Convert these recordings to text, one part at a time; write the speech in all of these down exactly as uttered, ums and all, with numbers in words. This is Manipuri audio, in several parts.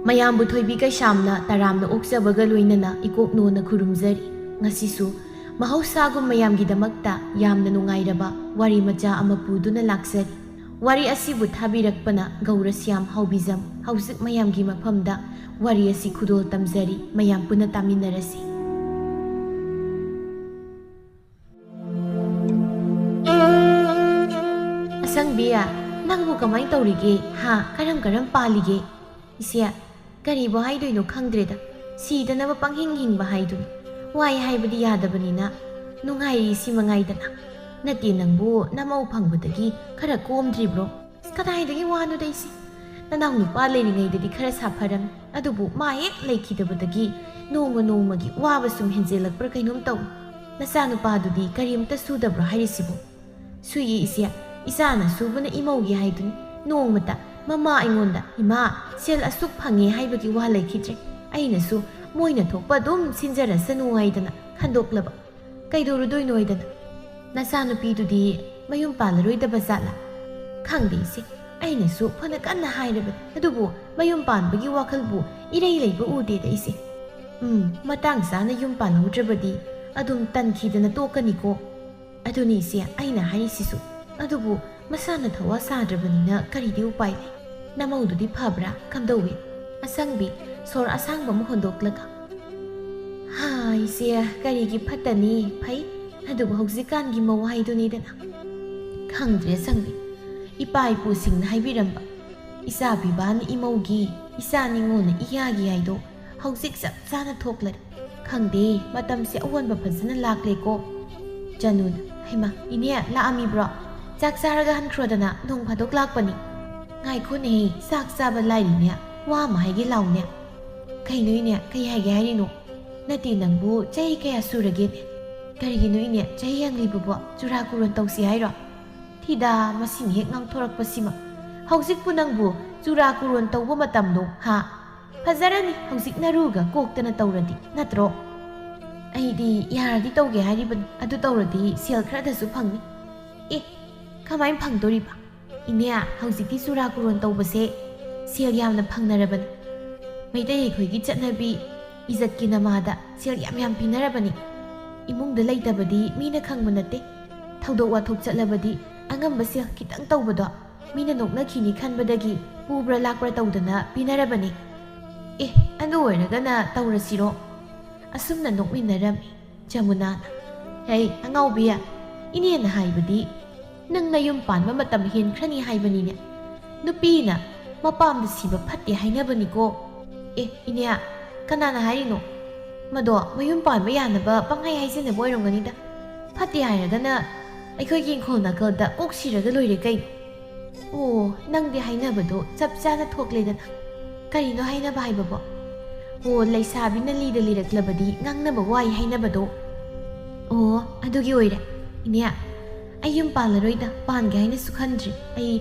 ꯃꯌꯥꯝꯕꯨ ꯊꯣꯏꯕꯤ ꯀꯩꯁꯥꯝꯅ ꯇꯔꯥꯝꯅ ꯑꯣꯛꯆꯕꯒ ꯂꯣꯏꯅꯅ ꯏꯀꯣꯛꯅꯣꯅ ꯈꯨꯔꯨꯝꯖꯔꯤ꯫ ꯉꯁꯤꯁꯨ ꯃꯍꯧꯁꯥꯒꯨꯝ ꯃꯌꯥꯝꯒꯤꯗꯃꯛꯇ ꯌꯥꯝꯅ ꯅꯨꯡꯉꯥꯏꯔꯕ ꯋꯥꯔꯤ ꯃꯆꯥ ꯑꯃ ꯄꯨꯗꯨꯅ ꯂꯥꯛꯆꯔꯤ꯫ ꯋꯥꯔꯤ ꯑꯁꯤꯕꯨ ꯊꯥꯕꯤꯔꯛꯄꯅ ꯒꯧꯔꯁ꯭ꯌꯥꯝ ꯍꯥꯎꯕꯤꯖꯝ꯫ ꯍꯧꯖꯤꯛ ꯃꯌꯥꯝꯒꯤ ꯃꯐꯝꯗ ꯋꯥꯔꯤ ꯑꯁꯤ ꯈꯨꯗꯣꯜ ꯇꯝꯖꯔꯤ, ꯃꯌꯥꯝ ꯄꯨꯟꯅ ꯇꯥꯃꯤꯟꯅꯔꯁꯤ꯫ ꯑꯁꯪꯕꯤ, ꯅꯪꯕꯨ ꯀꯃꯥꯏ ꯇꯧꯔꯤꯒꯦ? ꯍꯥ? ꯀꯔꯝ ꯀꯔꯝ ꯄꯥꯜꯂꯤꯒꯦ? ꯏꯆꯦ, ꯀꯔꯤꯕꯨ ꯍꯥꯏꯗꯣꯏꯅꯣ ꯈꯪꯗ꯭ꯔꯦꯗ꯫ ꯁꯤꯗꯅꯕ ꯄꯪꯍꯤꯡ ꯍꯤꯡꯕ ꯍꯥꯏꯗꯨꯅꯤ꯫ ꯋꯥꯏ ꯍꯥꯏꯕꯗꯤ ꯌꯥꯗꯕꯅꯤꯅ ꯅꯨꯡꯉꯥꯏꯔꯤ ꯁꯤ ꯃꯉꯥꯏꯗꯅ꯫ ꯅꯠꯇꯦ, ꯅꯪꯕꯨ ꯅꯃꯧ ꯐꯪꯕꯗꯒꯤ ꯈꯔ ꯀꯣꯝꯗ꯭ꯔꯤꯕ꯭ꯔꯣ? ꯑꯁ, ꯀꯗꯥꯏꯗꯒꯤ ꯋꯥꯅꯣꯗ ꯏꯆꯦ꯫ ꯅꯅꯥꯎ ꯅꯨꯄꯥ ꯂꯩꯔꯤꯉꯩꯗꯗꯤ ꯈꯔ ꯁꯥꯐꯔꯝꯃꯤ, ꯑꯗꯨꯕꯨ ꯃꯥ ꯍꯦꯛ ꯂꯩꯈꯤꯗꯕꯗꯒꯤ ꯅꯣꯡꯃ ꯅꯣꯡꯃꯒꯤ ꯋꯥꯕ ꯁꯨꯝ ꯍꯦꯟꯖꯦꯜꯂꯛꯄ꯭ꯔꯥ ꯀꯩꯅꯣꯝ ꯇꯧꯏ꯫ ꯅꯆꯥꯅꯨꯄꯥꯗꯨꯗꯤ ꯀꯔꯤꯝꯇ ꯁꯨꯗꯕ꯭ꯔꯣ ꯍꯥꯏꯔꯤꯁꯤꯕꯨ? ꯁꯨꯏꯌꯦ ꯏꯆꯦ, ꯏꯆꯥꯅ ꯁꯨꯕꯅ ꯏꯃꯧꯒꯤ ꯍꯥꯏꯗꯨꯅꯤ꯫ ꯅꯣꯡꯃꯇ ꯃꯃꯥ ꯑꯩꯉꯣꯟꯗ, "ꯏꯃꯥ, ꯁꯦꯜ ꯑꯁꯨꯛ ꯐꯪꯉꯦ" ꯍꯥꯏꯕꯒꯤ ꯋꯥ ꯂꯩꯈꯤꯗ꯭ꯔꯦ꯫ ꯑꯩꯅꯁꯨ ꯃꯣꯏꯅ ꯊꯣꯛꯄ ꯑꯗꯨꯝ ꯁꯤꯟꯖꯔꯁꯅꯨ ꯍꯥꯏꯗꯅ ꯈꯟꯗꯣꯛꯂꯕ꯫ ꯀꯩꯗꯧꯔꯨꯗꯣꯏꯅꯣ ꯍꯥꯏꯗꯅ꯫ ꯅꯆꯥꯅꯨꯄꯤꯗꯨꯗꯤ ꯃꯌꯨꯝ ꯄꯥꯜꯂꯔꯣꯏꯗꯕ ꯖꯥꯠꯂꯥ? ꯈꯪꯗꯦ ꯏꯆꯦ, ꯑꯩꯅꯁꯨ ꯐꯅ ꯀꯟꯅ ꯍꯥꯏꯔꯕꯅꯤ, ꯑꯗꯨꯕꯨ ꯃꯌꯨꯝ ꯄꯥꯟꯕꯒꯤ ꯋꯥꯈꯜꯕꯨ ꯏꯔꯩ ꯂꯩꯕ ꯎꯗꯦꯗ ꯏꯆꯦ꯫ ꯎꯝ, ꯃꯇꯥꯡ ꯆꯥꯅ ꯌꯨꯝ ꯄꯥꯜꯍꯧꯗ꯭ꯔꯕꯗꯤ ꯑꯗꯨꯝ ꯇꯟꯈꯤꯗꯅ ꯇꯣꯛꯀꯅꯤꯀꯣ꯫ ꯑꯗꯨꯅꯤ ꯏꯆꯦ ꯑꯩꯅ ꯍꯥꯏꯔꯤꯁꯤꯁꯨ꯫ ꯑꯗꯨꯕꯨ ꯃꯁꯥꯅ ꯊꯋꯥ ꯁꯥꯗ꯭ꯔꯕꯅꯤꯅ ꯀꯔꯤꯗꯤ ꯎꯄꯥꯏ ꯂꯩ? ꯅꯃꯧꯗꯨꯗꯤ ꯐꯕ꯭ꯔꯥ? ꯀꯝꯗꯧꯏ? ꯑꯁꯪꯕꯤ ꯁꯣꯔ ꯑꯁꯥꯡꯕ ꯑꯃ ꯍꯣꯟꯗꯣꯛꯂꯒ, "ꯍꯥ, ꯏꯆꯦ, ꯀꯔꯤꯒꯤ ꯐꯠꯇꯅꯤ? ꯐꯩ꯫ ꯑꯗꯨꯕꯨ ꯍꯧꯖꯤꯛꯀꯥꯟꯒꯤ ꯃꯧ ꯍꯥꯏꯗꯨꯅꯤꯗꯅ꯫ ꯈꯪꯗ꯭ꯔꯦ ꯑꯁꯪꯕꯤ, ꯏꯄꯥ ꯏꯄꯨꯁꯤꯡꯅ ꯍꯥꯏꯕꯤꯔꯝꯕ, 'ꯏꯆꯥ ꯄꯤꯕꯥꯅ ꯏꯃꯧꯒꯤ, ꯏꯆꯥ ꯅꯤꯉꯣꯜꯅ ꯏꯌꯥꯒꯤ' ꯍꯥꯏꯗꯣ ꯍꯧꯖꯤꯛ ꯆꯞ ꯆꯥꯅ ꯊꯣꯛꯂꯔꯦ꯫ ꯈꯪꯗꯦ, ꯃꯇꯝꯁꯦ ꯑꯑꯣꯟꯕ ꯐꯖꯅ ꯂꯥꯛꯂꯦꯀꯣ꯫ ꯆꯅꯨꯅ, "ꯍꯩꯃꯥ, ꯏꯅꯦ ꯂꯥꯛꯑꯝꯃꯤꯕ꯭ꯔꯣ? ꯆꯥꯛ ꯆꯥꯔꯒ ꯍꯟꯈ꯭ꯔꯣꯗꯅ, ꯅꯣꯡ ꯐꯥꯗꯣꯛ ꯂꯥꯛꯄꯅꯤ꯫" "ꯉꯥꯏꯈꯣꯅꯦꯍꯦ, ꯆꯥꯛ ꯆꯥꯕ ꯂꯥꯏꯔꯤꯅꯦ, ꯋꯥ ꯑꯃ ꯍꯥꯏꯒꯦ ꯂꯥꯎꯅꯦ꯫" "ꯀꯩꯅꯣ ꯏꯅꯦ, ꯀꯩ ꯍꯥꯏꯒꯦ ꯍꯥꯏꯔꯤꯅꯣ?" "ꯅꯠꯇꯦ, ꯅꯪꯕꯨ ꯆꯍꯤ ꯀꯌꯥ ꯁꯨꯔꯒꯦꯅꯦ?" "ꯀꯔꯤꯒꯤꯅꯣ ꯏꯅꯦ, ꯆꯍꯤ ꯍꯪꯂꯤꯕꯕꯣ? ꯆꯨꯔꯥ ꯀꯨꯔꯣꯟ ꯇꯧꯁꯤ ꯍꯥꯏꯔꯣ?" "ꯊꯤꯗꯥ, ꯃꯁꯤꯅ ꯍꯦꯛ ꯉꯥꯡꯊꯣꯔꯛꯄꯁꯤꯃ꯫ ꯍꯧꯖꯤꯛꯄꯨ ꯅꯪꯕꯨ ꯆꯨꯔꯥ ꯀꯨꯔꯣꯟ ꯇꯧꯕ ꯃꯇꯝꯂꯣ, ꯍꯥ? ꯐꯖꯔꯅꯤ, ꯍꯧꯖꯤꯛ ꯅꯔꯨꯒ ꯀꯣꯛꯇꯅ ꯇꯧꯔꯗꯤ, ꯅꯠꯇ꯭ꯔꯣ?" ꯑꯩꯗꯤ ꯌꯥꯔꯗꯤ ꯇꯧꯒꯦ ꯍꯥꯏꯔꯤꯕꯅꯤ꯫ ꯑꯗꯨ ꯇꯧꯔꯗꯤ ꯁꯦꯜ ꯈꯔꯗꯁꯨ ꯐꯪꯅꯤ꯫ ꯑꯦ, ꯀꯃꯥꯏꯅ ꯐꯪꯗꯣꯔꯤꯕ? ꯏꯅꯦ, ꯍꯧꯖꯤꯛꯇꯤ ꯆꯨꯔꯥ ꯀꯨꯔꯣꯟ ꯇꯧꯕꯁꯦ ꯁꯦꯜ ꯌꯥꯝꯅ ꯐꯪꯅꯔꯕꯅꯤ꯫ ꯃꯩꯇꯩ ꯑꯩꯈꯣꯏꯒꯤ ꯆꯠꯅꯕꯤ ꯏꯖꯠꯀꯤ ꯅꯃꯥꯗ ꯁꯦꯜ ꯌꯥꯝ ꯌꯥꯝ ꯄꯤꯅꯔꯕꯅꯤ꯫ ꯏꯃꯨꯡꯗ ꯂꯩꯇꯕꯗꯤ ꯃꯤꯅ ꯈꯪꯕ ꯅꯠꯇꯦ꯫ ꯊꯧꯗꯣꯛ ꯋꯥꯊꯣꯛ ꯆꯠꯂꯕꯗꯤ ꯑꯉꯝꯕ ꯁꯦꯜ ꯈꯤꯇꯪ ꯇꯧꯕꯗꯣ ꯃꯤꯅ ꯅꯣꯛꯅꯈꯤꯅꯤ ꯈꯟꯕꯗꯒꯤ ꯄꯨꯕ꯭ꯔꯥ ꯂꯥꯛꯄ꯭ꯔꯥ ꯇꯧꯗꯅ ꯄꯤꯅꯔꯕꯅꯤ꯫ ꯑꯦ, ꯑꯗꯨ ꯑꯣꯏꯔꯒꯅ ꯇꯧꯔꯁꯤꯔꯣ? ꯑꯁꯨꯝꯅ ꯅꯣꯛꯃꯤꯟꯅꯔꯝꯃꯤ ꯖꯃꯨꯅꯥꯅ꯫ "ꯍꯩ, ꯑꯉꯥꯎꯕꯤ, ꯏꯅꯦꯅ ꯍꯥꯏꯕꯗꯤ ꯅꯪ ꯅꯌꯨꯝ ꯄꯥꯟꯕ ꯃꯇꯝ ꯍꯦꯟꯈ꯭ꯔꯅꯤ ꯍꯥꯏꯕꯅꯤꯅꯦ꯫ ꯅꯨꯄꯤꯅ ꯃꯄꯥꯝꯗ ꯁꯤꯕ ꯐꯠꯇꯦ ꯍꯥꯏꯅꯕꯅꯤꯀꯣ꯫" "ꯑꯦ, ꯏꯅꯦ, ꯀꯅꯥꯅ ꯍꯥꯏꯔꯤꯅꯣ? ꯃꯗꯣ ꯃꯌꯨꯝ ꯄꯥꯟꯕ ꯌꯥꯅꯕ ꯄꯪꯍꯥꯏ ꯍꯥꯏꯖꯟꯅꯕ ꯑꯣꯏꯔꯝꯒꯅꯤꯗ꯫ ꯐꯠꯇꯦ ꯍꯥꯏꯔꯒꯅ ꯑꯩꯈꯣꯏꯒꯤ ꯏꯪꯈꯣꯜ ꯅꯥꯀꯜꯗ ꯀꯣꯛ ꯁꯤꯔꯒ ꯂꯣꯏꯔꯦ ꯀꯩꯅꯣ꯫" "ꯑꯣ, ꯅꯪꯗꯤ ꯍꯥꯏꯅꯕꯗꯣ ꯆꯞ ꯆꯥꯅ ꯊꯣꯛꯂꯦꯗꯅ꯫ ꯀꯔꯤꯅꯣ ꯍꯥꯏꯅꯕ ꯍꯥꯏꯕꯕꯣ?" "ꯑꯣ, ꯂꯩꯁꯥꯕꯤꯅ ꯂꯤꯗ ꯂꯤꯔꯛꯂꯕꯗꯤ ꯉꯥꯡꯅꯕ ꯋꯥꯏ ꯍꯥꯏꯅꯕꯗꯣ꯫" "ꯑꯣ, ꯑꯗꯨꯒꯤ ꯑꯣꯏꯔꯦ꯫ ꯏꯅꯦ, ꯑꯩ ꯌꯨꯝ ꯄꯥꯜꯂꯔꯣꯏꯗ, ꯄꯥꯟꯒꯦ ꯍꯥꯏꯅꯁꯨ ꯈꯟꯗ꯭ꯔꯤ꯫ ꯑꯩ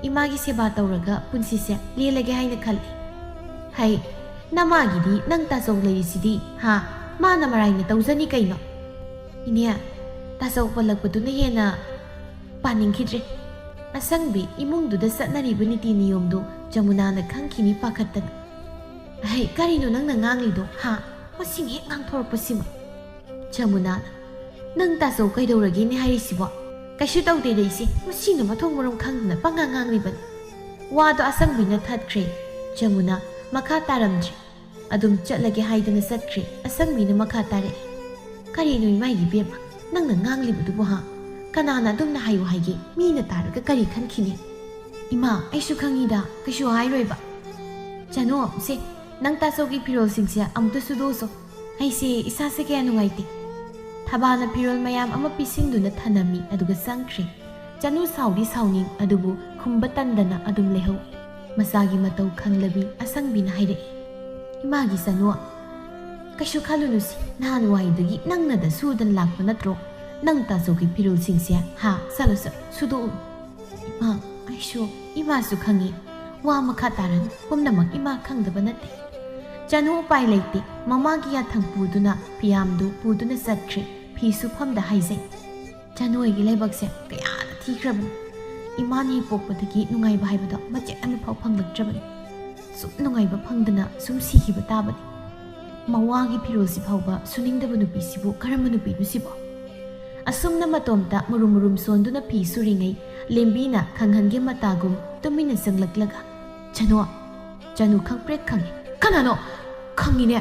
ꯏꯃꯥꯒꯤ ꯁꯦꯕꯥ ꯇꯧꯔꯒ ꯄꯨꯟꯁꯤꯁꯦ ꯂꯦꯜꯂꯒꯦ ꯍꯥꯏꯅ ꯈꯜꯂꯤ꯫" "ꯍꯩ, ꯅꯃꯥꯒꯤꯗꯤ ꯅꯪ ꯇꯥꯆꯧ ꯂꯩꯔꯤꯁꯤꯗꯤ, ꯍꯥ? ꯃꯥꯅ ꯃꯔꯥꯏꯅ ꯇꯧꯖꯅꯤ ꯀꯩꯅꯣ꯫" "ꯏꯅꯦ, ꯇꯥꯆꯧ ꯄꯜꯂꯛꯄꯗꯨꯅ ꯍꯦꯟꯅ ꯄꯥꯅꯤꯡꯈꯤꯗ꯭ꯔꯦ꯫" ꯑꯁꯪꯕꯤ ꯏꯃꯨꯡꯗꯨꯗ ꯆꯠꯅꯔꯤꯕ ꯅꯤꯇꯤ ꯅꯤꯌꯣꯝꯗꯨ ꯖꯃꯨꯅꯥꯅ ꯈꯪꯈꯤꯅꯤ ꯄꯥꯈꯠꯇꯅ꯫ "ꯍꯩ, ꯀꯔꯤꯅꯣ ꯅꯪꯅ ꯉꯥꯡꯂꯤꯗꯣ, ꯍꯥ? ꯃꯁꯤꯡ ꯍꯦꯛ ꯉꯥꯡꯊꯣꯔꯛꯄꯁꯤꯃ꯫" ꯖꯃꯨꯅꯥꯅ, "ꯅꯪ ꯇꯥꯆꯧ ꯀꯩꯗꯧꯔꯒꯦꯅꯦ ꯍꯥꯏꯔꯤꯁꯤꯕꯣ? ꯀꯩꯁꯨ ꯇꯧꯗꯦꯗ ꯏꯆꯦ, ꯃꯁꯤꯅ ꯃꯊꯣꯡ ꯃꯔꯝ ꯈꯪꯗꯅ ꯄꯉꯥꯡ ꯉꯥꯡꯂꯤꯕꯅꯤ꯫" ꯋꯥꯗꯣ ꯑꯁꯪꯕꯤꯅ ꯊꯠꯈ꯭ꯔꯦ꯫ ꯖꯃꯨꯅꯥ ꯃꯈꯥ ꯇꯥꯔꯝꯗ꯭ꯔꯦ꯫ ꯑꯗꯨꯝ ꯆꯠꯂꯒꯦ ꯍꯥꯏꯗꯅ ꯆꯠꯈ꯭ꯔꯦ꯫ ꯑꯁꯪꯕꯤꯅ ꯃꯈꯥ ꯇꯥꯔꯛꯏ꯫ "ꯀꯔꯤꯅꯣ ꯏꯃꯥ ꯏꯕꯦꯝꯃ, ꯅꯪꯅ ꯉꯥꯡꯂꯤꯕꯗꯨꯕꯨ, ꯍꯥ? ꯀꯅꯥꯅ ꯑꯗꯨꯝꯅ ꯍꯥꯏꯌꯨ ꯍꯥꯏꯒꯦ? ꯃꯤꯅ ꯇꯥꯔꯒ ꯀꯔꯤ ꯈꯟꯈꯤꯅꯤ?" "ꯏꯃꯥ, ꯑꯩꯁꯨ ꯈꯪꯉꯤꯗ, ꯀꯩꯁꯨ ꯍꯥꯏꯔꯣꯏꯕ꯫" "ꯆꯅꯣ, ꯁꯦ, ꯅꯪ ꯇꯥꯆꯧꯒꯤ ꯐꯤꯔꯣꯜꯁꯤꯡꯁꯦ ꯑꯃꯨꯛꯇ ꯁꯨꯗꯣꯛꯎꯁꯣ꯫ ꯑꯩꯁꯦ ꯏꯁꯥꯁꯦ ꯀꯌꯥ ꯅꯨꯡꯉꯥꯏꯇꯦ꯫" ꯊꯕꯥꯅ ꯐꯤꯔꯣꯜ ꯃꯌꯥꯝ ꯑꯃ ꯄꯤꯁꯤꯟꯗꯨꯅ ꯊꯅꯝꯃꯤ, ꯑꯗꯨꯒ ꯆꯪꯈ꯭ꯔꯦ꯫ ꯆꯅꯨ ꯁꯥꯎꯗꯤ ꯁꯥꯎꯅꯤꯡ, ꯑꯗꯨꯕꯨ ꯈꯨꯝꯕ ꯇꯟꯗꯅ ꯑꯗꯨꯝ ꯂꯩꯍꯧꯏ꯫ ꯃꯆꯥꯒꯤ ꯃꯇꯧ ꯈꯪꯂꯕꯤ ꯑꯁꯪꯕꯤꯅ ꯍꯥꯏꯔꯛꯏ, "ꯏꯃꯥꯒꯤ ꯆꯅꯨ, ꯀꯩꯁꯨ ꯈꯜꯂꯨꯅꯨꯁꯤ, ꯅꯍꯥꯟꯋꯥꯏꯗꯒꯤ ꯅꯪꯅꯗ ꯁꯨꯗꯅ ꯂꯥꯛꯄ ꯅꯠꯇ꯭ꯔꯣ? ꯅꯪ ꯇꯥꯆꯧꯒꯤ ꯐꯤꯔꯣꯜꯁꯤꯡꯁꯦ, ꯍꯥ, ꯆꯠꯂꯣ, ꯆꯠꯂꯣ, ꯁꯨꯗꯣꯛꯎꯔꯣ꯫" "ꯏꯃꯥ, ꯑꯩꯁꯨ, ꯏꯃꯥꯁꯨ ꯈꯪꯉꯤ꯫ ꯋꯥ ꯃꯈꯥ ꯇꯥꯔꯅꯨ, ꯄꯨꯝꯅꯃꯛ ꯏꯃꯥ ꯈꯪꯗꯕ ꯅꯠꯇꯦ꯫" ꯆꯅꯨ ꯎꯄꯥꯏ ꯂꯩꯇꯦ꯫ ꯃꯃꯥꯒꯤ ꯌꯥꯊꯪ ꯄꯨꯗꯨꯅ ꯐꯤꯌꯥꯝꯗꯨ ꯄꯨꯗꯨꯅ ꯆꯠꯈ꯭ꯔꯦ꯫ ꯐꯤ ꯁꯨꯐꯝꯗ ꯍꯥꯏꯖꯩ꯫ ꯆꯅꯨ ꯑꯩꯒꯤ ꯂꯥꯏꯕꯛꯁꯦ ꯀꯌꯥꯗ ꯊꯤꯈ꯭ꯔꯕꯅꯤ꯫ ꯏꯃꯥꯅ ꯍꯦꯛ ꯄꯣꯛꯄꯗꯒꯤ ꯅꯨꯡꯉꯥꯏꯕ ꯍꯥꯏꯕꯗꯣ ꯃꯆꯦꯠ ꯑꯃꯐꯥꯎ ꯐꯪꯂꯛꯇ꯭ꯔꯕꯅꯤ꯫ ꯁꯨꯝ ꯅꯨꯡꯉꯥꯏꯕ ꯐꯪꯗꯅ ꯁꯨꯝ ꯁꯤꯈꯤꯕ ꯇꯥꯕꯅꯤ꯫ ꯃꯋꯥꯒꯤ ꯐꯤꯔꯣꯜꯁꯤ ꯐꯥꯎꯕ ꯁꯨꯅꯤꯡꯗꯕ ꯅꯨꯄꯤꯁꯤꯕꯨ ꯀꯔꯝꯕ ꯅꯨꯄꯤꯅꯣ ꯁꯤꯕꯣ? ꯑꯁꯨꯝꯅ ꯃꯇꯣꯝꯇ ꯃꯨꯔꯨꯝ ꯃꯨꯔꯨꯝ ꯁꯣꯟꯗꯨꯅ ꯐꯤ ꯁꯨꯔꯤꯉꯩ, ꯂꯦꯝꯕꯤꯅ ꯈꯪꯍꯟꯒꯦ ꯃꯇꯥꯒꯨꯝ ꯇꯨꯃꯤꯟꯅ ꯆꯪꯂꯛꯂꯒ, "ꯆꯅꯨ!" ꯆꯅꯨ ꯈꯪꯄ꯭ꯔꯦꯛ ꯈꯪꯉꯤ꯫ "ꯀꯅꯥꯅꯣ?" "ꯈꯪꯉꯤꯅꯦ!"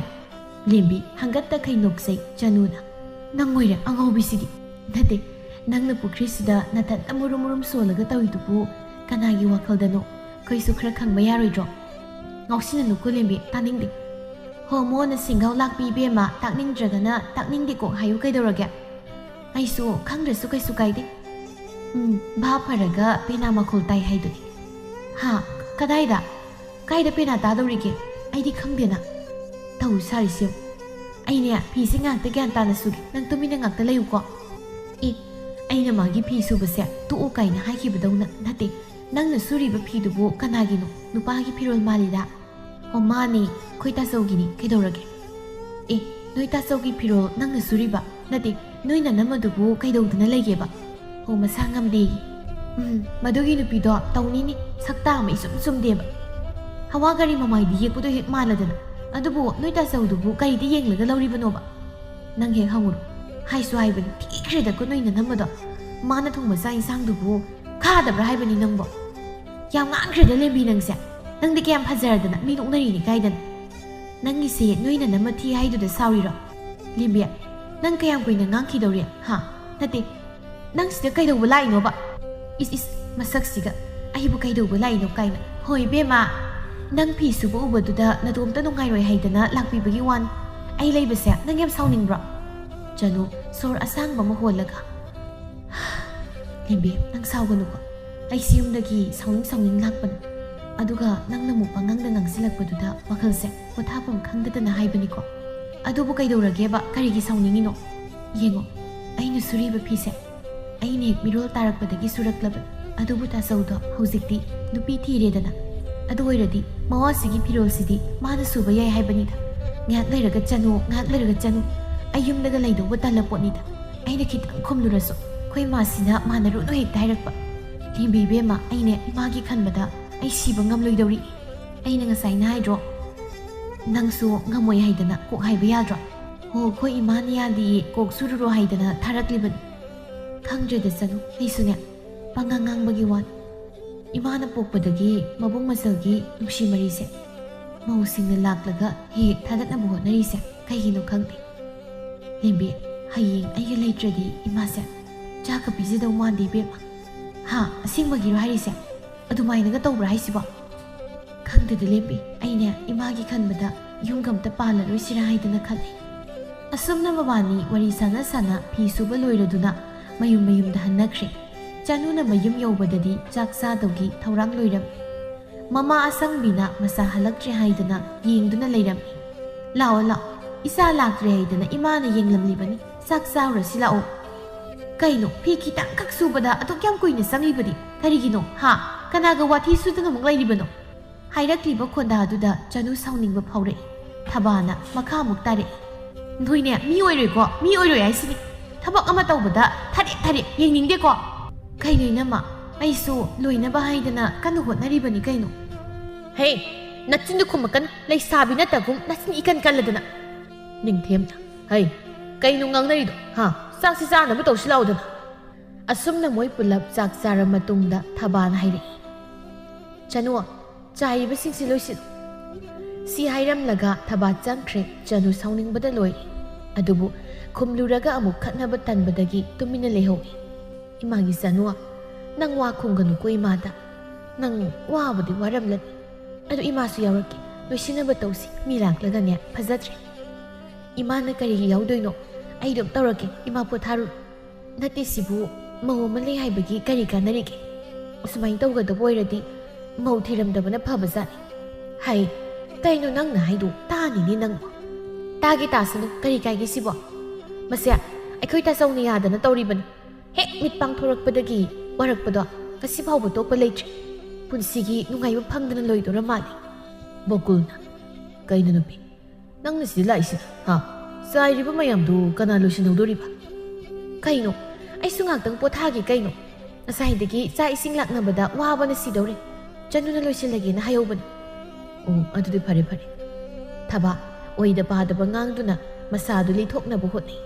ꯂꯦꯝꯕꯤ ꯍꯪꯒꯠꯇꯈꯩ ꯅꯣꯛꯆꯩ ꯆꯅꯨꯅ꯫ "ꯅꯪ ꯑꯣꯏꯔꯦ ꯑꯉꯥꯎꯕꯤꯁꯤꯗꯤ!" "ꯅꯠꯇꯦ, ꯅꯪꯅ ꯄꯨꯈ꯭ꯔꯤꯁꯤꯗ ꯅꯊꯟꯇ ꯃꯨꯔꯨꯝ ꯃꯨꯔꯨꯝ ꯁꯣꯜꯂꯒ ꯇꯧꯔꯤꯗꯨꯕꯨ ꯀꯅꯥꯒꯤ ꯋꯥꯈꯜꯗꯅꯣ? ꯑꯩꯈꯣꯏꯁꯨ ꯈꯔ ꯈꯪꯕ ꯌꯥꯔꯣꯏꯗ꯭ꯔꯣ?" "ꯉꯥꯎꯁꯤꯟꯅꯅꯨꯀꯣ ꯂꯦꯝꯕꯤ, ꯇꯥꯅꯤꯡꯗꯦ꯫ ꯍꯣ, ꯃꯣꯟꯅ ꯁꯦꯡꯒꯥꯎ ꯂꯥꯛꯄꯤ ꯏꯕꯦꯝꯃ, ꯇꯥꯛꯅꯤꯡꯗ꯭ꯔꯒꯅ ꯇꯥꯛꯅꯤꯡꯗꯦꯀꯣ ꯍꯥꯏꯌꯨ ꯀꯩꯗꯧꯔꯒꯦ? ꯑꯩꯁꯨ ꯈꯪꯗ꯭ꯔꯁꯨ ꯀꯩꯁꯨ ꯀꯥꯏꯗꯦ꯫ ꯎꯝ, ꯚꯥꯞ ꯐꯔꯒ ꯄꯦꯅꯥ ꯃꯈꯣꯜ ꯇꯥꯏ ꯍꯥꯏꯗꯨꯅꯤ꯫" "ꯍꯥ? ꯀꯗꯥꯏꯗ? ꯀꯥꯏꯗ ꯄꯦꯅꯥ ꯇꯥꯗꯧꯔꯤꯒꯦ? ꯑꯩꯗꯤ ꯈꯪꯗꯦꯅ꯫" "ꯇꯧ ꯁꯥꯔꯤꯁꯦ ꯌꯦꯡꯉꯨ꯫ ꯑꯩꯅꯦ ꯐꯤꯁꯦ ꯉꯥꯛꯇ ꯒ꯭ꯌꯥꯟ ꯇꯥꯅ ꯁꯨꯒꯦ, ꯅꯪ ꯇꯨꯃꯤꯟꯅ ꯉꯥꯛꯇ ꯂꯩꯌꯨꯀꯣ꯫" "ꯑꯦ, ꯑꯩꯅ ꯃꯥꯒꯤ ꯐꯤ ꯁꯨꯕꯁꯦ ꯇꯣꯛꯑꯣ ꯀꯥꯏꯅ ꯍꯥꯏꯈꯤꯕꯗꯧꯅ ꯅꯠꯇꯦ꯫ ꯅꯪꯅ ꯁꯨꯔꯤꯕ ꯐꯤꯗꯨꯕꯨ ꯀꯅꯥꯒꯤꯅꯣ? ꯅꯨꯄꯥꯒꯤ ꯐꯤꯔꯣꯜ ꯃꯥꯜꯂꯤꯗ꯫" "ꯑꯣ, ꯃꯥꯅꯦ, ꯑꯩꯈꯣꯏ ꯇꯥꯆꯧꯒꯤꯅꯤ꯫ ꯀꯩꯗꯧꯔꯒꯦ?" "ꯑꯦ, ꯅꯣꯏ ꯇꯥꯆꯧꯒꯤ ꯐꯤꯔꯣꯜ ꯅꯪꯅ ꯁꯨꯔꯤꯕ? ꯅꯠꯇꯦ, ꯅꯣꯏ ꯅꯅꯝꯃꯗꯨꯕꯨ ꯀꯩꯗꯧꯗꯅ ꯂꯩꯒꯦꯕ?" "ꯑꯣ, ꯃꯁꯥ ꯉꯝꯗꯦꯌꯦ꯫" "ꯎꯝ, ꯃꯗꯨꯒꯤ ꯅꯨꯄꯤꯗꯣ ꯇꯧꯅꯤꯅꯤ, ꯁꯛꯇꯥ ꯑꯃ ꯏꯆꯨꯝ ꯆꯨꯝꯗꯦꯕ꯫ ꯍꯋꯥ ꯒꯥꯔꯤ ꯃꯃꯥꯏꯗꯤ ꯌꯦꯛꯄꯗꯣ ꯍꯦꯛ ꯃꯥꯜꯂꯗꯅ꯫ ꯑꯗꯨꯕꯨ ꯅꯣꯏ ꯇꯥꯆꯧꯗꯨꯕꯨ ꯀꯔꯤꯗ ꯌꯦꯡꯂꯒ ꯂꯧꯔꯤꯕꯅꯣꯕ? ꯅꯪ ꯍꯦꯛ ꯍꯪꯉꯨꯔꯣ꯫ ꯍꯥꯏꯁꯨ ꯍꯥꯏꯕꯅꯤ, ꯊꯤꯈ꯭ꯔꯦꯗꯀꯣ ꯅꯣꯏ ꯅꯅꯝꯃꯗꯣ꯫ ꯃꯥꯅ ꯊꯣꯡꯕ ꯆꯥꯛ ꯏꯟꯁꯥꯡꯗꯨꯕꯨ ꯈꯥꯗꯕ꯭ꯔꯥ ꯍꯥꯏꯕꯅꯤ ꯅꯪꯕꯣ?" "ꯌꯥꯝ ꯉꯥꯡꯈ꯭ꯔꯦꯗ ꯂꯦꯝꯕꯤ ꯅꯪꯁꯦ꯫ ꯅꯪꯗꯤ ꯀꯌꯥꯝ ꯐꯖꯔꯗꯅ ꯃꯤ ꯅꯣꯛꯅꯔꯤꯅꯤ ꯀꯥꯏꯗꯅ꯫ ꯅꯪꯒꯤꯁꯦ ꯅꯣꯏ ꯅꯅꯝꯃ ꯊꯤ ꯍꯥꯏꯗꯨꯗ ꯁꯥꯎꯔꯤꯔꯣ? ꯂꯦꯝꯕꯤ, ꯅꯪ ꯀꯌꯥꯝ ꯀꯨꯏꯅ ꯉꯥꯡꯈꯤꯗꯧꯔꯤ? ꯍꯥ? ꯅꯠꯇꯦ, ꯅꯪ ꯁꯤꯗ ꯀꯩꯗꯧꯕ ꯂꯥꯛꯏꯅꯣꯕ? ꯏꯁ ꯏꯁ, ꯃꯁꯛꯁꯤꯒ ꯑꯩꯕꯨ ꯀꯩꯗꯧꯕ ꯂꯥꯛꯏꯅꯣ ꯀꯥꯏꯅ꯫ ꯍꯣꯏ ꯏꯕꯦꯝꯃ, ꯅꯪ ꯐꯤ ꯁꯨꯕ ꯎꯕꯗꯨꯗ ꯅꯇꯣꯝꯇ ꯅꯨꯡꯉꯥꯏꯔꯣꯏ ꯍꯥꯏꯗꯅ ꯂꯥꯛꯄꯤꯕꯒꯤ ꯋꯥꯅꯤ꯫ ꯑꯩ ꯂꯩꯕꯁꯦ ꯅꯪ ꯌꯥꯝ ꯁꯥꯎꯅꯤꯡꯕ꯭ꯔꯣ?" ꯆꯅꯨ ꯁꯣꯔ ꯑꯁꯥꯡꯕ ꯑꯃ ꯍꯣꯜꯂꯒ, "ꯂꯦꯝꯕꯤ, ꯅꯪ ꯁꯥꯎꯒꯅꯨꯀꯣ꯫ ꯑꯩꯁꯤ ꯌꯨꯝꯗꯒꯤ ꯁꯥꯎꯅꯤꯡ ꯁꯥꯎꯅꯤꯡ ꯂꯥꯛꯄꯅꯤ꯫ ꯑꯗꯨꯒ ꯅꯪꯅ ꯑꯃꯨꯛ ꯄꯉꯥꯡꯗ ꯉꯥꯡꯁꯤꯜꯂꯛꯄꯗꯨꯗ ꯋꯥꯈꯜꯁꯦ ꯄꯣꯊꯥꯐꯝ ꯈꯪꯗꯗꯅ ꯍꯥꯏꯕꯅꯤꯀꯣ꯫ ꯑꯗꯨꯕꯨ ꯀꯩꯗꯧꯔꯒꯦꯕ? ꯀꯔꯤꯒꯤ ꯁꯥꯎꯅꯤꯡꯉꯤꯅꯣ? ꯌꯦꯡꯉꯣ, ꯑꯩꯅ ꯁꯨꯔꯤꯕ ꯐꯤꯁꯦ ꯑꯩꯅ ꯍꯦꯛ ꯃꯤꯔꯣꯜ ꯇꯥꯔꯛꯄꯗꯒꯤ ꯁꯨꯔꯛꯂꯕꯅꯤ꯫ ꯑꯗꯨꯕꯨ ꯇꯥꯆꯧꯗꯣ ꯍꯧꯖꯤꯛꯇꯤ ꯅꯨꯄꯤ ꯊꯤꯔꯦꯗꯅ꯫ ꯑꯗꯨ ꯑꯣꯏꯔꯗꯤ ꯃꯋꯥꯁꯤꯒꯤ ꯐꯤꯔꯣꯜꯁꯤꯗꯤ ꯃꯥꯅ ꯁꯨꯕ ꯌꯥꯏ ꯍꯥꯏꯕꯅꯤꯗ꯫ ꯉꯥꯏꯍꯥꯛ ꯂꯩꯔꯒ ꯆꯅꯨ, ꯉꯥꯏꯍꯥꯛ ꯂꯩꯔꯒ ꯆꯅꯨ꯫ ꯑꯩ ꯌꯨꯝꯗꯒ ꯂꯩꯗꯧꯕ ꯇꯜꯂ ꯄꯣꯠꯅꯤꯗ꯫ ꯑꯩꯅ ꯈꯤꯇꯪ ꯈꯨꯝꯂꯨꯔꯁꯨ ꯑꯩꯈꯣꯏ ꯃꯥꯁꯤꯅ ꯃꯥꯟꯅꯔꯨꯅꯨ ꯍꯦꯛꯇ ꯍꯥꯏꯔꯛꯄ꯫ ꯂꯦꯝꯕꯤ ꯏꯕꯦꯝꯃ, ꯑꯩꯅꯦ ꯏꯃꯥꯒꯤ ꯈꯟꯕꯗ ꯑꯩ ꯁꯤꯕ ꯉꯝꯂꯣꯏꯗꯧꯔꯤ꯫ ꯑꯩꯅ ꯉꯁꯥꯏꯅ ꯍꯥꯏꯗ꯭ꯔꯣ? ꯅꯪꯁꯨ ꯉꯝꯃꯣꯏ ꯍꯥꯏꯗꯅ ꯀꯣꯛ ꯍꯥꯏꯕ ꯌꯥꯗ꯭ꯔꯣ? ꯍꯣ, ꯑꯩꯈꯣꯏ ꯏꯃꯥꯅ ꯌꯥꯗꯤꯌꯦ, ꯀꯣꯛ ꯁꯨꯔꯨꯔꯣ ꯍꯥꯏꯗꯅ ꯊꯥꯔꯛꯂꯤꯕꯅꯤ꯫ ꯈꯪꯗ꯭ꯔꯦꯗ ꯆꯅꯨ, ꯑꯩꯁꯨꯅꯦ ꯄꯉꯥꯡ ꯉꯥꯡꯕꯒꯤ ꯋꯥꯅꯤ꯫ ꯏꯃꯥꯅ ꯄꯣꯛꯄꯗꯒꯤ ꯃꯕꯨꯡ ꯃꯆꯜꯒꯤ ꯅꯨꯡꯁꯤ ꯃꯔꯤꯁꯦ ꯃꯧꯁꯤꯡꯅ ꯂꯥꯛꯂꯒ ꯍꯦꯛ ꯍꯦꯛ ꯊꯥꯗꯠꯅꯕ ꯍꯣꯠꯅꯔꯤꯁꯦ ꯀꯩꯒꯤꯅꯣ ꯈꯪꯗꯦ꯫ ꯂꯦꯝꯕꯤ, ꯍꯌꯦꯡ ꯑꯩꯒ ꯂꯩꯇ꯭ꯔꯗꯤ ꯏꯃꯥꯁꯦ ꯆꯥꯛꯀ ꯄꯤꯖꯗꯧ ꯃꯥꯟꯗꯦ ꯏꯕꯦꯝꯃ꯫ ꯍꯥ, ꯑꯁꯦꯡꯕꯒꯤꯔꯣ ꯍꯥꯏꯔꯤꯁꯦ? ꯑꯗꯨꯃꯥꯏꯅꯒ ꯇꯧꯕ꯭ꯔꯥ ꯍꯥꯏꯁꯤꯕꯣ? ꯈꯪꯗꯦꯗ ꯂꯦꯝꯕꯤ, ꯑꯩꯅꯦ ꯏꯃꯥꯒꯤ ꯈꯟꯕꯗ ꯌꯨꯝꯒ ꯑꯝꯇ ꯄꯥꯜꯂꯔꯣꯏꯁꯤꯔꯥ ꯍꯥꯏꯗꯅ ꯈꯜꯂꯤ꯫ ꯑꯁꯨꯝꯅ ꯃꯕꯥꯅꯤ ꯋꯥꯔꯤ ꯁꯥꯟꯅ ꯁꯥꯟꯅ ꯐꯤ ꯁꯨꯕ ꯂꯣꯏꯔꯗꯨꯅ ꯃꯌꯨꯝ ꯃꯌꯨꯝꯗ ꯍꯟꯅꯈ꯭ꯔꯦ꯫ ꯆꯅꯨꯅ ꯃꯌꯨꯝ ꯌꯧꯕꯗꯗꯤ ꯆꯥꯛ ꯆꯥꯗꯧꯒꯤ ꯊꯧꯔꯥꯡ ꯂꯣꯏꯔꯝꯃꯤ꯫ ꯃꯃꯥ ꯑꯁꯪꯕꯤꯅ ꯃꯆꯥ ꯍꯜꯂꯛꯇ꯭ꯔꯦ ꯍꯥꯏꯗꯅ ꯌꯦꯡꯗꯨꯅ ꯂꯩꯔꯝꯃꯤ꯫ "ꯂꯥꯛꯑꯣ, ꯂꯥꯛꯑꯣ, ꯏꯆꯥ ꯂꯥꯛꯇ꯭ꯔꯦ ꯍꯥꯏꯗꯅ ꯏꯃꯥꯅ ꯌꯦꯡꯂꯝꯂꯤꯕꯅꯤ, ꯆꯥꯛ ꯆꯥꯔꯨꯔꯁꯤ ꯂꯥꯛꯑꯣ꯫" "ꯀꯩꯅꯣ, ꯐꯤ ꯈꯤꯇꯪꯈꯛ ꯁꯨꯕꯗ ꯑꯗꯨꯛ ꯌꯥꯝ ꯀꯨꯏꯅ ꯆꯪꯂꯤꯕꯗꯤ ꯀꯔꯤꯒꯤꯅꯣ? ꯍꯥ? ꯀꯅꯥꯒ ꯋꯥꯊꯤ ꯁꯨꯗꯅ ꯑꯃꯨꯛ ꯂꯩꯔꯤꯕꯅꯣ?" ꯍꯥꯏꯔꯛꯂꯤꯕ ꯈꯣꯟꯗꯥꯗꯨꯗ ꯆꯅꯨ ꯁꯥꯎꯅꯤꯡꯕ ꯐꯥꯎꯔꯛꯏ꯫ ꯊꯕꯥꯅ ꯃꯈꯥ ꯑꯃꯨꯛ ꯇꯥꯔꯛꯏ꯫ "ꯅꯣꯏꯅꯦ ꯃꯤ ꯑꯣꯏꯔꯣꯏꯀꯣ, ꯃꯤ ꯑꯣꯏꯔꯣꯏ ꯍꯥꯏꯁꯤꯅꯤ꯫ ꯊꯕꯛ ꯑꯃ ꯇꯧꯕꯗ ꯊꯔꯦꯛ ꯊꯔꯦꯛ ꯌꯦꯡꯅꯤꯡꯗꯦꯀꯣ꯫" "ꯀꯩꯅꯣ ꯏꯅꯝꯃ, ꯑꯩꯁꯨ ꯂꯣꯏꯅꯕ ꯍꯥꯏꯗꯅ ꯀꯟꯅ ꯍꯣꯠꯅꯔꯤꯕꯅꯤ ꯀꯩꯅꯣ꯫" "ꯍꯦ, ꯅꯆꯤꯟꯗꯨ ꯈꯨꯝꯃꯛꯀꯅꯨ, ꯂꯩꯁꯥꯕꯤ ꯅꯠꯇꯒꯨꯝ ꯅꯆꯤꯟ ꯏꯀꯟ ꯀꯜꯂꯗꯅ꯫" "ꯅꯤꯡꯊꯦꯝꯅ, ꯍꯩ, ꯀꯩꯅꯣ ꯉꯥꯡꯅꯔꯤꯗꯣ? ꯍꯥ? ꯆꯥꯛꯁꯤ ꯆꯥꯅꯕ ꯇꯧꯁꯤ ꯂꯥꯛꯑꯣꯗꯅ꯫" ꯑꯁꯨꯝꯅ ꯃꯣꯏ ꯄꯨꯂꯞ ꯆꯥꯛ ꯆꯥꯔ ꯃꯇꯨꯡꯗ ꯊꯕꯥꯅ ꯍꯥꯏꯔꯛꯏ꯫ "ꯆꯅꯨ, ꯆꯥꯏꯔꯤꯕꯁꯤꯡꯁꯤ ꯂꯣꯏꯁꯤꯜꯂꯨ꯫" ꯁꯤ ꯍꯥꯏꯔꯝꯂꯒ ꯊꯕꯥ ꯆꯪꯈ꯭ꯔꯦ꯫ ꯆꯅꯨ ꯁꯥꯎꯅꯤꯡꯕꯗ ꯂꯣꯏꯔꯦ꯫ ꯑꯗꯨꯕꯨ ꯈꯨꯝꯂꯨꯔꯒ ꯑꯃꯨꯛ ꯈꯠꯅꯕ ꯇꯟꯕꯗꯒꯤ ꯇꯨꯃꯤꯟꯅ ꯂꯩꯍꯧꯏ꯫ "ꯏꯃꯥꯒꯤ ꯆꯅꯨ, ꯅꯪ ꯋꯥ ꯈꯨꯝꯒꯅꯨꯀꯣ ꯏꯃꯥꯗ꯫ ꯅꯪ ꯋꯥꯕꯨꯗꯤ ꯋꯥꯔꯝꯂꯅꯤ꯫ ꯑꯗꯨ ꯏꯃꯥꯁꯨ ꯌꯥꯎꯔꯛꯀꯦ꯫ ꯂꯣꯏꯁꯤꯟꯅꯕ ꯇꯧꯁꯤ꯫ ꯃꯤ ꯂꯥꯛꯂꯒꯅꯦ ꯐꯖꯗ꯭ꯔꯦ꯫" "ꯏꯃꯥꯅ ꯀꯔꯤꯒꯤ ꯌꯥꯎꯗꯣꯏꯅꯣ? ꯑꯩ ꯑꯗꯨꯝ ꯇꯧꯔꯛꯀꯦ꯫ ꯏꯃꯥ ꯄꯣꯊꯥꯔꯨꯔꯣ꯫" "ꯅꯠꯇꯦ ꯁꯤꯕꯨ, ꯃꯧ ꯑꯃ ꯂꯩ ꯍꯥꯏꯕꯒꯤ ꯀꯔꯤ ꯀꯥꯟꯅꯔꯤꯒꯦ? ꯑꯁꯨꯃꯥꯏꯅ ꯇꯧꯒꯗꯕ ꯑꯣꯏꯔꯗꯤ ꯃꯧ ꯊꯤꯔꯝꯗꯕꯅ ꯐꯕꯖꯥꯠꯅꯤ꯫" "ꯍꯥꯏ, ꯀꯩꯅꯣ ꯅꯪꯅ ꯍꯥꯏꯗꯣ? ꯇꯥꯅꯤꯅꯦ ꯅꯪꯕꯨ꯫" "ꯇꯥꯒꯦ ꯇꯥꯁꯅꯨ, ꯀꯔꯤ ꯀꯥꯏꯒꯦ ꯁꯤꯕꯣ? ꯃꯁꯦ ꯑꯩꯈꯣꯏ ꯇꯥꯆꯧꯅ ꯌꯥꯗꯅ ꯇꯧꯔꯤꯕꯅꯤ꯫ ꯍꯦꯛ ꯃꯤꯠ ꯄꯥꯡꯊꯣꯔꯛꯄꯗꯒꯤ ꯋꯥꯔꯛꯄꯗꯣ ꯉꯁꯤ ꯐꯥꯎꯕ ꯇꯣꯛꯄ ꯂꯩꯇ꯭ꯔꯤ꯫ ꯄꯨꯟꯁꯤꯒꯤ ꯅꯨꯡꯉꯥꯏꯕ ꯐꯪꯗꯅ ꯂꯣꯏꯗꯣꯔ ꯃꯥꯜꯂꯦ꯫ ꯕꯣꯀꯨꯜꯅ, "ꯀꯩꯅꯣ ꯅꯨꯄꯤ, ꯅꯪꯅ ꯁꯤꯗ ꯂꯥꯛꯏꯁꯤꯅ, ꯍꯥ? ꯆꯥꯏꯔꯤꯕ ꯃꯌꯥꯝꯗꯨ ꯀꯅꯥ ꯂꯣꯏꯁꯤꯟꯍꯧꯗꯣꯔꯤꯕ?" "ꯀꯩꯅꯣ? ꯑꯩꯁꯨ ꯉꯥꯛꯇꯪ ꯄꯣꯊꯥꯒꯦ ꯀꯩꯅꯣ꯫ ꯉꯁꯥꯏꯗꯒꯤ ꯆꯥꯛ ꯏꯁꯤꯡ ꯂꯥꯛꯅꯕꯗ ꯋꯥꯕꯅ ꯁꯤꯗꯧꯔꯦ꯫ ꯆꯅꯨꯅ ꯂꯣꯏꯁꯤꯜꯂꯒꯦꯅ ꯍꯥꯏꯍꯧꯕꯅꯤ꯫" "ꯑꯣ, ꯑꯗꯨꯗꯤ ꯐꯔꯦ ꯐꯔꯦ꯫ ꯊꯕꯥ, ꯑꯣꯏꯗ ꯄꯥꯗꯕ ꯉꯥꯡꯗꯨꯅ ꯃꯁꯥꯗꯨ ꯂꯤꯊꯣꯛꯅꯕ ꯍꯣꯠꯅꯩ꯫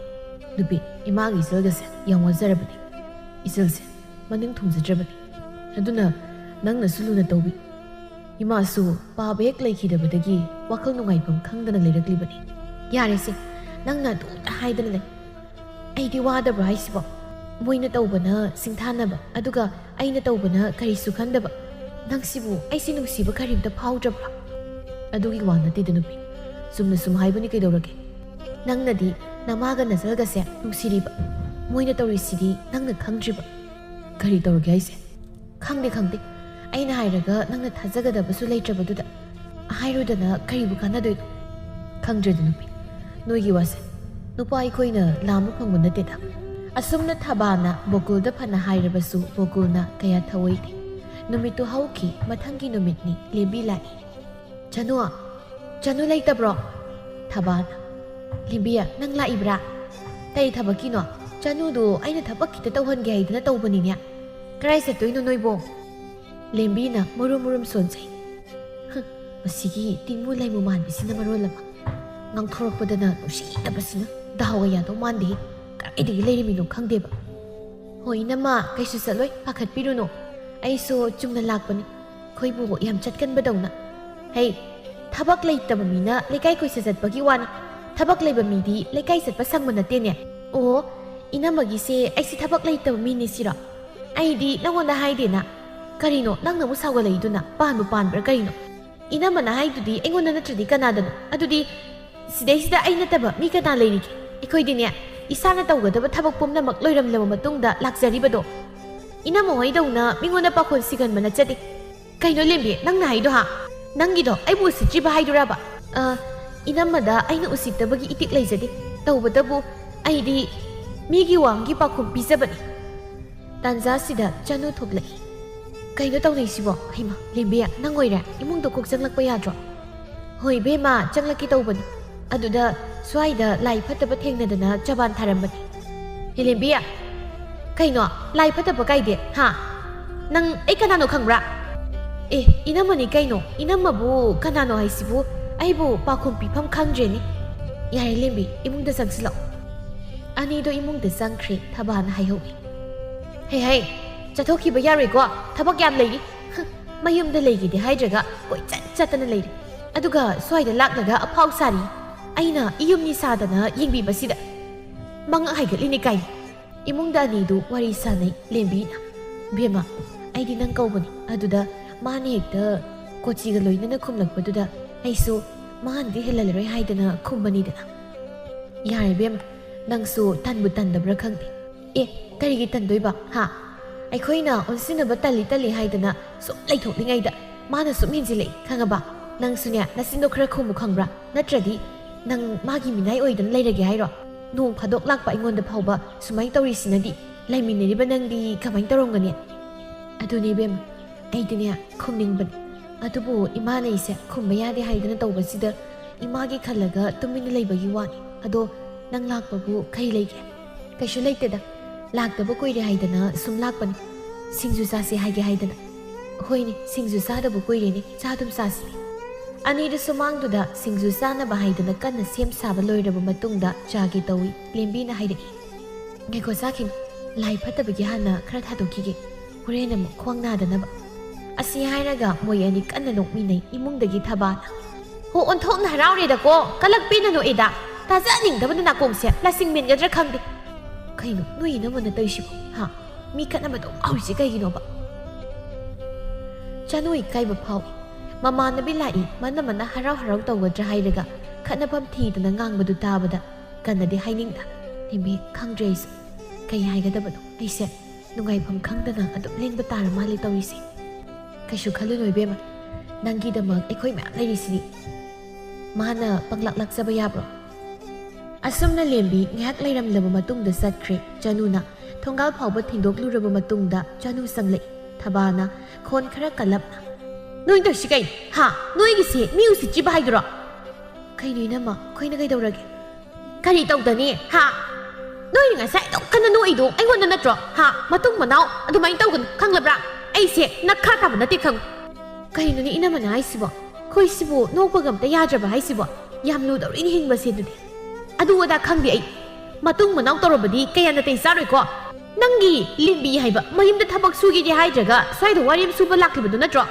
ꯅꯨꯄꯤ, ꯏꯃꯥꯒꯤ ꯏꯆꯜꯒꯁꯦ ꯌꯥꯝ ꯋꯥꯖꯔꯕꯅꯤ꯫ ꯏꯆꯜꯁꯦ ꯃꯅꯤꯡ ꯊꯨꯡꯖꯗ꯭ꯔꯕꯅꯤ꯫ ꯑꯗꯨꯅ ꯅꯪꯅꯁꯨ ꯂꯨꯅ ꯇꯧꯕꯤ꯫" ꯏꯃꯥꯁꯨ ꯄꯥꯕ ꯍꯦꯛ ꯂꯩꯈꯤꯗꯕꯗꯒꯤ ꯋꯥꯈꯜ ꯅꯨꯡꯉꯥꯏꯐꯝ ꯈꯪꯗꯅ ꯂꯩꯔꯛꯂꯤꯕꯅꯤ꯫ "ꯌꯥꯔꯦꯁꯦ, ꯅꯪꯅ ꯑꯗꯨꯝꯇ ꯍꯥꯏꯗꯅ ꯂꯩ꯫ ꯑꯩꯗꯤ ꯋꯥꯗꯕ꯭ꯔꯣ ꯍꯥꯏꯁꯤꯕꯣ? ꯃꯣꯏꯅ ꯇꯧꯕꯅ ꯁꯤꯡꯊꯥꯅꯕ, ꯑꯗꯨꯒ ꯑꯩꯅ ꯇꯧꯕꯅ ꯀꯔꯤꯁꯨ ꯈꯟꯗꯕ꯫ ꯅꯪꯁꯤꯕꯨ ꯑꯩꯁꯤ ꯅꯨꯡꯁꯤꯕ ꯀꯔꯤꯝꯇ ꯐꯥꯎꯗ꯭ꯔꯕ꯭ꯔꯣ?" "ꯑꯗꯨꯒꯤ ꯋꯥ ꯅꯠꯇꯦꯗ ꯅꯨꯄꯤ꯫ ꯆꯨꯝꯅ ꯁꯨꯝ ꯍꯥꯏꯕꯅꯤ ꯀꯩꯗꯧꯔꯒꯦ? ꯅꯪꯅꯗꯤ ꯅꯃꯥꯒ ꯅꯆꯜꯒꯁꯦ ꯅꯨꯡꯁꯤꯔꯤꯕ꯫ ꯃꯣꯏꯅ ꯇꯧꯔꯤꯁꯤꯗꯤ ꯅꯪꯅ ꯈꯪꯗ꯭ꯔꯤꯕ꯫" "ꯀꯔꯤ ꯇꯧꯔꯒꯦ ꯍꯥꯏꯁꯦ?" "ꯈꯪꯗꯦ, ꯈꯪꯗꯦ꯫ ꯑꯩꯅ ꯍꯥꯏꯔꯒ ꯅꯪꯅ ꯊꯥꯖꯒꯗꯕꯁꯨ ꯂꯩꯇ꯭ꯔꯕꯗꯨꯗ ꯍꯥꯏꯔꯨꯗꯅ ꯀꯔꯤꯕꯨ ꯀꯥꯟꯅꯗꯣꯏꯅꯣ?" "ꯈꯪꯗ꯭ꯔꯦꯗ ꯅꯨꯄꯤ, ꯅꯣꯏꯒꯤ ꯋꯥꯁꯦ꯫ ꯅꯨꯄꯥ ꯑꯩꯈꯣꯏꯅ ꯂꯥꯝꯕ ꯐꯪꯕ ꯅꯠꯇꯦꯗ꯫" ꯑꯁꯨꯝꯅ ꯊꯕꯥꯅ ꯕꯣꯀꯨꯜꯗ ꯐꯅ ꯍꯥꯏꯔꯕꯁꯨ ꯕꯣꯀꯨꯜꯅ ꯀꯌꯥ ꯊꯧꯑꯣꯏꯗꯦ꯫ ꯅꯨꯃꯤꯠꯇꯨ ꯍꯧꯈꯤ꯫ ꯃꯊꯪꯒꯤ ꯅꯨꯃꯤꯠꯅꯤ꯫ ꯂꯦꯝꯕꯤ ꯂꯥꯛꯏ꯫ "ꯆꯅꯨ, ꯆꯅꯨ ꯂꯩꯇꯕ꯭ꯔꯣ?" ꯊꯕꯥꯅ, "ꯂꯦꯝꯕꯤ, ꯅꯪ ꯂꯥꯛꯏꯕ꯭ꯔꯥ? ꯀꯔꯤ ꯊꯕꯛꯀꯤꯅꯣ? ꯆꯅꯨꯗꯣ ꯑꯩꯅ ꯊꯕꯛ ꯈꯤꯇ ꯇꯧꯍꯟꯒꯦ ꯍꯥꯏꯗꯅ ꯇꯧꯕꯅꯤꯅꯦ꯫ ꯀꯗꯥꯏ ꯆꯠꯇꯣꯏꯅꯣ ꯅꯣꯏꯕꯣ?" ꯂꯦꯝꯕꯤꯅ ꯃꯨꯔꯨꯝ ꯃꯨꯔꯨꯝ ꯁꯣꯟꯖꯩ꯫ "ꯍ, ꯃꯁꯤꯒꯤ ꯇꯤꯡꯃꯨ ꯂꯩꯃꯨ ꯃꯥꯟꯕꯤꯁꯤꯅ ꯃꯔꯣꯜ ꯑꯃ꯫ ꯉꯥꯡꯊꯣꯔꯛꯄꯗꯅ ꯅꯨꯡꯁꯤꯗꯕꯁꯤꯅ꯫ ꯗꯥꯎꯒ ꯌꯥꯗꯧ ꯃꯥꯟꯗꯦ꯫ ꯀꯗꯥꯏꯗꯒꯤ ꯂꯩꯔꯝꯃꯤꯅꯣ ꯈꯪꯗꯦꯕ꯫" "ꯍꯣꯏ ꯏꯅꯝꯃ, ꯀꯩꯁꯨ ꯆꯠꯂꯣꯏ, ꯄꯥꯈꯠꯄꯤꯔꯨꯅꯨ꯫ ꯑꯩꯁꯨ ꯆꯨꯝꯅ ꯂꯥꯛꯄꯅꯤ꯫ ꯑꯩꯈꯣꯏꯕꯨ ꯌꯥꯝ ꯆꯠꯀꯟꯕꯗꯧꯅ꯫" "ꯍꯩ, ꯊꯕꯛ ꯂꯩꯇꯕ ꯃꯤꯅ ꯂꯩꯀꯥꯏ ꯀꯣꯏꯆꯠ ꯆꯠꯄꯒꯤ ꯋꯥꯅꯤ꯫ ꯊꯕꯛ ꯂꯩꯕ ꯃꯤꯗꯤ ꯂꯩꯀꯥꯏ ꯆꯠꯄ ꯁꯪꯕ ꯅꯠꯇꯦꯅꯦ꯫" "ꯑꯣ, ꯏꯅꯝꯃꯒꯤꯁꯦ ꯑꯩꯁꯦ ꯊꯕꯛ ꯂꯩꯇꯕ ꯃꯤꯅꯤ ꯁꯤꯔꯣ? ꯑꯩꯗꯤ ꯅꯪꯉꯣꯟꯗ ꯍꯥꯏꯗꯦꯅ꯫ ꯀꯔꯤꯅꯣ ꯅꯪꯅ ꯑꯃꯨꯛ ꯁꯥꯎꯒꯠꯂꯛꯏꯗꯨꯅ? ꯄꯥꯟꯕꯨ ꯄꯥꯟꯕ꯭ꯔꯥ ꯀꯔꯤꯅꯣ? ꯏꯅꯝꯃꯅ ꯍꯥꯏꯗꯨꯗꯤ ꯑꯩꯉꯣꯟꯗ ꯅꯠꯇ꯭ꯔꯗꯤ ꯀꯅꯥꯗꯅꯣ? ꯑꯗꯨꯗꯤ ꯁꯤꯗꯩꯁꯤꯗ ꯑꯩ ꯅꯠꯇꯕ ꯃꯤ ꯀꯅꯥ ꯂꯩꯔꯤꯒꯦ? ꯑꯩꯈꯣꯏꯗꯤꯅꯦ, ꯏꯁꯥꯅ ꯇꯧꯒꯗꯕ ꯊꯕꯛ ꯄꯨꯝꯅꯃꯛ ꯂꯣꯏꯔꯝꯂꯕ ꯃꯇꯨꯡꯗ ꯂꯥꯛꯆꯔꯤꯕꯗꯣ꯫ ꯏꯅꯝꯃ ꯍꯣꯏꯗꯧꯅ ꯃꯤꯉꯣꯟꯗ ꯄꯥꯈꯣꯟ ꯁꯤꯒꯟꯕ ꯅꯠꯆꯗꯦ꯫" "ꯀꯩꯅꯣ ꯂꯦꯝꯕꯤ, ꯅꯪꯅ ꯍꯥꯏꯗꯣ ꯍꯥ? ꯅꯪꯒꯤꯗꯣ ꯑꯩꯕꯨ ꯎꯁꯤꯠꯇ꯭ꯔꯤꯕ ꯍꯥꯏꯗꯨꯔꯕ?" "ꯑ, ꯏꯅꯝꯃꯗ ꯑꯩꯅ ꯎꯁꯤꯠꯇꯕꯒꯤ ꯏꯇꯤꯛ ꯂꯩꯖꯗꯦ꯫ ꯇꯧꯕꯇꯕꯨ ꯑꯩꯗꯤ ꯃꯤꯒꯤ ꯋꯥꯡꯒꯤ ꯄꯥꯈꯣꯟ ꯄꯤꯖꯕꯅꯤ꯫" ꯇꯥꯟꯖꯥꯁꯤꯗ ꯆꯅꯨ ꯊꯣꯛꯂꯛꯏ꯫ ꯀꯩꯅꯣ ꯇꯧꯅꯩꯁꯤꯕꯣ? ꯍꯩꯃꯥ, ꯂꯦꯝꯕꯤ, ꯅꯪ ꯑꯣꯏꯔꯦ? ꯏꯃꯨꯡꯗ ꯀꯣꯛ ꯆꯪꯂꯛꯄ ꯌꯥꯗ꯭ꯔꯣ? ꯍꯣꯏ ꯏꯕꯦꯝꯃ, ꯆꯪꯂꯛꯀꯦ ꯇꯧꯕꯅꯤ꯫ ꯑꯗꯨꯗ ꯁ꯭ꯋꯥꯏꯗ ꯂꯥꯏ ꯐꯠꯇꯕ ꯊꯦꯡꯅꯗꯅ ꯆꯕꯥꯟ ꯊꯥꯔꯝꯕꯅꯤ꯫ ꯍꯦ ꯂꯦꯝꯕꯤ, ꯀꯩꯅꯣ? ꯂꯥꯏ ꯐꯠꯇꯕ ꯀꯥꯏꯗꯤ? ꯍꯥ? ꯅꯪ ꯑꯩ ꯀꯅꯥꯅꯣ ꯈꯪꯕ꯭ꯔꯥ? ꯑꯦ, ꯏꯅꯝꯃꯅꯤ ꯀꯩꯅꯣ꯫ ꯏꯅꯝꯃꯕꯨ ꯀꯅꯥꯅꯣ ꯍꯥꯏꯁꯤꯕꯨ? ꯑꯩꯕꯨ ꯄꯥꯎꯈꯨꯝ ꯄꯤꯐꯝ ꯈꯪꯗ꯭ꯔꯦꯅꯦ꯫ ꯌꯥꯔꯦ ꯂꯦꯝꯕꯤ, ꯏꯃꯨꯡꯗ ꯆꯪꯁꯤꯜꯂꯛꯑꯣ꯫ ꯑꯅꯤꯗꯣ ꯏꯃꯨꯡꯗ ꯆꯪꯈ꯭ꯔꯦ꯫ ꯊꯕꯥꯅ ꯍꯥꯏꯍꯧꯏ꯫ ꯍꯦ ꯍꯦ, ꯆꯠꯊꯣꯛꯈꯤꯕ ꯌꯥꯔꯣꯏꯀꯣ, ꯊꯕꯛ ꯌꯥꯝ ꯂꯩꯔꯤ꯫ ꯍ, ꯃꯌꯨꯝꯗ ꯂꯩꯒꯦꯗꯤ ꯍꯥꯏꯗ꯭ꯔꯒ ꯀꯣꯏꯆꯠ ꯆꯠꯇꯅ ꯂꯩꯔꯦ꯫ ꯑꯗꯨꯒ ꯁ꯭ꯋꯥꯏꯗ ꯂꯥꯛꯂꯒ ꯑꯐꯥꯎ ꯁꯥꯔꯤ꯫ ꯑꯩꯅ ꯏꯌꯨꯝꯅꯤ ꯁꯥꯗꯅ ꯌꯦꯡꯕꯤꯕꯁꯤꯗ ꯃꯉꯛ ꯍꯥꯏꯒꯠꯂꯤꯅꯤ ꯀꯥꯏꯅ꯫ ꯏꯃꯨꯡꯗ ꯑꯅꯤꯗꯨ ꯋꯥꯔꯤ ꯁꯥꯟꯅꯩ ꯂꯦꯝꯕꯤꯅ꯫ "ꯕꯦꯝꯃ, ꯑꯩꯗꯤ ꯅꯪ ꯀꯧꯕꯅꯤ꯫" ꯑꯗꯨꯗ ꯃꯥꯅ ꯍꯦꯛꯇ ꯀꯣꯆꯤꯒ ꯂꯣꯏꯅꯅ ꯈꯨꯝꯂꯛꯄꯗꯨꯗ ꯑꯩꯁꯨ ꯃꯥꯅꯗꯤ ꯍꯦꯜꯍꯜꯂꯔꯣꯏ ꯍꯥꯏꯗꯅ ꯈꯨꯝꯕꯅꯤꯗꯅ꯫ ꯌꯥꯔꯦ ꯕꯦꯝꯃ, ꯅꯪꯁꯨ ꯇꯟꯕꯨ ꯇꯟꯗꯕ꯭ꯔꯥ ꯈꯪꯗꯦ꯫ ꯑꯦ, ꯀꯔꯤꯒꯤ ꯇꯟꯗꯣꯏꯕ? ꯍꯥ? ꯑꯩꯈꯣꯏꯅ ꯑꯣꯟꯁꯤꯟꯅꯕ ꯇꯜꯂꯤ ꯇꯜꯂꯤ ꯍꯥꯏꯗꯅ ꯁꯨꯝ ꯂꯩꯊꯣꯛꯂꯤꯉꯩꯗ ꯃꯥꯅ ꯁꯨꯝ ꯍꯦꯟꯖꯤꯜꯂꯛꯏ, ꯈꯪꯉꯕ? ꯅꯪꯁꯨꯅꯦ, ꯅꯆꯤꯟꯗꯣ ꯈꯔ ꯈꯨꯝꯃꯨ, ꯈꯪꯕ꯭ꯔꯥ? ꯅꯠꯇ꯭ꯔꯗꯤ ꯅꯪ ꯃꯥꯒꯤ ꯃꯤꯅꯥꯏ ꯑꯣꯏꯗꯅ ꯂꯩꯔꯒꯦ ꯍꯥꯏꯔꯣ? ꯅꯣꯡ ꯐꯥꯗꯣꯛ ꯂꯥꯛꯄ ꯑꯩꯉꯣꯟꯗ ꯐꯥꯎꯕ ꯁꯨꯃꯥꯏꯅ ꯇꯧꯔꯤꯁꯤꯅꯗꯤ ꯂꯩꯃꯤꯟꯅꯔꯤꯕ ꯅꯪꯗꯤ ꯀꯃꯥꯏꯅ ꯇꯧꯔꯝꯒꯅꯤ? ꯑꯗꯨꯅꯦ ꯏꯕꯦꯝꯃ, ꯑꯩꯗꯤꯅꯦ ꯈꯨꯝꯅꯤꯡꯕꯅꯤ꯫ ꯑꯗꯨꯕꯨ ꯏꯃꯥꯅ ꯑꯩꯁꯦ ꯈꯨꯝꯕ ꯌꯥꯗꯦ ꯍꯥꯏꯗꯅ ꯇꯧꯕꯁꯤꯗ ꯏꯃꯥꯒꯤ ꯈꯜꯂꯒ ꯇꯨꯃꯤꯟꯅ ꯂꯩꯕꯒꯤ ꯋꯥꯅꯤ꯫ ꯑꯗꯣ ꯅꯪ ꯂꯥꯛꯄꯕꯨ ꯀꯩ ꯂꯩꯒꯦ? ꯀꯩꯁꯨ ꯂꯩꯇꯦꯗ, ꯂꯥꯛꯇꯕ ꯀꯨꯏꯔꯦ ꯍꯥꯏꯗꯅ ꯁꯨꯝ ꯂꯥꯛꯄꯅꯤ꯫ ꯁꯤꯡꯖꯨ ꯆꯥꯁꯦ ꯍꯥꯏꯒꯦ ꯍꯥꯏꯗꯅ꯫ ꯍꯣꯏꯅꯦ, ꯁꯤꯡꯖꯨ ꯆꯥꯗꯕ ꯀꯨꯏꯔꯦꯅꯦ, ꯆꯥ ꯑꯗꯨꯝ ꯆꯥꯁꯤꯅꯦ꯫ ꯑꯅꯤꯗꯨ ꯁꯨꯃꯥꯡꯗꯨꯗ ꯁꯤꯡꯖꯨ ꯆꯥꯅꯕ ꯍꯥꯏꯗꯅ ꯀꯟꯅ ꯁꯦꯝ ꯁꯥꯕ ꯂꯣꯏꯔꯕ ꯃꯇꯨꯡꯗ ꯆꯥꯒꯦ ꯇꯧꯏ꯫ ꯂꯦꯝꯕꯤꯅ ꯍꯥꯏꯔꯛꯏ꯫ "ꯉꯥꯏꯈꯣ ꯆꯥꯈꯤꯅꯨ, ꯂꯥꯏ ꯐꯠꯇꯕꯒꯤ ꯍꯥꯟꯅ ꯈꯔ ꯊꯥꯗꯣꯛꯈꯤꯒꯦ, ꯍꯣꯔꯦꯟ ꯑꯃꯨꯛ ꯈ꯭ꯋꯥꯡ ꯅꯥꯗꯅꯕ꯫" ꯑꯁꯤ ꯍꯥꯏꯔꯒ ꯃꯣꯏ ꯑꯅꯤ ꯀꯟꯅ ꯅꯣꯛꯃꯤꯟꯅꯩ ꯏꯃꯨꯡꯗꯒꯤ ꯊꯕꯥꯅ꯫ "ꯍꯣ, ꯑꯣꯟꯊꯣꯛꯅ ꯍꯔꯥꯎꯔꯦꯗꯀꯣ, ꯀꯂꯛ ꯄꯦꯟꯅ ꯅꯣꯛꯑꯦꯗ꯫ ꯇꯥꯖꯅꯤꯡꯗꯕꯅ ꯅꯥꯀꯣꯡꯁꯦ ꯂꯁꯤꯡ ꯃꯦꯟꯒꯗ꯭ꯔꯥ ꯈꯪꯗꯦ꯫ ꯀꯩꯅꯣ ꯅꯣꯏ ꯏꯅꯝꯃꯅ ꯇꯧꯔꯤꯁꯤꯕꯣ? ꯍꯥ? ꯃꯤ ꯈꯠꯅꯕ ꯑꯗꯨꯝ ꯍꯧꯔꯤꯁꯤ ꯀꯩꯒꯤꯅꯣꯕ?" ꯆꯅꯨ ꯏꯀꯥꯏꯕ ꯐꯥꯎꯏ꯫ ꯃꯃꯥꯟꯅꯕꯤ ꯂꯥꯛꯏ, ꯃꯅꯝꯃꯅ ꯍꯔꯥꯎ ꯍꯔꯥꯎ ꯇꯧꯒꯗ꯭ꯔꯥ ꯍꯥꯏꯔꯒ ꯈꯠꯅꯐꯝ ꯊꯤꯗꯅ ꯉꯥꯡꯕꯗꯨ ꯇꯥꯕꯗ ꯀꯟꯅꯗꯤ ꯍꯥꯏꯅꯤꯡꯗ꯫ "ꯂꯦꯝꯕꯤ, ꯈꯪꯗ꯭ꯔꯦ ꯑꯩꯁꯨ꯫ ꯀꯩ ꯍꯥꯏꯒꯗꯕꯅꯣ? ꯑꯩꯁꯦ ꯅꯨꯡꯉꯥꯏꯐꯝ ꯈꯪꯗꯅ ꯑꯗꯨꯝ ꯂꯦꯟꯕ ꯇꯥꯔ ꯃꯥꯜꯂꯦ ꯇꯧꯔꯤꯁꯦ꯫" "ꯀꯩꯁꯨ ꯈꯜꯂꯨꯅꯨ ꯏꯕꯦꯝꯃ, ꯅꯪꯒꯤꯗꯃꯛ ꯑꯩꯈꯣꯏ ꯃꯌꯥꯝ ꯂꯩꯔꯤꯁꯤꯗꯤ꯫" "ꯃꯥꯅ ꯄꯪꯂꯥꯛ ꯂꯥꯛꯆꯕ ꯌꯥꯕ꯭ꯔꯣ?" ꯑꯁꯨꯝꯅ ꯂꯦꯝꯕꯤ ꯉꯥꯏꯍꯥꯛ ꯂꯩꯔꯝꯂꯕ ꯃꯇꯨꯡꯗ ꯆꯠꯈ꯭ꯔꯦ꯫ ꯆꯅꯨꯅ ꯊꯣꯡꯒꯥꯜ ꯐꯥꯎꯕ ꯊꯤꯟꯗꯣꯛꯂꯨꯔꯕ ꯃꯇꯨꯡꯗ ꯆꯅꯨ ꯆꯪꯂꯛꯏ꯫ ꯊꯕꯥꯅ ꯈꯣꯟ ꯈꯔ ꯀꯜꯂꯞꯅ, "ꯅꯣꯏ ꯇꯧꯔꯤꯁꯤ ꯀꯩꯅꯣ? ꯍꯥ? ꯅꯣꯏꯒꯤꯁꯦ ꯃꯤ ꯎꯁꯤꯠꯇ꯭ꯔꯤꯕ ꯍꯥꯏꯗꯨꯔꯣ?" "ꯀꯩꯅꯣ ꯏꯅꯝꯃ, ꯑꯩꯈꯣꯏꯅ ꯀꯩꯗꯧꯔꯒꯦ?" "ꯀꯔꯤ ꯇꯧꯗꯅꯤ? ꯍꯥ? ꯅꯣꯏꯅ ꯉꯁꯥꯏ ꯑꯗꯨꯛ ꯀꯟꯅ ꯅꯣꯛꯏꯗꯣ ꯑꯩꯉꯣꯟꯗ ꯅꯠꯇ꯭ꯔꯣ? ꯍꯥ? ꯃꯇꯨꯡ ꯃꯅꯥꯎ ꯑꯗꯨꯃꯥꯏꯅ ꯇꯧꯒꯅꯨ, ꯈꯪꯂꯕ꯭ꯔꯥ? ꯑꯩꯁꯦ ꯅꯈꯥ ꯇꯥꯕ ꯅꯠꯇꯦ, ꯈꯪꯉꯨ꯫" "ꯀꯩꯅꯣꯅꯦ ꯏꯅꯝꯃꯅ ꯍꯥꯏꯁꯤꯕꯣ? ꯑꯩꯈꯣꯏꯁꯤꯕꯨ ꯅꯣꯛꯄꯒ ꯑꯝꯇ ꯌꯥꯗ꯭ꯔꯕ ꯍꯥꯏꯁꯤꯕꯣ? ꯌꯥꯝ ꯂꯨꯗꯧꯔꯤꯅꯦ ꯍꯤꯡꯕꯁꯦ ꯑꯗꯨꯗꯤ꯫ ꯑꯗꯨ ꯑꯗꯥ ꯈꯪꯗꯦ ꯑꯩ꯫ ꯃꯇꯨꯡ ꯃꯅꯥꯎ ꯇꯧꯔꯕꯗꯤ ꯀꯌꯥ ꯅꯥꯇꯩ ꯆꯥꯔꯣꯏꯀꯣ꯫ ꯅꯪꯒꯤ ꯂꯤꯟꯕꯤ ꯍꯥꯏꯕ ꯃꯌꯨꯝꯗ ꯊꯕꯛ ꯁꯨꯒꯦꯗꯤ ꯍꯥꯏꯗ꯭ꯔꯒ ꯁ꯭ꯋꯥꯏꯗ ꯋꯥꯔꯦꯝ ꯁꯨꯕ ꯂꯥꯛꯈꯤꯕꯗꯨ ꯅꯠꯇ꯭ꯔꯣ?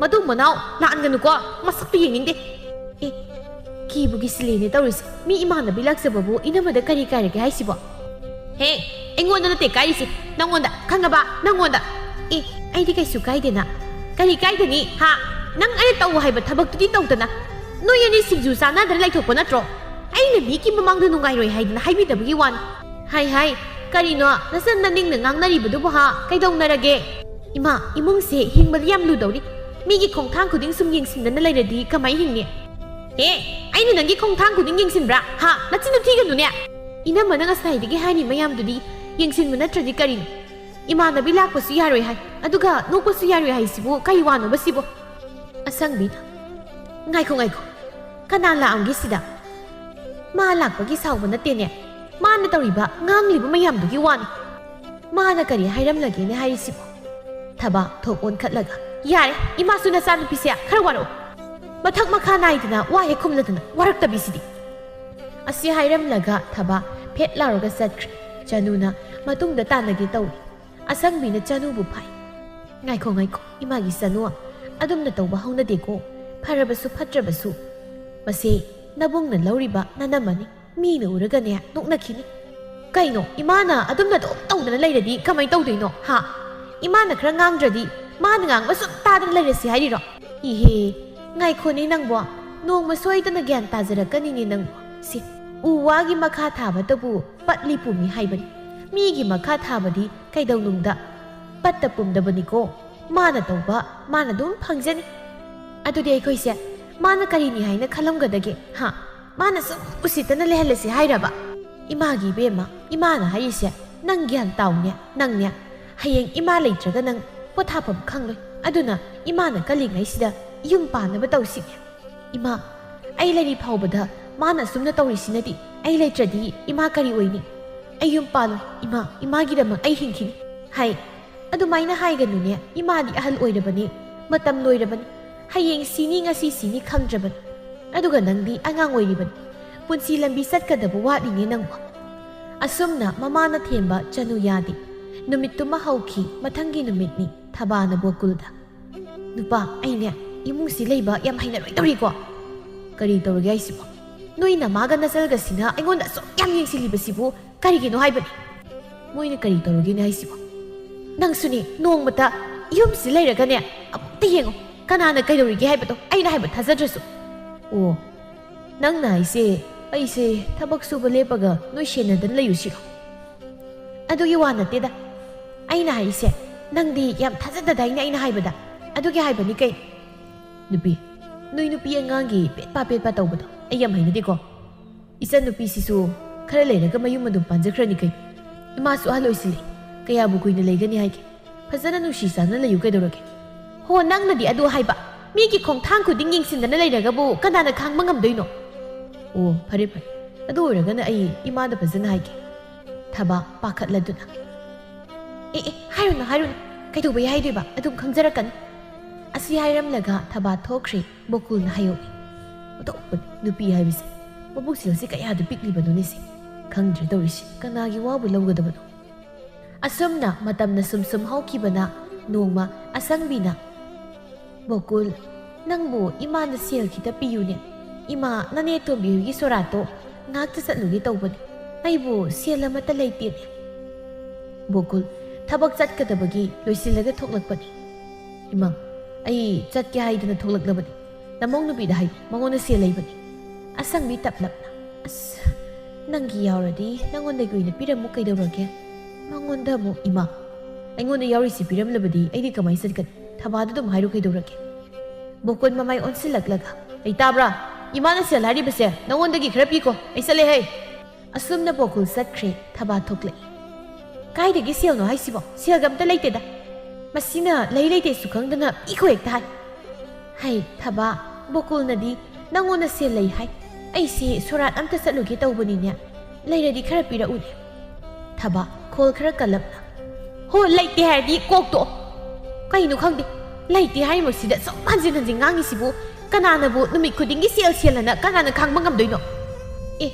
ꯃꯇꯨꯡ ꯃꯅꯥꯎ ꯂꯥꯛꯍꯟꯒꯅꯨꯀꯣ, ꯃꯁꯛꯇꯨ ꯌꯦꯡꯅꯤꯡꯗꯦ꯫" "ꯑꯦ, ꯀꯤꯕꯨ ꯀꯤꯁꯤꯜꯂꯦꯅꯦ ꯇꯧꯔꯤꯁꯦ꯫ ꯃꯤ ꯏꯃꯥꯟꯅꯕꯤ ꯂꯥꯛꯆꯕꯕꯨ ꯏꯅꯝꯃꯗ ꯀꯔꯤ ꯀꯥꯏꯔꯒꯦ ꯍꯥꯏꯁꯤꯕꯣ?" "ꯍꯦ, ꯑꯩꯉꯣꯟꯗ ꯅꯠꯇꯦ ꯀꯥꯏꯔꯤꯁꯦ, ꯅꯪꯉꯣꯟꯗ, ꯈꯪꯉꯕ? ꯅꯪꯉꯣꯟꯗ꯫" "ꯑꯦ, ꯑꯩꯗꯤ ꯀꯩꯁꯨ ꯀꯥꯏꯗꯦꯅ꯫" "ꯀꯔꯤ ꯀꯥꯏꯗꯅꯤ, ꯍꯥ? ꯅꯪ ꯑꯩꯅ ꯇꯧ ꯍꯥꯏꯕ ꯊꯕꯛꯇꯨꯗꯤ ꯇꯧꯗꯅ, ꯅꯣꯏ ꯑꯅꯤ ꯁꯤꯡꯖꯨ ꯆꯥꯅꯗꯅ ꯂꯩꯊꯣꯛꯄ ꯅꯠꯇ꯭ꯔꯣ? ꯑꯩꯅ ꯃꯤꯒꯤ ꯃꯃꯥꯡꯗ ꯅꯨꯡꯉꯥꯏꯔꯣꯏ ꯍꯥꯏꯗꯅ ꯍꯥꯏꯕꯤꯗꯕꯒꯤ ꯋꯥꯅꯤ꯫" "ꯍꯥꯏ, ꯍꯥꯏ, ꯀꯔꯤꯅꯣ ꯅꯆꯟ ꯅꯅꯤꯡꯅ ꯉꯥꯡꯅꯔꯤꯕꯗꯨꯕꯨ, ꯍꯥ? ꯀꯩꯗꯧꯅꯔꯒꯦ?" "ꯏꯃꯥ, ꯏꯃꯨꯡꯁꯦ ꯍꯤꯡꯕꯗꯤ ꯌꯥꯝ ꯂꯨꯗꯧꯔꯤ꯫ ꯃꯤꯒꯤ ꯈꯣꯡꯊꯥꯡ ꯈꯨꯗꯤꯡ ꯁꯨꯝ ꯌꯦꯡꯁꯤꯟꯗꯅ ꯂꯩꯔꯗꯤ ꯀꯃꯥꯏ ꯍꯤꯡꯅꯤ?" "ꯑꯦ, ꯑꯩꯅ ꯅꯪꯒꯤ ꯈꯣꯡꯊꯥꯡ ꯈꯨꯗꯤꯡ ꯌꯦꯡꯁꯤꯟꯕ꯭ꯔꯥ? ꯍꯥ? ꯅꯆꯤꯟꯗꯨ ꯊꯤꯒꯅꯨꯅꯦ!" "ꯏꯅꯝꯃꯅ ꯉꯁꯥꯏꯗꯒꯤ ꯍꯥꯏꯔꯤ ꯃꯌꯥꯝꯗꯨꯗꯤ ꯌꯦꯡꯁꯤꯟꯕ ꯅꯠꯇ꯭ꯔꯗꯤ ꯀꯔꯤꯅꯣ? ꯏꯃꯥꯟꯅꯕꯤ ꯂꯥꯛꯄꯁꯨ ꯌꯥꯔꯣꯏ ꯍꯥꯏ, ꯑꯗꯨꯒ ꯅꯣꯛꯄꯁꯨ ꯌꯥꯔꯣꯏ ꯍꯥꯏꯁꯤꯕꯨ ꯀꯔꯤ ꯋꯥꯅꯣꯕ ꯁꯤꯕꯣ?" ꯑꯁꯪꯕꯤꯅ, "ꯉꯥꯏꯈꯣ, ꯉꯥꯏꯈꯣ꯫ ꯀꯅꯥ ꯂꯥꯛꯑꯝꯒꯦ ꯁꯤꯗ? ꯃꯥ ꯂꯥꯛꯄꯒꯤ ꯁꯥꯎꯕ ꯅꯠꯇꯦꯅꯦ꯫ ꯃꯥꯅ ꯇꯧꯔꯤꯕ, ꯉꯥꯡꯂꯤꯕ ꯃꯌꯥꯝꯗꯨꯒꯤ ꯋꯥꯅꯤ꯫ ꯃꯥꯅ ꯀꯔꯤ ꯍꯥꯏꯔꯝꯂꯒꯦꯅꯦ ꯍꯥꯏꯔꯤꯁꯤꯕꯣ?" ꯊꯕꯥ ꯊꯣꯛ ꯑꯣꯟꯈꯠꯂꯒ, "ꯌꯥꯔꯦ, ꯏꯃꯥꯁꯨ ꯅꯆꯥꯅꯨꯄꯤꯁꯦ ꯈꯔ ꯋꯥꯔꯛꯑꯣ꯫ ꯃꯊꯛ ꯃꯈꯥ ꯅꯥꯏꯗꯅ ꯋꯥ ꯍꯦꯛ ꯈꯨꯝꯂꯗꯅ ꯋꯥꯔꯛꯇꯕꯤꯁꯤꯗꯤ꯫" ꯑꯁꯤ ꯍꯥꯏꯔꯝꯂꯒ ꯊꯕꯥ ꯐꯦꯠ ꯂꯥꯎꯔꯒ ꯆꯠꯈ꯭ꯔꯦ꯫ ꯆꯅꯨꯅ ꯃꯇꯨꯡꯗ ꯇꯥꯟꯅꯒꯦ ꯇꯧꯏ꯫ ꯑꯁꯪꯕꯤꯅ ꯆꯅꯨꯕꯨ ꯐꯥꯏ꯫ "ꯉꯥꯏꯈꯣ, ꯉꯥꯏꯈꯣ, ꯏꯃꯥꯒꯤ ꯆꯅꯨ, ꯑꯗꯨꯝꯅ ꯇꯧꯕ ꯍꯧꯅꯗꯦꯀꯣ꯫ ꯐꯔꯕꯁꯨ ꯐꯠꯇ꯭ꯔꯕꯁꯨ, ꯃꯁꯦ ꯅꯕꯨꯡꯅ ꯂꯧꯔꯤꯕ ꯅꯅꯝꯃꯅꯤ꯫ ꯃꯤꯅ ꯎꯔꯒꯅꯦ, ꯅꯣꯛꯅꯈꯤꯅꯤ꯫" "ꯀꯩꯅꯣ, ꯏꯃꯥꯅ ꯑꯗꯨꯝꯅ ꯑꯗꯨꯝ ꯇꯧꯗꯅ ꯂꯩꯔꯗꯤ ꯀꯃꯥꯏ ꯇꯧꯗꯣꯏꯅꯣ, ꯍꯥ? ꯏꯃꯥꯅ ꯈꯔ ꯉꯥꯡꯗ꯭ꯔꯗꯤ ꯃꯥꯅ ꯉꯥꯡꯕ ꯁꯨꯝ ꯇꯥꯗꯅ ꯂꯩꯔꯁꯤ ꯍꯥꯏꯔꯤꯔꯣ?" "ꯏꯍꯦ, ꯉꯥꯏꯈꯣꯅꯦ ꯅꯪꯕꯣ, ꯅꯣꯡꯃ ꯁꯣꯏꯗꯅ ꯒ꯭ꯌꯥꯟ ꯇꯥꯖꯔꯛꯀꯅꯤꯅꯦ ꯅꯪꯕꯣ꯫ ꯁꯤ ꯎ ꯋꯥꯒꯤ ꯃꯈꯥ ꯊꯥꯕꯇꯕꯨ ꯄꯠꯂꯤ ꯄꯨꯝꯃꯤ ꯍꯥꯏꯕꯅꯤ꯫ ꯃꯤꯒꯤ ꯃꯈꯥ ꯊꯥꯕꯗꯤ ꯀꯩꯗꯧꯅꯨꯡꯗ ꯄꯠꯇ ꯄꯨꯝꯗꯕꯅꯤꯀꯣ꯫ ꯃꯥꯅ ꯇꯧꯕ ꯃꯥꯅ ꯑꯗꯨꯝ ꯐꯪꯖꯅꯤ꯫ ꯑꯗꯨꯗꯤ ꯑꯩꯈꯣꯏꯁꯦ ꯃꯥꯅ ꯀꯔꯤꯅꯤ ꯍꯥꯏꯅ ꯈꯜꯂꯝꯒꯗꯒꯦ, ꯍꯥ? ꯃꯥꯅ ꯁꯨꯝ ꯎꯁꯤꯠꯇꯅ ꯂꯩꯍꯜꯂꯁꯤ ꯍꯥꯏꯔꯕ? ꯏꯃꯥꯒꯤ ꯏꯕꯦꯝꯃ, ꯏꯃꯥꯅ ꯍꯥꯏꯔꯤꯁꯦ ꯅꯪ ꯒ꯭ꯌꯥꯟ ꯇꯥꯎꯅꯦ, ꯅꯪꯅꯦ꯫ ꯍꯌꯦꯡ ꯏꯃꯥ ꯂꯩꯇ꯭ꯔꯒ ꯅꯪ ꯄꯣꯊꯥꯐꯝ ꯈꯪꯂꯣꯏ꯫ ꯑꯗꯨꯅ ꯏꯃꯥꯅ ꯀꯜꯂꯤꯉꯩꯁꯤꯗ ꯌꯨꯝ ꯄꯥꯟꯅꯕ ꯇꯧꯁꯤꯅꯦ꯫ ꯏꯃꯥ, ꯑꯩ ꯂꯩꯔꯤ ꯐꯥꯎꯕꯗ ꯃꯥꯅ ꯑꯁꯨꯝꯅ ꯇꯧꯔꯤꯁꯤꯅꯗꯤ ꯑꯩ ꯂꯩꯇ꯭ꯔꯗꯤ ꯏꯃꯥ ꯀꯔꯤ ꯑꯣꯏꯅꯤ? ꯑꯩ ꯌꯨꯝ ꯄꯥꯜꯂꯣꯏ ꯏꯃꯥ, ꯏꯃꯥꯒꯤꯗꯃꯛ ꯑꯩ ꯍꯤꯡꯈꯤꯅꯤ ꯍꯥꯏ꯫ ꯑꯗꯨꯃꯥꯏꯅ ꯍꯥꯏꯒꯅꯨꯅꯦ, ꯏꯃꯥꯗꯤ ꯑꯍꯜ ꯑꯣꯏꯔꯕꯅꯤ, ꯃꯇꯝ ꯂꯣꯏꯔꯕꯅꯤ꯫ ꯍꯌꯦꯡ ꯁꯤꯅꯤ ꯉꯁꯤ ꯁꯤꯅꯤ ꯈꯪꯗ꯭ꯔꯕꯅꯤ꯫ ꯑꯗꯨꯒ ꯅꯪꯗꯤ ꯑꯉꯥꯡ ꯑꯣꯏꯔꯤꯕꯅꯤ꯫ ꯄꯨꯟꯁꯤ ꯂꯝꯕꯤ ꯆꯠꯀꯗꯕ ꯋꯥꯠꯂꯤꯅꯦ ꯅꯪꯕꯨ꯫ ꯑꯁꯨꯝꯅ ꯃꯃꯥꯅ ꯊꯦꯝꯕ ꯆꯅꯨ ꯌꯥꯗꯦ꯫ ꯅꯨꯃꯤꯠꯇꯨꯃ ꯍꯧꯈꯤ꯫ ꯃꯊꯪꯒꯤ ꯅꯨꯃꯤꯠꯅꯤ꯫ ꯊꯕꯥꯅ ꯕꯣꯀꯨꯜꯗ, "ꯅꯨꯄꯥ, ꯑꯩꯅꯦ ꯏꯃꯨꯡꯁꯤ ꯂꯩꯕ ꯌꯥꯝ ꯍꯩꯅꯔꯣꯏꯗꯧꯔꯤꯀꯣ꯫" "ꯀꯔꯤ ꯇꯧꯔꯒꯦ ꯍꯥꯏꯁꯤꯕꯣ? ꯅꯣꯏ ꯅꯃꯥꯒ ꯅꯆꯜꯒꯁꯤꯅ ꯑꯩꯉꯣꯟꯗ ꯑꯁꯨꯛ ꯌꯥꯝ ꯌꯦꯡꯁꯤꯜꯂꯤꯕꯁꯤꯕꯨ ꯀꯔꯤꯒꯤꯅꯣ ꯍꯥꯏꯕꯅꯤ?" "ꯃꯣꯏꯅ ꯀꯔꯤ ꯇꯧꯔꯒꯦꯅꯦ ꯍꯥꯏꯁꯤꯕꯣ?" "ꯅꯪꯁꯨꯅꯦ, ꯅꯣꯡꯃꯇ ꯌꯨꯝꯁꯤ ꯂꯩꯔꯒꯅꯦ ꯑꯃꯨꯛꯇ ꯌꯦꯡꯉꯣ, ꯀꯅꯥꯅ ꯀꯩꯗꯧꯔꯤꯒꯦ ꯍꯥꯏꯕꯗꯣ, ꯑꯩꯅ ꯍꯥꯏꯕ ꯊꯥꯖꯗ꯭ꯔꯁꯨ꯫" "ꯑꯣ, ꯅꯪꯅ ꯍꯥꯏꯁꯦ ꯑꯩꯁꯦ ꯊꯕꯛ ꯁꯨꯕ ꯂꯦꯞꯄꯒ ꯅꯣꯏ ꯁꯦꯟꯅꯗꯅ ꯂꯩꯌꯨꯁꯤꯔꯣ?" "ꯑꯗꯨꯒꯤ ꯋꯥ ꯅꯠꯇꯦꯗ꯫ ꯑꯩꯅ ꯍꯥꯏꯁꯦ, ꯅꯪꯗꯤ ꯌꯥꯝ ꯊꯥꯖꯗꯗꯥꯏꯅꯦ ꯑꯩꯅ ꯍꯥꯏꯕꯗ꯫ ꯑꯗꯨꯒꯤ ꯍꯥꯏꯕꯅꯤ ꯀꯩ?" "ꯅꯨꯄꯤ, ꯅꯣꯏ ꯅꯨꯄꯤ ꯑꯉꯥꯡꯒꯤ ꯄꯦꯠꯄ ꯄꯦꯠꯄ ꯇꯧꯕꯗꯣ ꯑꯩ ꯌꯥꯝ ꯍꯩꯅꯗꯦꯀꯣ꯫ ꯏꯆꯟꯅꯨꯄꯤꯁꯤꯁꯨ ꯈꯔ ꯂꯩꯔꯒ ꯃꯌꯨꯝ ꯑꯗꯨꯝ ꯄꯥꯟꯖꯈ꯭ꯔꯅꯤ ꯀꯩꯅꯣ꯫ ꯏꯃꯥꯁꯨ ꯑꯍꯜ ꯑꯣꯏꯁꯤꯜꯂꯦ꯫ ꯀꯌꯥꯕꯨ ꯀꯨꯏꯅ ꯂꯩꯒꯅꯤ ꯍꯥꯏꯒꯦ? ꯐꯖꯅ ꯅꯨꯡꯁꯤ ꯆꯥꯟꯅ ꯂꯩꯌꯨ ꯀꯩꯗꯧꯔꯒꯦ?" "ꯍꯣ, ꯅꯪꯅꯗꯤ ꯑꯗꯨ ꯍꯥꯏꯕ꯫ ꯃꯤꯒꯤ ꯈꯣꯡꯊꯥꯡ ꯈꯨꯗꯤꯡ ꯌꯦꯡꯁꯤꯟꯗꯅ ꯂꯩꯔꯒꯕꯨ ꯀꯅꯥꯅ ꯈꯥꯡꯕ ꯉꯝꯗꯣꯏꯅꯣ?" "ꯑꯣ, ꯐꯔꯦ ꯐꯔꯦ꯫ ꯑꯗꯨ ꯑꯣꯏꯔꯒꯅ ꯑꯩ ꯏꯃꯥꯗ ꯐꯖꯅ ꯍꯥꯏꯒꯦ꯫" ꯊꯕꯥ ꯄꯥꯈꯠꯂꯗꯨꯅ, "ꯑꯦ ꯑꯦ, ꯍꯥꯏꯔꯨꯅꯨ ꯍꯥꯏꯔꯨꯅꯨ꯫ ꯀꯩꯗꯧꯕꯩ ꯍꯥꯏꯗꯣꯏꯕ? ꯑꯗꯨꯝ ꯈꯪꯖꯔꯛꯀꯅꯤ꯫" ꯑꯁꯤ ꯍꯥꯏꯔꯝꯂꯒ ꯊꯕꯥ ꯊꯣꯛꯈ꯭ꯔꯦ꯫ ꯕꯣꯀꯨꯜꯅ ꯍꯥꯏꯍꯧꯏ꯫ ꯑꯣꯟꯊꯣꯛꯄꯅꯤ, ꯅꯨꯄꯤ ꯍꯥꯏꯕꯁꯦ꯫ ꯃꯕꯨꯛ ꯆꯦꯜꯁꯦ ꯀꯌꯥꯗ ꯄꯤꯛꯂꯤꯕꯅꯣꯅꯦ ꯁꯤ꯫ ꯈꯪꯗ꯭ꯔꯦ ꯇꯧꯔꯤꯁꯤ, ꯀꯅꯥꯒꯤ ꯋꯥꯕꯨ ꯂꯧꯒꯗꯕꯅꯣ? ꯑꯁꯨꯝꯅ ꯃꯇꯝꯅ ꯁꯨꯝ ꯁꯨꯝ ꯍꯧꯈꯤꯕꯅ ꯅꯣꯡꯃ ꯑꯁꯪꯕꯤꯅ, "ꯕꯣꯀꯨꯜ, ꯅꯪꯕꯨ ꯏꯃꯥꯅ ꯁꯦꯜ ꯈꯤꯇ ꯄꯤꯌꯨꯅꯦ꯫ ꯏꯃꯥ, ꯅꯅꯦ ꯇꯣꯝꯕꯤ ꯍꯣꯏꯒꯤ ꯁꯣꯔꯥꯠꯇꯣ ꯉꯥꯛꯇ ꯆꯠꯂꯨꯒꯦ ꯇꯧꯕꯅꯤ꯫ ꯑꯩꯕꯨ ꯁꯦꯜ ꯑꯃꯠꯇ ꯂꯩꯇꯦꯅꯦ꯫" ꯕꯣꯀꯨꯜ ꯊꯕꯛ ꯆꯠꯀꯗꯕꯒꯤ ꯂꯣꯏꯁꯤꯜꯂꯒ ꯊꯣꯛꯂꯛꯄꯅꯤ꯫ "ꯏꯃꯥ, ꯑꯩ ꯆꯠꯀꯦ ꯍꯥꯏꯗꯅ ꯊꯣꯛꯂꯛꯂꯕꯅꯤ꯫ ꯅꯃꯧ ꯅꯨꯄꯤꯗ ꯍꯥꯏꯌꯨ, ꯃꯉꯣꯟꯗ ꯁꯦꯜ ꯂꯩꯕꯅꯤ꯫" ꯑꯁꯪꯕꯤ ꯇꯞꯂꯞꯅ, "ꯑꯁ, ꯅꯪꯒꯤ ꯌꯥꯎꯔꯗꯤ ꯅꯉꯣꯟꯗꯒꯤ ꯑꯣꯏꯅ ꯄꯤꯔꯝꯃꯨ ꯀꯩꯗꯧꯔꯒꯦ? ꯃꯉꯣꯟꯗ ꯑꯃꯨꯛ, ꯏꯃꯥ, ꯑꯩꯉꯣꯟꯗ ꯌꯥꯎꯔꯤꯁꯤ ꯄꯤꯔꯝꯂꯕꯗꯤ ꯑꯩꯗꯤ ꯀꯃꯥꯏ ꯆꯠꯀꯅꯤ? ꯊꯕꯥꯗ ꯑꯗꯨꯝ ꯍꯥꯏꯔꯨ ꯀꯩꯗꯧꯔꯒꯦ?" ꯕꯣꯀꯨꯜ ꯃꯃꯥꯏ ꯑꯣꯟꯁꯤꯜꯂꯛꯂꯒ, "ꯑꯩ ꯇꯥꯕ꯭ꯔꯥ? ꯏꯃꯥꯅ ꯁꯦꯜ ꯍꯥꯏꯔꯤꯕꯁꯦ ꯅꯉꯣꯟꯗꯒꯤ ꯈꯔ ꯄꯤꯀꯣ, ꯑꯩ ꯆꯠꯂꯦ ꯍꯩ!" ꯑꯁꯨꯝꯅ ꯕꯣꯀꯨꯜ ꯆꯠꯈ꯭ꯔꯦ꯫ ꯊꯕꯥ ꯊꯣꯛꯂꯛꯏ꯫ "ꯀꯥꯏꯗꯒꯤ ꯁꯦꯜꯅꯣ ꯍꯥꯏꯁꯤꯕꯣ? ꯁꯦꯜꯒ ꯑꯝꯇ ꯂꯩꯇꯦꯗ꯫" ꯃꯁꯤꯅ ꯂꯩ ꯂꯩꯇꯦꯁꯨ ꯈꯪꯗꯅ ꯄꯤꯈꯣ ꯍꯦꯛꯇ ꯍꯥꯏ꯫ ꯍꯩ, ꯊꯕꯥ, ꯕꯣꯀꯨꯜꯅꯗꯤ ꯅꯪꯉꯣꯟꯗ ꯁꯦꯜ ꯂꯩ ꯍꯥꯏ꯫ ꯑꯩꯁꯦ ꯁꯣꯔꯥꯠ ꯑꯝꯇ ꯆꯠꯂꯨꯒꯦ ꯇꯧꯕꯅꯤꯅꯦ꯫ ꯂꯩꯔꯗꯤ ꯈꯔ ꯄꯤꯔꯛꯎꯅꯦ꯫ ꯊꯕꯥ, ꯈꯣꯜ ꯈꯔ ꯀꯜꯂꯞꯅ, "ꯍꯣ, ꯂꯩꯇꯦ ꯍꯥꯏꯔꯗꯤ ꯀꯣꯛ ꯇꯣꯛꯑꯣ꯫ ꯀꯩꯅꯣ ꯈꯪꯗꯦ, ꯂꯩꯇꯦ ꯍꯥꯏꯔꯤꯃꯛꯁꯤꯗ ꯁꯨꯝ ꯍꯟꯖꯤꯟ ꯍꯟꯖꯤꯟ ꯉꯥꯡꯉꯤꯁꯤꯕꯨ? ꯀꯅꯥꯅꯕꯨ ꯅꯨꯃꯤꯠ ꯈꯨꯗꯤꯡꯒꯤ ꯁꯦꯜ, ꯁꯦꯜ ꯍꯥꯏꯅ ꯀꯅꯥꯅ ꯈꯥꯡꯕ ꯉꯝꯗꯣꯏꯅꯣ?" ꯑꯦ,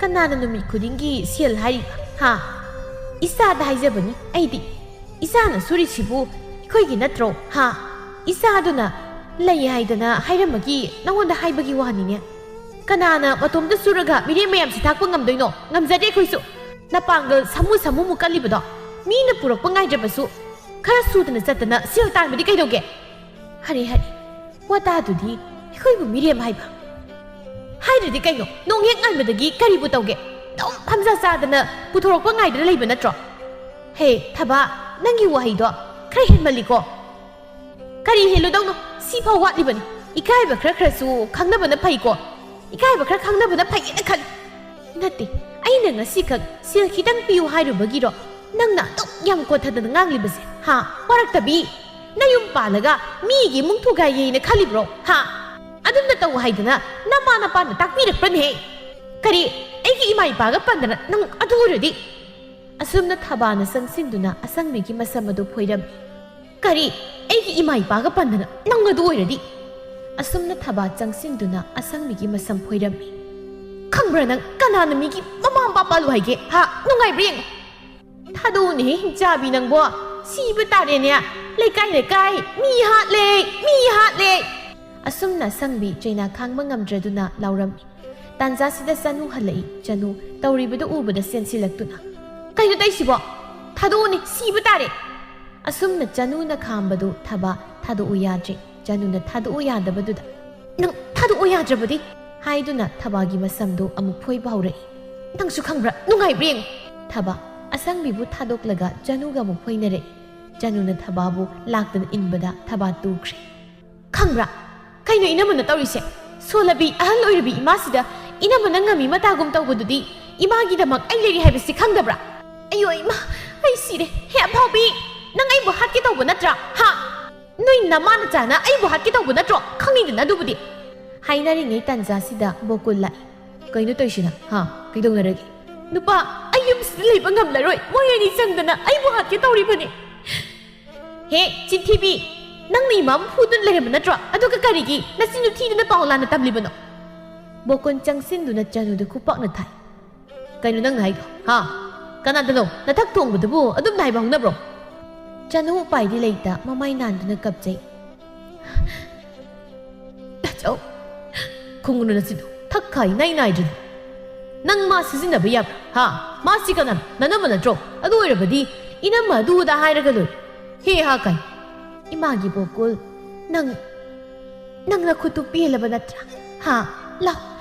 ꯀꯅꯥꯅ ꯅꯨꯃꯤꯠ ꯈꯨꯗꯤꯡꯒꯤ ꯁꯦꯜ ꯍꯥꯏꯔꯤꯕ? ꯍꯥ? ꯏꯆꯥꯗ ꯍꯥꯏꯖꯕꯅꯤ ꯑꯩꯗꯤ꯫ ꯏꯆꯥꯅ ꯁꯨꯔꯤꯁꯤꯕꯨ ꯑꯩꯈꯣꯏꯒꯤ ꯅꯠꯇ꯭ꯔꯣ? ꯍꯥ? ꯏꯆꯥꯗꯨꯅ ꯂꯩ ꯍꯥꯏꯗꯅ ꯍꯥꯏꯔꯝꯕꯒꯤ ꯅꯉꯣꯟꯗ ꯍꯥꯏꯕꯒꯤ ꯋꯥꯅꯤꯅꯦ꯫ ꯀꯅꯥꯅ ꯃꯇꯣꯝꯇ ꯁꯨꯔꯒ ꯃꯤꯔꯦꯝ ꯃꯌꯥꯝꯁꯤ ꯊꯥꯛꯄ ꯉꯝꯗꯣꯏꯅꯣ? ꯉꯝꯖꯗꯦ ꯑꯩꯈꯣꯏꯁꯨ꯫ ꯅꯄꯥꯡꯒꯜ ꯁꯥꯃꯨ ꯁꯥꯃꯨꯃꯨꯛ ꯀꯜꯂꯤꯕꯗꯣ, ꯃꯤꯅ ꯄꯨꯔꯛꯄ ꯉꯥꯏꯗ꯭ꯔꯕꯁꯨ ꯈꯔ ꯁꯨꯗꯅ ꯆꯠꯇꯅ ꯁꯦꯜ ꯇꯥꯟꯕꯗꯤ ꯀꯩꯗꯧꯒꯦ? ꯍꯔꯦ ꯍꯔꯦ, ꯋꯥꯇꯥꯗꯨꯗꯤ ꯑꯩꯈꯣꯏꯕꯨ ꯃꯤꯔꯦꯝ ꯍꯥꯏꯕ? ꯍꯥꯏꯗ꯭ꯔꯗꯤ ꯀꯩꯅꯣ? ꯅꯣꯡ ꯍꯦꯛ ꯉꯥꯟꯕꯗꯒꯤ ꯀꯔꯤꯕꯨ ꯇꯧꯒꯦ? ꯑꯗꯨꯝ ꯐꯝꯖ ꯆꯥꯗꯅ ꯄꯨꯊꯣꯔꯛꯄ ꯉꯥꯏꯗꯅ ꯂꯩꯕ ꯅꯠꯇ꯭ꯔꯣ? ꯍꯦ, ꯊꯕꯥ, ꯅꯪꯒꯤ ꯋꯥꯍꯩꯗꯣ ꯈꯔ ꯍꯦꯟꯃꯜꯂꯤꯀꯣ꯫ ꯀꯔꯤ ꯍꯦꯜꯂꯨꯗꯧꯅꯣ? ꯁꯤꯐꯥꯎ ꯋꯥꯠꯂꯤꯕꯅꯤ꯫ ꯏꯀꯥꯏꯕ ꯈꯔ ꯈꯔꯁꯨ ꯈꯪꯅꯕꯅ ꯐꯩꯀꯣ꯫ ꯏꯀꯥꯏꯕ ꯈꯔ ꯈꯪꯅꯕꯅ ꯐꯩꯌꯦꯅ ꯈꯜꯂꯤ꯫ ꯅꯠꯇꯦ, ꯑꯩꯅ ꯉꯁꯤꯈꯛ ꯁꯦꯜ ꯈꯤꯇꯪ ꯄꯤꯌꯨ ꯍꯥꯏꯔꯨꯕꯒꯤꯔꯣ ꯅꯪꯅ ꯑꯗꯨꯛ ꯌꯥꯝ ꯀꯣꯟꯊꯗꯅ ꯉꯥꯡꯂꯤꯕꯁꯦ? ꯍꯥ? ꯋꯥꯔꯛꯇꯕꯤ? ꯅꯌꯨꯝ ꯄꯥꯜꯂꯒ ꯃꯤꯒꯤ ꯏꯃꯨꯡ ꯊꯨꯒꯥꯏꯒꯦꯅ ꯈꯜꯂꯤꯕ꯭ꯔꯣ? ꯍꯥ? ꯑꯗꯨꯝꯅ ꯇꯧ ꯍꯥꯏꯗꯅ ꯅꯃꯥ ꯅꯄꯥꯅ ꯇꯥꯛꯄꯤꯔꯛꯄ꯭ꯔꯅꯦꯍꯦ? ꯀꯔꯤ, ꯑꯩꯒꯤ ꯏꯃꯥ ꯏꯄꯥꯒ ꯄꯟꯗꯅ ꯅꯪ ꯑꯗꯨ ꯑꯣꯏꯔꯗꯤ? ꯑꯁꯨꯝꯅ ꯊꯕꯥꯅ ꯆꯪꯁꯤꯟꯗꯨꯅ ꯑꯁꯪꯕꯤꯒꯤ ꯃꯁꯝ ꯑꯗꯨ ꯐꯣꯏꯔꯝꯃꯤ꯫ ꯀꯔꯤ? ꯑꯩꯒꯤ ꯏꯃꯥ ꯏꯄꯥꯒ ꯄꯟꯗꯅ ꯅꯪ ꯑꯗꯨ ꯑꯣꯏꯔꯗꯤ? ꯑꯁꯨꯝꯅ ꯊꯕꯥ ꯆꯪꯁꯤꯟꯗꯨꯅ ꯑꯁꯪꯕꯤꯒꯤ ꯃꯁꯝ ꯐꯣꯏꯔꯝꯃꯤ꯫ ꯈꯪꯕ꯭ꯔꯥ ꯅꯪ, ꯀꯅꯥꯅ ꯃꯤꯒꯤ ꯃꯃꯥ ꯃꯄꯥ ꯄꯥꯜꯂꯨ ꯍꯥꯏꯒꯦ? ꯍꯥ? ꯅꯨꯡꯉꯥꯏꯕ꯭ꯔꯥ ꯌꯦꯡꯉꯨ꯫ ꯊꯥꯗꯣꯛꯎꯅꯦꯍꯦ, ꯍꯤꯡꯆꯥꯕꯤ ꯅꯪꯕꯣ꯫ ꯁꯤꯕ ꯇꯥꯔꯦꯅꯦ꯫ ꯂꯩꯀꯥꯏ ꯂꯩꯀꯥꯏ ꯃꯤ ꯍꯥꯠꯂꯦ, ꯃꯤ ꯍꯥꯠꯂꯦ꯫ ꯑꯁꯨꯝꯅ ꯑꯁꯪꯕꯤ ꯆꯩꯅꯥ ꯈꯥꯡꯕ ꯉꯝꯗ꯭ꯔꯗꯨꯅ ꯂꯥꯎꯔꯝꯃꯤ꯫ ꯇꯥꯟꯖꯥꯁꯤꯗ ꯆꯅꯨ ꯍꯜꯂꯛꯏ꯫ ꯆꯅꯨ ꯇꯧꯔꯤꯕꯗꯨ ꯎꯕꯗ ꯆꯦꯟꯁꯤꯜꯂꯛꯇꯨꯅ, "ꯀꯩꯅꯣ ꯇꯧꯏꯁꯤꯕꯣ? ꯊꯥꯗꯣꯛꯎꯅꯦ, ꯁꯤꯕ ꯇꯥꯔꯦ!" ꯑꯁꯨꯝꯅ ꯆꯅꯨꯅ ꯈꯥꯝꯕꯗꯨ ꯊꯕꯥ ꯊꯥꯗꯣꯛꯎ ꯌꯥꯗ꯭ꯔꯦ꯫ ꯆꯅꯨꯅ ꯊꯥꯗꯣꯛꯎ ꯌꯥꯗꯕꯗꯨꯗ, "ꯅꯪ ꯊꯥꯗꯣꯛꯎ ꯌꯥꯗ꯭ꯔꯕꯗꯤ?" ꯍꯥꯏꯗꯨꯅ ꯊꯕꯥꯒꯤ ꯃꯁꯝꯗꯨ ꯑꯃꯨꯛ ꯐꯣꯏꯕ ꯍꯧꯔꯛꯏ꯫ "ꯅꯪꯁꯨ ꯈꯪꯕ꯭ꯔꯥ? ꯅꯨꯡꯉꯥꯏꯕ꯭ꯔꯥ ꯌꯦꯡꯉꯨ!" ꯊꯕꯥ ꯑꯁꯪꯕꯤꯕꯨ ꯊꯥꯗꯣꯛꯂꯒ ꯆꯅꯨꯒ ꯑꯃꯨꯛ ꯐꯣꯏꯅꯔꯛꯏ꯫ ꯆꯅꯨꯅ ꯊꯕꯥꯕꯨ ꯂꯥꯛꯇꯅ ꯏꯟꯕꯗ ꯊꯕꯥ ꯇꯨꯈ꯭ꯔꯦ꯫ "ꯈꯪꯕ꯭ꯔꯥ? ꯀꯩꯅꯣ ꯏꯅꯝꯃꯅ ꯇꯧꯔꯤꯁꯦ? ꯁꯣꯜꯂꯕꯤ ꯑꯍꯜ ꯑꯣꯏꯔꯕꯤ ꯏꯃꯥꯁꯤꯗ ꯏꯅꯝꯃꯅ ꯉꯝꯃꯤ ꯃꯇꯥꯒꯨꯝ ꯇꯧꯕꯗꯨꯗꯤ ꯏꯃꯥꯒꯤꯗꯃꯛ ꯑꯩ ꯂꯩꯔꯤ ꯍꯥꯏꯕꯁꯤ ꯈꯪꯗꯕ꯭ꯔꯥ?" "ꯑꯌꯣ ꯏꯃꯥ, ꯑꯩ ꯁꯤꯔꯦ꯫ ꯍꯦ ꯑꯐꯥꯎꯕꯤ!" ꯅꯪ ꯑꯩꯕꯨ ꯍꯥꯠꯀꯦ ꯇꯧꯕ ꯅꯠꯇ꯭ꯔꯥ? ꯍꯥ? ꯅꯣꯏ ꯅꯃꯥ ꯅꯆꯥꯅ ꯑꯩꯕꯨ ꯍꯥꯠꯀꯦ ꯇꯧꯕ ꯅꯠꯇ꯭ꯔꯣ? ꯈꯪꯉꯤꯗꯅ ꯑꯗꯨꯕꯨꯗꯤ꯫ ꯍꯥꯏꯅꯔꯤꯉꯩ ꯇꯥꯟꯖꯥꯁꯤꯗ ꯕꯣꯀꯨꯜ ꯂꯥꯛꯏ꯫ ꯀꯩꯅꯣ ꯇꯧꯏꯁꯤꯅ? ꯍꯥ? ꯀꯩꯗꯧꯅꯔꯒꯦ? ꯅꯨꯄꯥ, ꯑꯩ ꯌꯨꯝꯁꯤꯗ ꯂꯩꯕ ꯉꯝꯂꯔꯣꯏ꯫ ꯃꯣꯏ ꯑꯅꯤ ꯆꯪꯗꯅ ꯑꯩꯕꯨ ꯍꯥꯠꯀꯦ ꯇꯧꯔꯤꯕꯅꯤ꯫ ꯍꯦ, ꯆꯤꯟꯊꯤꯕꯤ! ꯅꯪꯅ ꯏꯃꯥꯕꯨ ꯐꯨꯗꯨꯅ ꯂꯩꯔꯝꯕ ꯅꯠꯇ꯭ꯔꯣ? ꯑꯗꯨꯒ ꯀꯔꯤꯒꯤ ꯅꯆꯤꯟꯗꯨ ꯊꯤꯗꯨꯅ ꯄꯥꯎ ꯂꯥꯟꯅ ꯇꯝꯂꯤꯕꯅꯣ? ꯕꯣꯀꯨꯟ ꯆꯪꯁꯤꯟꯗꯨꯅ ꯆꯅꯨꯗ ꯈꯨꯄꯥꯛꯅ ꯊꯥꯏ꯫ ꯀꯩꯅꯣ ꯅꯪꯅ ꯍꯥꯏꯗꯣ? ꯍꯥ? ꯀꯅꯥꯗꯅꯣ? ꯅꯊꯛ ꯊꯣꯡꯕꯗꯨꯕꯨ ꯑꯗꯨꯝꯅ ꯍꯥꯏꯕ ꯍꯧꯅꯕ꯭ꯔꯣ? ꯆꯅꯨ ꯎꯄꯥꯏꯗꯤ ꯂꯩꯇ ꯃꯃꯥꯏ ꯅꯥꯟꯗꯨꯅ ꯀꯞꯆꯩ꯫ ꯇꯥꯆꯧ, ꯈꯨꯡꯒꯅꯨ ꯅꯆꯤꯟꯗꯣ ꯊꯛ ꯈꯥꯏ ꯅꯥꯏ ꯅꯥꯏꯗ꯭ꯔꯗꯤ꯫ ꯅꯪ ꯃꯥ ꯁꯤꯖꯤꯟꯅꯕ ꯌꯥꯕ꯭ꯔꯥ? ꯍꯥ? ꯃꯥꯁꯤ ꯀꯅꯥꯅꯣ? ꯅꯅꯝꯃ ꯅꯠꯇ꯭ꯔꯣ? ꯑꯗꯨ ꯑꯣꯏꯔꯕꯗꯤ ꯏꯅꯝꯃ ꯑꯗꯨ ꯑꯗꯥ ꯍꯥꯏꯔꯒ ꯂꯣꯏꯔꯦ꯫ ꯍꯦ ꯍꯥ ꯀꯥꯏ꯫ ꯏꯃꯥꯒꯤ ꯕꯣꯀꯨꯜ, ꯅꯪ, ꯅꯪ ꯅꯈꯨꯠꯇꯨ ꯄꯦꯜꯂꯕ ꯅꯠꯇ꯭ꯔꯥ? ꯍꯥ? ꯂꯥꯛꯑꯣ,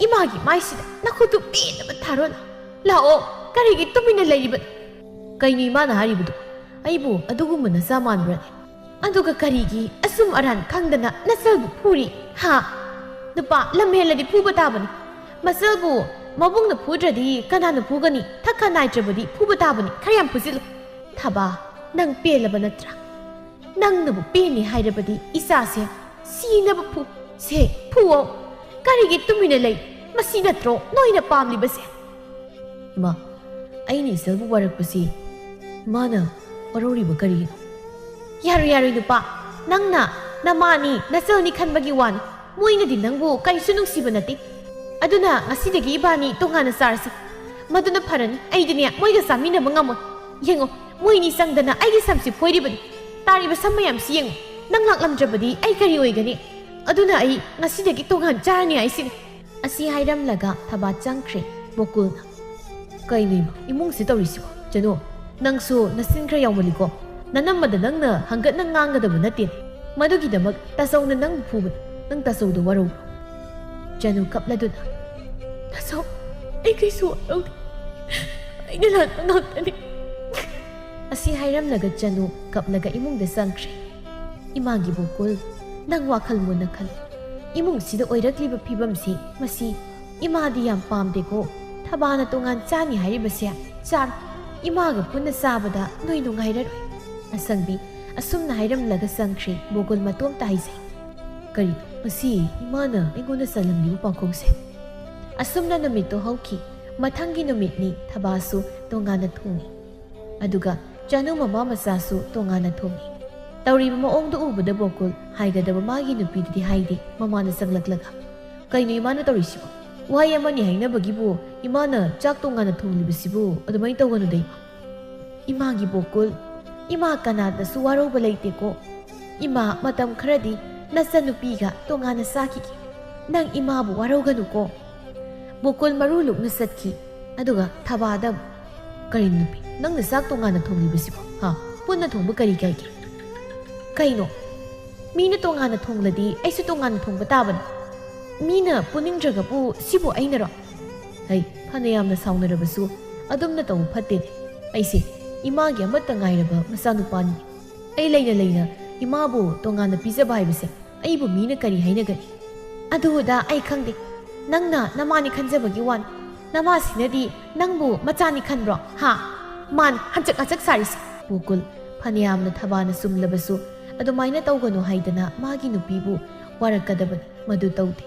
ꯏꯃꯥꯒꯤ ꯃꯥꯏꯁꯤꯗ ꯅꯈꯨꯠꯇꯨ ꯄꯦꯟꯅꯕ ꯊꯥꯔꯣ ꯂꯥꯛꯑꯣ꯫ ꯂꯥꯛꯑꯣ, ꯀꯔꯤꯒꯤ ꯇꯨꯃꯤꯟꯅ ꯂꯩꯔꯤꯕꯅꯣ? ꯀꯩꯅꯣ ꯏꯃꯥꯅ ꯍꯥꯏꯔꯤꯕꯗꯨ? ꯑꯩꯕꯨ ꯑꯗꯨꯒꯨꯝꯕ ꯅꯆꯥ ꯃꯥꯟꯕ꯭ꯔꯅꯦ? ꯑꯗꯨꯒ ꯀꯔꯤꯒꯤ ꯑꯆꯨꯝ ꯑꯔꯥꯟ ꯈꯪꯗꯅ ꯅꯆꯜꯕꯨ ꯐꯨꯔꯤ? ꯍꯥ? ꯅꯨꯄꯥ, ꯂꯝ ꯍꯦꯜꯂꯗꯤ ꯐꯨꯕ ꯇꯥꯕꯅꯤ꯫ ꯃꯆꯜꯕꯨ ꯃꯕꯨꯡꯅ ꯐꯨꯗ꯭ꯔꯗꯤ ꯀꯅꯥꯅ ꯐꯨꯒꯅꯤ? ꯊꯛ ꯈꯥ ꯅꯥꯏꯗ꯭ꯔꯕꯗꯤ ꯐꯨꯕ ꯇꯥꯕꯅꯤ꯫ ꯈꯔ ꯌꯥꯝ ꯐꯨꯖꯤꯜꯂꯨ꯫ ꯊꯕꯥ, ꯅꯪ ꯄꯦꯜꯂꯕ ꯅꯠꯇ꯭ꯔꯥ? ꯅꯪꯅꯕꯨ ꯄꯦꯟꯅꯤ ꯍꯥꯏꯔꯕꯗꯤ ꯏꯆꯥꯁꯦ ꯁꯤꯅꯕ ꯐꯨ꯫ ꯁꯦ, ꯐꯨꯑꯣ꯫ ꯀꯔꯤꯒꯤ ꯇꯨꯃꯤꯟꯅ ꯂꯩ? ꯃꯁꯤ ꯅꯠꯇ꯭ꯔꯣ ꯅꯣꯏꯅ ꯄꯥꯝꯂꯤꯕꯁꯦ? ꯏꯃꯥ, ꯑꯩꯅ ꯏꯆꯜꯕꯨ ꯋꯥꯔꯛꯄꯁꯤ ꯃꯥꯅ ꯋꯥꯔꯧꯔꯤꯕ ꯀꯔꯤꯒꯤꯅꯣ? ꯌꯥꯔꯣꯏ, ꯌꯥꯔꯣꯏ ꯅꯨꯄꯥ, ꯅꯪꯅ ꯅꯃꯥꯅꯤ, ꯅꯆꯜꯅꯤ ꯈꯟꯕꯒꯤ ꯋꯥꯅꯤ꯫ ꯃꯣꯏꯅꯗꯤ ꯅꯪꯕꯨ ꯀꯔꯤꯁꯨ ꯅꯨꯡꯁꯤꯕ ꯅꯠꯇꯦ꯫ ꯑꯗꯨꯅ ꯉꯁꯤꯗꯒꯤ ꯏꯕꯥꯅꯤ ꯇꯣꯉꯥꯟꯅ ꯆꯥꯔꯁꯤ꯫ ꯃꯗꯨꯅ ꯐꯔꯅꯤ꯫ ꯑꯩꯗꯤꯅꯦ ꯃꯣꯏꯒ ꯆꯥꯃꯤꯟꯅꯕ ꯉꯝꯃꯣꯏ꯫ ꯌꯦꯡꯉꯣ, ꯃꯣꯏꯅꯤ ꯆꯪꯗꯅ ꯑꯩꯒꯤ ꯁꯝꯁꯤ ꯐꯣꯏꯔꯤꯕꯅꯤ꯫ ꯇꯥꯔꯤꯕ ꯁꯝ ꯃꯌꯥꯝꯁꯤ ꯌꯦꯡꯉꯨ꯫ ꯅꯪ ꯂꯥꯛꯂꯝꯗ꯭ꯔꯕꯗꯤ ꯑꯩ ꯀꯔꯤ ꯑꯣꯏꯒꯅꯤ? ꯑꯗꯨꯅ ꯑꯩ ꯉꯁꯤꯗꯒꯤ ꯇꯣꯉꯥꯟ ꯆꯥꯔꯅꯤ ꯍꯥꯏꯁꯤꯅꯤ꯫ ꯑꯁꯤ ꯍꯥꯏꯔꯝꯂꯒ ꯊꯕꯥ ꯆꯪꯈ꯭ꯔꯦ ꯕꯣꯀꯨꯜꯅ꯫ ꯀꯩꯅꯣ ꯏꯃꯥ, ꯏꯃꯨꯡꯁꯤ ꯇꯧꯔꯤꯁꯤꯕꯣ? ꯆꯅꯨ, ꯅꯪꯁꯨ ꯅꯆꯤꯟ ꯈꯔ ꯌꯥꯎꯃꯜꯂꯤꯀꯣ꯫ ꯅꯅꯝꯃꯗ ꯅꯪꯅ ꯍꯪꯒꯠꯅ ꯉꯥꯡꯒꯗꯕ ꯅꯠꯇꯦ꯫ ꯃꯗꯨꯒꯤꯗꯃꯛ ꯇꯥꯆꯧꯅ ꯅꯪꯕꯨ ꯐꯨꯕꯅꯤ꯫ ꯅꯪ ꯇꯥꯆꯧꯗ ꯋꯥꯔꯧꯕ꯭ꯔꯣ? ꯆꯅꯨ ꯀꯞꯂꯗꯨꯅ, "ꯇꯥꯆꯧ, ꯑꯩ ꯀꯩꯁꯨ ꯋꯥꯔꯧꯗꯦ꯫ ꯑꯩꯅ ꯂꯥꯟꯕ ꯉꯥꯛꯇꯅꯤ꯫" ꯑꯁꯤ ꯍꯥꯏꯔꯝꯂꯒ ꯆꯅꯨ ꯀꯞꯂꯒ ꯏꯃꯨꯡꯗ ꯆꯪꯈ꯭ꯔꯦ꯫ ꯏꯃꯥꯒꯤ ꯕꯣꯀꯨꯜ, ꯅꯪ ꯋꯥꯈꯜ ꯃꯨꯟꯅ ꯈꯜꯂꯨ꯫ ꯏꯃꯨꯡꯁꯤꯗ ꯑꯣꯏꯔꯛꯂꯤꯕ ꯐꯤꯕꯝꯁꯤ, ꯃꯁꯤ ꯏꯃꯥꯗꯤ ꯌꯥꯝ ꯄꯥꯝꯗꯦꯀꯣ꯫ ꯊꯕꯥꯅ ꯇꯣꯉꯥꯟ ꯆꯥꯅꯤ ꯍꯥꯏꯔꯤꯕꯁꯦ ꯆꯥꯔꯣ꯫ ꯏꯃꯥꯒ ꯄꯨꯟꯅ ꯆꯥꯕꯗ ꯅꯣꯏ ꯅꯨꯡꯉꯥꯏꯔꯔꯣꯏ꯫ ꯑꯁꯪꯕꯤ ꯑꯁꯨꯝꯅ ꯍꯥꯏꯔꯝꯂꯒ ꯆꯪꯈ꯭ꯔꯦ꯫ ꯕꯣꯀꯨꯜ ꯃꯇꯣꯝꯇ ꯍꯥꯏꯖꯩ, "ꯀꯔꯤ? ꯃꯁꯤ ꯏꯃꯥꯅ ꯑꯩꯉꯣꯟꯗ ꯆꯜꯂꯝꯂꯤꯕ ꯄꯥꯎꯈꯣꯡꯁꯦ?" ꯑꯁꯨꯝꯅ ꯅꯨꯃꯤꯠꯇꯣ ꯍꯧꯈꯤ꯫ ꯃꯊꯪꯒꯤ ꯅꯨꯃꯤꯠꯅꯤ꯫ ꯊꯕꯥꯁꯨ ꯇꯣꯉꯥꯟꯅ ꯊꯣꯡꯉꯤ, ꯑꯗꯨꯒ ꯆꯅꯨ ꯃꯃꯥ ꯃꯆꯥꯁꯨ ꯇꯣꯉꯥꯟꯅ ꯊꯣꯡꯉꯤ꯫ ꯇꯧꯔꯤꯕ ꯃꯑꯣꯡꯗꯨ ꯎꯕꯗ ꯕꯣꯀꯨꯜ ꯍꯥꯏꯒꯗꯕ ꯃꯥꯒꯤ ꯅꯨꯄꯤꯗꯨꯗꯤ ꯍꯥꯏꯗꯦ꯫ ꯃꯃꯥꯅ ꯆꯪꯂꯛꯂꯒ, "ꯀꯩꯅꯣ ꯏꯃꯥꯅ ꯇꯧꯔꯤꯁꯤꯕꯣ? ꯋꯥꯍꯩ ꯑꯃꯅꯤ ꯍꯥꯏꯅꯕꯒꯤꯕꯨ ꯏꯃꯥꯅ ꯆꯥꯛ ꯇꯣꯉꯥꯟꯅ ꯊꯣꯡꯂꯤꯕꯁꯤꯕꯨ ꯑꯗꯨꯃꯥꯏꯅ ꯇꯧꯒꯅꯨꯗ ꯏꯃꯥ꯫ ꯏꯃꯥꯒꯤ ꯕꯣꯀꯨꯜ, ꯏꯃꯥ ꯀꯅꯥꯗꯁꯨ ꯋꯥꯔꯧꯕ ꯂꯩꯇꯦꯀꯣ꯫ ꯏꯃꯥ ꯃꯇꯝ ꯈꯔꯗꯤ ꯅꯆꯟꯅꯨꯄꯤꯒ ꯇꯣꯉꯥꯟꯅ ꯆꯥꯈꯤꯒꯦ꯫ ꯅꯪ ꯏꯃꯥꯕꯨ ꯋꯥꯔꯧꯒꯅꯨꯀꯣ꯫" ꯕꯣꯀꯨꯜ ꯃꯔꯨ ꯂꯨꯛꯅ ꯆꯠꯈꯤ꯫ ꯑꯗꯨꯒ ꯊꯕꯥꯗ ꯑꯃꯨꯛ, "ꯀꯔꯤ ꯅꯨꯄꯤ, ꯅꯪꯅ ꯆꯥꯛ ꯇꯣꯉꯥꯟꯅ ꯊꯣꯡꯂꯤꯕꯁꯤꯕꯣ? ꯍꯥ? ꯄꯨꯟꯅ ꯊꯣꯡꯕ ꯀꯔꯤ ꯀꯥꯏꯒꯦ? ꯀꯩꯅꯣ? ꯃꯤꯅ ꯇꯣꯉꯥꯟꯅ ꯊꯣꯡꯂꯗꯤ ꯑꯩꯁꯨ ꯇꯣꯉꯥꯟꯅ ꯊꯣꯡꯕ ꯇꯥꯕꯅꯤ꯫ ꯃꯤꯅ ꯄꯨꯅꯤꯡꯗ꯭ꯔꯒꯕꯨ ꯁꯤꯕꯨ ꯑꯩꯅꯔꯣ? ꯍꯩ, ꯐꯅ ꯌꯥꯝꯅ ꯁꯥꯎꯅꯔꯕꯁꯨ ꯑꯗꯨꯝꯅ ꯇꯧꯕ ꯐꯠꯇꯦꯅꯦ꯫ ꯑꯩꯁꯦ ꯏꯃꯥꯒꯤ ꯑꯃꯠꯇ ꯉꯥꯏꯔꯕ ꯃꯆꯥꯅꯨꯄꯥꯅꯤ꯫ ꯑꯩ ꯂꯩꯅ ꯂꯩꯅ ꯏꯃꯥꯕꯨ ꯇꯣꯉꯥꯟꯅ ꯄꯤꯖꯕ ꯍꯥꯏꯕꯁꯦ ꯑꯩꯕꯨ ꯃꯤꯅ ꯀꯔꯤ ꯍꯥꯏꯅꯒꯅꯤ?" "ꯑꯗꯨꯗ ꯑꯩ ꯈꯪꯗꯦ꯫ ꯅꯪꯅ ꯅꯃꯥꯅꯤ ꯈꯟꯖꯕꯒꯤ ꯋꯥꯅꯤ꯫ ꯅꯃꯥꯁꯤꯅꯗꯤ ꯅꯪꯕꯨ ꯃꯆꯥꯅꯤ ꯈꯟꯕ꯭ꯔꯣ? ꯍꯥ? ꯃꯥꯅꯤ ꯍꯟꯆꯛ ꯍꯟꯆꯛ ꯁꯥꯔꯤꯁꯦ꯫" ꯕꯣꯀꯨꯜ ꯐꯅꯌꯥꯝꯅ ꯊꯕꯥꯅ ꯆꯨꯝꯂꯕꯁꯨ ꯑꯗꯨꯃꯥꯏꯅ ꯇꯧꯒꯅꯨ ꯍꯥꯏꯗꯅ ꯃꯥꯒꯤ ꯅꯨꯄꯤꯕꯨ ꯋꯥꯔꯛꯀꯗꯕꯅꯤ꯫ ꯃꯗꯨ ꯇꯧꯗꯦ꯫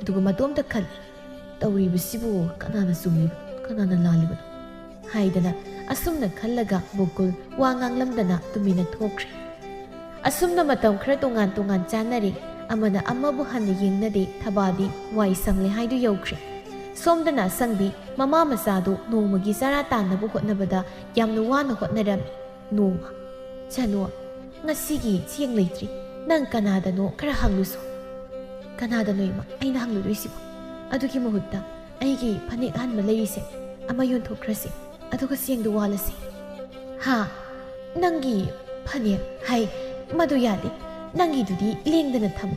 ꯑꯗꯨꯒ ꯃꯇꯣꯝꯇ ꯈꯜꯂꯤ, "ꯇꯧꯔꯤꯕꯁꯤꯕꯨ ꯀꯅꯥꯅ ꯆꯨꯝꯂꯤꯕꯅꯣ, ꯀꯅꯥꯅ ꯂꯥꯜꯂꯤꯕꯅꯣ?" ꯍꯥꯏꯗꯅ ꯑꯁꯨꯝꯅ ꯈꯜꯂꯒ ꯕꯣꯀꯨꯜ ꯋꯥ ꯉꯥꯡꯂꯝꯗꯅ ꯇꯨꯃꯤꯟꯅ ꯊꯣꯛꯈ꯭ꯔꯦ꯫ ꯑꯁꯨꯝꯅ ꯃꯇꯝ ꯈꯔ ꯇꯣꯉꯥꯟ ꯇꯣꯉꯥꯟ ꯆꯥꯅꯔꯦ꯫ ꯑꯃꯅ ꯑꯃꯕꯨ ꯍꯟꯅ ꯌꯦꯡꯅꯗꯦ꯫ ꯊꯕꯥꯗꯤ ꯋꯥꯏ ꯁꯪꯂꯦ ꯍꯥꯏꯗꯨ ꯌꯧꯈ꯭ꯔꯦ꯫ ꯁꯣꯝꯗꯅ ꯑꯁꯪꯕꯤ ꯃꯃꯥ ꯃꯆꯥꯗꯨ ꯅꯣꯡꯃꯒꯤ ꯆꯔꯥ ꯇꯥꯟꯅꯕ ꯍꯣꯠꯅꯕꯗ ꯌꯥꯝꯅ ꯋꯥꯅ ꯍꯣꯠꯅꯔꯝꯃꯤ꯫ ꯅꯣꯡꯃ, "ꯆꯅꯨ, ꯉꯁꯤꯒꯤ ꯆꯦꯡ ꯂꯩꯇ꯭ꯔꯤ꯫ ꯅꯪ ꯀꯅꯥꯗꯅꯣ ꯈꯔ ꯍꯪꯂꯨꯁꯣ꯫" "ꯀꯅꯥꯗꯅꯣ ꯏꯃꯥ ꯑꯩꯅ ꯍꯪꯂꯨꯗꯣꯏꯁꯤꯕꯣ? ꯑꯗꯨꯒꯤ ꯃꯍꯨꯠꯇ ꯑꯩꯒꯤ ꯐꯅꯦꯛ ꯑꯍꯟꯕ ꯂꯩꯔꯤꯁꯦ ꯑꯃ ꯌꯣꯟꯊꯣꯛꯈ꯭ꯔꯁꯤ, ꯑꯗꯨꯒ ꯆꯦꯡꯗꯨ ꯋꯥꯜꯂꯁꯤ꯫" "ꯍꯥ? ꯅꯪꯒꯤ ꯐꯅꯦꯛ? ꯍꯥꯏ, ꯃꯗꯨ ꯌꯥꯗꯦ꯫ ꯅꯪꯒꯤꯗꯨꯗꯤ ꯂꯦꯡꯗꯅ ꯊꯝꯃꯨ꯫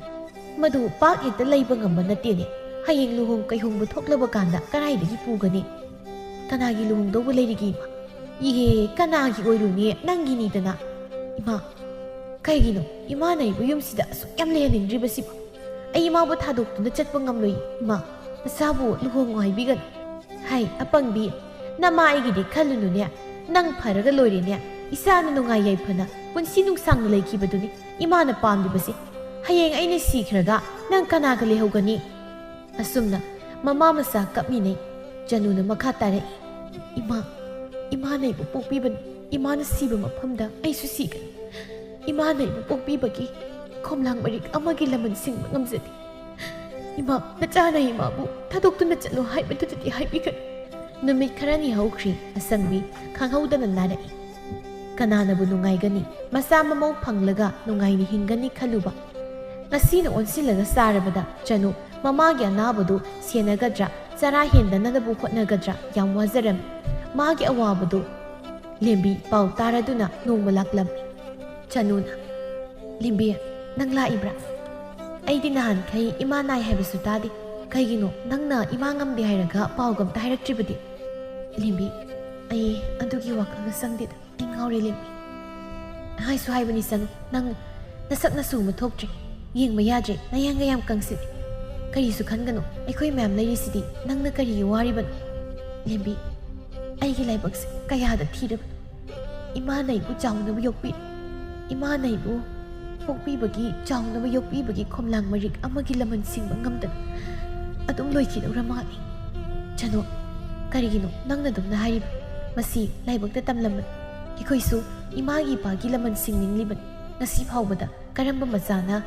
ꯃꯗꯨ ꯄꯥꯛ ꯍꯦꯛꯇ ꯂꯩꯕ ꯉꯝꯕ ꯅꯠꯇꯦꯅꯦ꯫ ꯍꯌꯦꯡ ꯂꯨꯍꯣꯡ ꯀꯩꯍꯣꯡꯕ ꯊꯣꯛꯂꯕ ꯀꯥꯟꯗ ꯀꯗꯥꯏꯗꯒꯤ ꯄꯨꯒꯅꯤ? ꯀꯅꯥꯒꯤ ꯂꯨꯍꯣꯡꯗꯧꯕ ꯂꯩꯔꯤꯒꯦ ꯏꯃꯥ? ꯏꯍꯦ, ꯀꯅꯥꯒꯤ ꯑꯣꯏꯔꯨꯅꯤ? ꯅꯪꯒꯤꯅꯤꯗꯅ꯫" "ꯏꯃꯥ, ꯀꯩꯒꯤꯅꯣ ꯏꯃꯥꯅ ꯑꯩꯕꯨ ꯌꯨꯝꯁꯤꯗ ꯑꯁꯨꯛ ꯌꯥꯝ ꯂꯩꯍꯟꯅꯤꯡꯗ꯭ꯔꯤꯕꯁꯤꯕꯣ? ꯑꯩ ꯏꯃꯥꯕꯨ ꯊꯥꯗꯣꯛꯇꯨꯅ ꯆꯠꯄ ꯉꯝꯂꯣꯏ ꯏꯃꯥ꯫ ꯃꯆꯥꯕꯨ ꯂꯨꯍꯣꯡꯉꯣ ꯍꯥꯏꯕꯤꯒꯅꯨ꯫" "ꯍꯥꯏ, ꯑꯄꯪꯕꯤ, ꯅꯃꯥ ꯑꯩꯒꯤꯗꯤ ꯈꯜꯂꯨꯅꯨꯅꯦ꯫ ꯅꯪ ꯐꯔꯒ ꯂꯣꯏꯔꯦꯅꯦ꯫ ꯏꯁꯥꯅ ꯅꯨꯡꯉꯥꯏ ꯌꯥꯏꯐꯅ ꯄꯨꯟꯁꯤ ꯅꯨꯡꯁꯥꯡꯅ ꯂꯩꯈꯤꯕꯗꯨꯅꯤ ꯏꯃꯥꯅ ꯄꯥꯝꯂꯤꯕꯁꯤ꯫ ꯍꯌꯦꯡ ꯑꯩꯅ ꯁꯤꯈ꯭ꯔꯒ ꯅꯪ ꯀꯅꯥꯒ ꯂꯩꯍꯧꯒꯅꯤ?" ꯑꯁꯨꯝꯅ ꯃꯃꯥ ꯃꯆꯥ ꯀꯞꯃꯤꯟꯅꯩ꯫ ꯆꯅꯨꯅ ꯃꯈꯥ ꯇꯥꯔꯛꯏ, "ꯏꯃꯥ, ꯏꯃꯥꯅ ꯑꯩꯕꯨ ꯄꯣꯛꯄꯤꯕꯅꯤ꯫ ꯏꯃꯥꯅ ꯁꯤꯕ ꯃꯐꯝꯗ ꯑꯩꯁꯨ ꯁꯤꯒꯅꯤ꯫ ꯏꯃꯥꯅ ꯑꯩꯕꯨ ꯄꯣꯛꯄꯤꯕꯒꯤ ꯈꯣꯝꯂꯥꯡ ꯃꯔꯤꯛ ꯑꯃꯒꯤ ꯂꯃꯟ ꯁꯤꯡꯕ ꯉꯝꯖꯗꯦ꯫ ꯏꯃꯥ, ꯅꯆꯥꯅ ꯏꯃꯥꯕꯨ ꯊꯥꯗꯣꯛꯇꯨꯅ ꯆꯠꯂꯣ ꯍꯥꯏꯕꯗꯨꯗꯗꯤ ꯍꯥꯏꯕꯤꯒꯅꯨ꯫" ꯅꯨꯃꯤꯠ ꯈꯔꯅꯤ ꯍꯧꯈ꯭ꯔꯤ꯫ ꯑꯁꯪꯕꯤ ꯈꯪꯍꯧꯗꯅ ꯅꯥꯔꯛꯏ꯫ ꯀꯅꯥꯅꯕꯨ ꯅꯨꯡꯉꯥꯏꯒꯅꯤ? ꯃꯆꯥ ꯃꯃꯧ ꯐꯪꯂꯒ ꯅꯨꯡꯉꯥꯏꯅ ꯍꯤꯡꯒꯅꯤ ꯈꯜꯂꯨꯕ꯫ ꯉꯁꯤꯅ ꯑꯣꯟꯁꯤꯜꯂꯒ ꯆꯥꯔꯕꯗ ꯆꯅꯨ ꯃꯃꯥꯒꯤ ꯑꯅꯥꯕꯗꯨ ꯁꯦꯟꯅꯒꯗ꯭ꯔꯥ, ꯆꯔꯥ ꯍꯦꯟꯗꯅꯕꯕꯨ ꯍꯣꯠꯅꯒꯗ꯭ꯔꯥ ꯌꯥꯝ ꯋꯥꯖꯔꯝꯃꯤ꯫ ꯃꯥꯒꯤ ꯑꯋꯥꯕꯗꯨ ꯂꯦꯝꯕꯤ ꯄꯥꯎ ꯇꯥꯔꯗꯨꯅ ꯅꯣꯡꯃ ꯂꯥꯛꯂꯝꯃꯤ꯫ ꯆꯅꯨꯅ, "ꯂꯦꯝꯕꯤ, ꯅꯪ ꯂꯥꯛꯏꯕ꯭ꯔꯥ? ꯑꯩꯗꯤ ꯅꯍꯥꯟꯈꯩ ꯏꯃꯥ ꯅꯥꯏ ꯍꯥꯏꯕꯁꯨ ꯇꯥꯗꯦ꯫ ꯀꯩꯒꯤꯅꯣ ꯅꯪꯅ ꯏꯃꯥ ꯉꯝꯗꯦ ꯍꯥꯏꯔꯒ ꯄꯥꯎꯒ ꯑꯝꯇ ꯍꯥꯏꯔꯛꯇ꯭ꯔꯤꯕꯗꯤ?" "ꯂꯦꯝꯕꯤ, ꯑꯩ ꯑꯗꯨꯒꯤ ꯋꯥꯈꯜꯒ ꯆꯪꯗꯦꯗ꯫ ꯑꯩ ꯉꯥꯎꯔꯦ, ꯂꯦꯝꯕꯤ꯫ ꯍꯥꯏꯁꯨ ꯍꯥꯏꯕꯅꯤ ꯆꯅꯨ, ꯅꯪ ꯅꯁꯛ ꯅꯁꯨ ꯑꯃ ꯊꯣꯛꯇ꯭ꯔꯦ꯫ ꯌꯦꯡꯕ ꯌꯥꯗ꯭ꯔꯦ, ꯅꯌꯥꯡꯒ ꯌꯥꯝ ꯀꯪꯁꯤꯜꯂꯦ꯫ ꯀꯔꯤꯁꯨ ꯈꯟꯒꯅꯨ, ꯑꯩꯈꯣꯏ ꯃꯌꯥꯝ ꯂꯩꯔꯤꯁꯤꯗꯤ꯫ ꯅꯪꯅ ꯀꯔꯤꯒꯤ ꯋꯥꯔꯤꯕꯅꯣ? ꯂꯦꯝꯕꯤ, ꯑꯩꯒꯤ ꯂꯥꯏꯕꯛꯁꯦ ꯀꯌꯥꯗ ꯊꯤꯔꯕꯅꯣ꯫ ꯏꯃꯥꯅ ꯑꯩꯕꯨ ꯆꯥꯎꯅꯕ ꯌꯣꯛꯄꯤ, ꯏꯃꯥꯅ ꯑꯩꯕꯨ ꯄꯣꯛꯄꯤꯕꯒꯤ, ꯆꯥꯎꯅꯕ ꯌꯣꯛꯄꯤꯕꯒꯤ ꯈꯣꯝꯂꯥꯡ ꯃꯔꯤꯛ ꯑꯃꯒꯤ ꯂꯃꯟ ꯁꯤꯡꯕ ꯉꯝꯗꯅ ꯑꯗꯨꯝ ꯂꯣꯏꯈꯤꯗꯧꯔ ꯃꯥꯜꯂꯤ꯫ ꯆꯅꯨ, ꯀꯔꯤꯒꯤꯅꯣ ꯅꯪꯅ ꯑꯗꯨꯝꯅ ꯍꯥꯏꯔꯤꯕ? ꯃꯁꯤ ꯂꯥꯏꯕꯛꯇ ꯇꯝꯂꯝꯕꯅꯤ꯫ ꯑꯩꯈꯣꯏꯁꯨ ꯏꯃꯥꯒꯤ ꯏꯄꯥꯒꯤ ꯂꯃꯟ ꯁꯤꯡꯅꯤꯡꯂꯤꯕꯅꯤ꯫ ꯉꯁꯤ ꯐꯥꯎꯕꯗ ꯀꯔꯝꯕ ꯃꯆꯥꯅ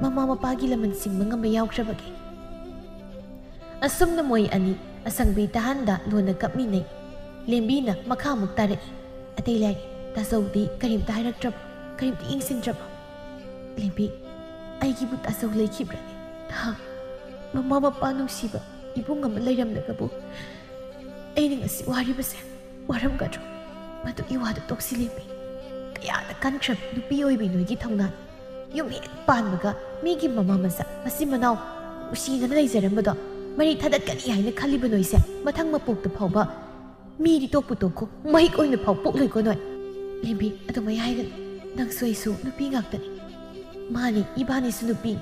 ꯃꯃꯥ ꯃꯄꯥꯒꯤ ꯂꯃꯟ ꯁꯤꯡꯕ ꯉꯝꯕ ꯌꯥꯎꯈ꯭ꯔꯕꯒꯦ?" ꯑꯁꯨꯝꯅ ꯃꯣꯏ ꯑꯅꯤ ꯑꯁꯪꯕꯤ ꯇꯍꯥꯟꯗ ꯂꯣꯟꯅ ꯀꯞꯃꯤꯟꯅꯩ꯫ ꯂꯦꯝꯕꯤꯅ ꯃꯈꯥ ꯑꯃꯨꯛ ꯇꯥꯔꯛꯏ, "ꯑꯇꯩ ꯂꯥꯏꯔꯤ, ꯇꯥꯆꯧꯗꯤ ꯀꯔꯤꯝꯇ ꯍꯥꯏꯔꯛꯇ꯭ꯔꯕ, ꯀꯔꯤꯝꯇ ꯌꯦꯡꯁꯤꯟꯗ꯭ꯔꯕ?" "ꯂꯦꯝꯕꯤ, ꯑꯩꯒꯤꯕꯨ ꯇꯥꯆꯧ ꯂꯩꯈꯤꯕ꯭ꯔꯅꯦ? ꯍꯥ? ꯃꯃꯥ ꯃꯄꯥ ꯅꯨꯡꯁꯤꯕ ꯏꯕꯨꯡ ꯑꯃ ꯂꯩꯔꯝꯂꯒꯕꯨ ꯑꯩꯅ ꯉꯁꯤ ꯋꯥꯔꯤꯕꯁꯦ ꯋꯥꯔꯝꯒꯗ꯭ꯔꯣ? ꯃꯗꯨꯒꯤ ꯋꯥꯗꯨ ꯇꯣꯛꯁꯤ, ꯂꯦꯝꯕꯤ꯫ ꯀꯌꯥꯗ ꯀꯟꯈ꯭ꯔꯕ ꯅꯨꯄꯤ ꯑꯣꯏꯕꯤ ꯅꯣꯏꯒꯤ ꯊꯧꯅꯥ꯫ ꯌꯨꯝ ꯍꯦꯛ ꯄꯥꯟꯕꯒ ꯃꯤꯒꯤ ꯃꯃꯥ ꯃꯆꯥ ꯃꯆꯤꯟ ꯃꯅꯥꯎ ꯅꯨꯡꯁꯤꯅꯅ ꯂꯩꯖꯔꯝꯕꯗꯣ ꯃꯔꯤ ꯊꯗꯠꯀꯅꯤ ꯍꯥꯏꯅ ꯈꯜꯂꯤꯕ ꯅꯣꯏꯁꯦ ꯃꯊꯪ ꯃꯄꯣꯛꯇ ꯐꯥꯎꯕ ꯃꯤꯗꯤ ꯇꯣꯛꯄꯨ ꯇꯣꯛꯈꯣ, ꯃꯍꯤꯛ ꯑꯣꯏꯅ ꯐꯥꯎ ꯄꯣꯛꯂꯣꯏꯀꯣ ꯅꯣꯏ꯫" "ꯂꯦꯝꯕꯤ, ꯑꯗꯨꯃꯥꯏ ꯍꯥꯏꯒꯅꯨ꯫ ꯅꯪꯁꯨ ꯑꯩꯁꯨ ꯅꯨꯄꯤ ꯉꯥꯛꯇꯅꯤ꯫" "ꯃꯥꯅꯤ, ꯏꯕꯥꯅꯤꯁꯨ ꯅꯨꯄꯤ꯫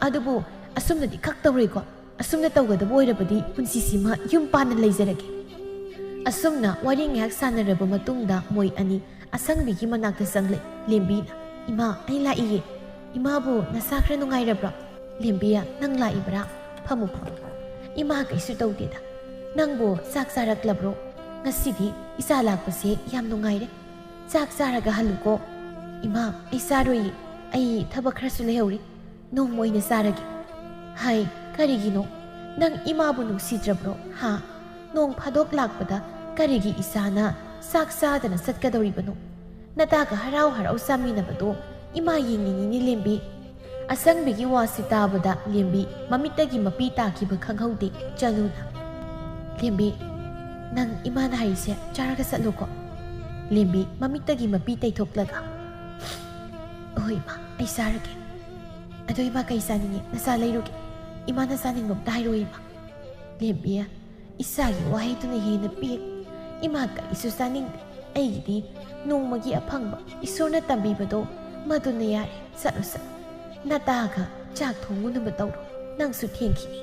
ꯑꯗꯨꯕꯨ ꯑꯁꯨꯝꯅꯗꯤ ꯈꯛ ꯇꯧꯔꯣꯏꯀꯣ꯫ ꯑꯁꯨꯝꯅ ꯇꯧꯒꯗꯕ ꯑꯣꯏꯔꯕꯗꯤ ꯄꯨꯟꯁꯤꯁꯤꯃ ꯌꯨꯝ ꯄꯥꯟꯅ ꯂꯩꯖꯔꯒꯦ꯫" ꯑꯁꯨꯝꯅ ꯋꯥꯔꯤ ꯉꯥꯏꯍꯥꯛ ꯁꯥꯟꯅꯔꯕ ꯃꯇꯨꯡꯗ ꯃꯣꯏ ꯑꯅꯤ ꯑꯁꯪꯕꯤꯒꯤ ꯃꯅꯥꯛꯇ ꯆꯪꯂꯛꯏ꯫ ꯂꯦꯝꯕꯤꯅ, "ꯏꯃꯥ, ꯑꯩ ꯂꯥꯛꯏꯌꯦ꯫ ꯏꯃꯥꯕꯨ ꯅꯁꯥ ꯈꯔ ꯅꯨꯡꯉꯥꯏꯔꯕ꯭ꯔꯣ?" "ꯂꯦꯝꯕꯤꯌꯥ, ꯅꯪ ꯂꯥꯛꯏꯕ꯭ꯔꯥ? ꯐꯝꯃꯨ, ꯐꯝꯃꯨ꯫" "ꯏꯃꯥ, ꯀꯩꯁꯨ ꯇꯧꯗꯦꯗ꯫ ꯅꯪꯕꯨ ꯆꯥꯛ ꯆꯥꯔꯛꯂꯕ꯭ꯔꯣ? ꯉꯁꯤꯗꯤ ꯏꯆꯥ ꯂꯥꯛꯄꯁꯦ ꯌꯥꯝ ꯅꯨꯡꯉꯥꯏꯔꯦ꯫ ꯆꯥꯛ ꯆꯥꯔꯒ ꯍꯜꯂꯨꯀꯣ꯫" "ꯏꯃꯥ, ꯑꯩ ꯆꯥꯔꯣꯏꯌꯦ꯫ ꯑꯩ ꯊꯕꯛ ꯈꯔꯁꯨ ꯂꯩꯍꯧꯔꯤ꯫ ꯅꯣꯡꯃ ꯑꯣꯏꯅ ꯆꯥꯔꯒꯦ꯫" "ꯍꯥꯏ, ꯀꯔꯤꯒꯤꯅꯣ? ꯅꯪ ꯏꯃꯥꯕꯨ ꯅꯨꯡꯁꯤꯗ꯭ꯔꯕ꯭ꯔꯣ, ꯍꯥ? ꯅꯣꯡ ꯐꯥꯗꯣꯛ ꯂꯥꯛꯄꯗ ꯀꯔꯤꯒꯤ ꯏꯆꯥꯅ ꯆꯥꯛ ꯆꯥꯗꯅ ꯆꯠꯀꯗꯧꯔꯤꯕꯅꯣ? ꯅꯇꯥꯒ ꯍꯔꯥꯎ ꯍꯔꯥꯎ ꯆꯥꯃꯤꯟꯅꯕꯗꯣ ꯏꯃꯥ ꯌꯦꯡꯅꯤꯡꯉꯤꯅꯦ, ꯂꯦꯝꯕꯤ꯫" ꯑꯁꯪꯕꯤꯒꯤ ꯋꯥꯁꯤ ꯇꯥꯕꯗ ꯂꯦꯝꯕꯤ ꯃꯃꯤꯠꯇꯒꯤ ꯃꯄꯤ ꯇꯥꯈꯤꯕ ꯈꯪꯍꯧꯗꯦ꯫ ꯆꯅꯨꯅ, "ꯂꯦꯝꯕꯤ, ꯅꯪ ꯏꯃꯥꯅ ꯍꯥꯏꯔꯤꯁꯦ ꯆꯥꯔꯒ ꯆꯠꯂꯣꯀꯣ꯫" ꯂꯦꯝꯕꯤ ꯃꯃꯤꯠꯇꯒꯤ ꯃꯄꯤ ꯇꯩꯊꯣꯛꯂꯒ, "ꯍꯣꯏ ꯏꯃꯥ, ꯑꯩ ꯆꯥꯔꯒꯦ꯫ ꯑꯗꯣ ꯏꯃꯥ, ꯀꯩ ꯆꯥꯅꯤꯡꯉꯤ? ꯅꯆꯥ ꯂꯩꯔꯨꯒꯦ꯫ ꯏꯃꯥꯅ ꯆꯥꯅꯤꯡꯕ ꯑꯝꯇ ꯍꯥꯏꯔꯣ ꯏꯃꯥ꯫" ꯂꯦꯝꯕꯤ, ꯏꯆꯥꯒꯤ ꯋꯥꯍꯩꯗꯨꯅ ꯍꯦꯟꯅ ꯄꯦꯛ꯫ "ꯏꯃꯥ, ꯀꯔꯤꯁꯨ ꯆꯥꯅꯤꯡꯗꯦ꯫ ꯑꯩꯒꯤꯗꯤ ꯅꯣꯡꯃꯒꯤ ꯑꯐꯪꯕ ꯏꯁꯣꯔꯅ ꯇꯝꯕꯤꯕꯗꯣ ꯃꯗꯨꯅ ꯌꯥꯔꯦ꯫ ꯆꯠꯂꯣ, ꯆꯠꯂꯣ꯫ ꯅꯇꯥꯒ ꯆꯥꯛ ꯊꯣꯡꯉꯨꯅꯕ ꯇꯧꯔꯣ꯫ ꯅꯪꯁꯨ ꯊꯦꯡꯈꯤꯅꯤ꯫"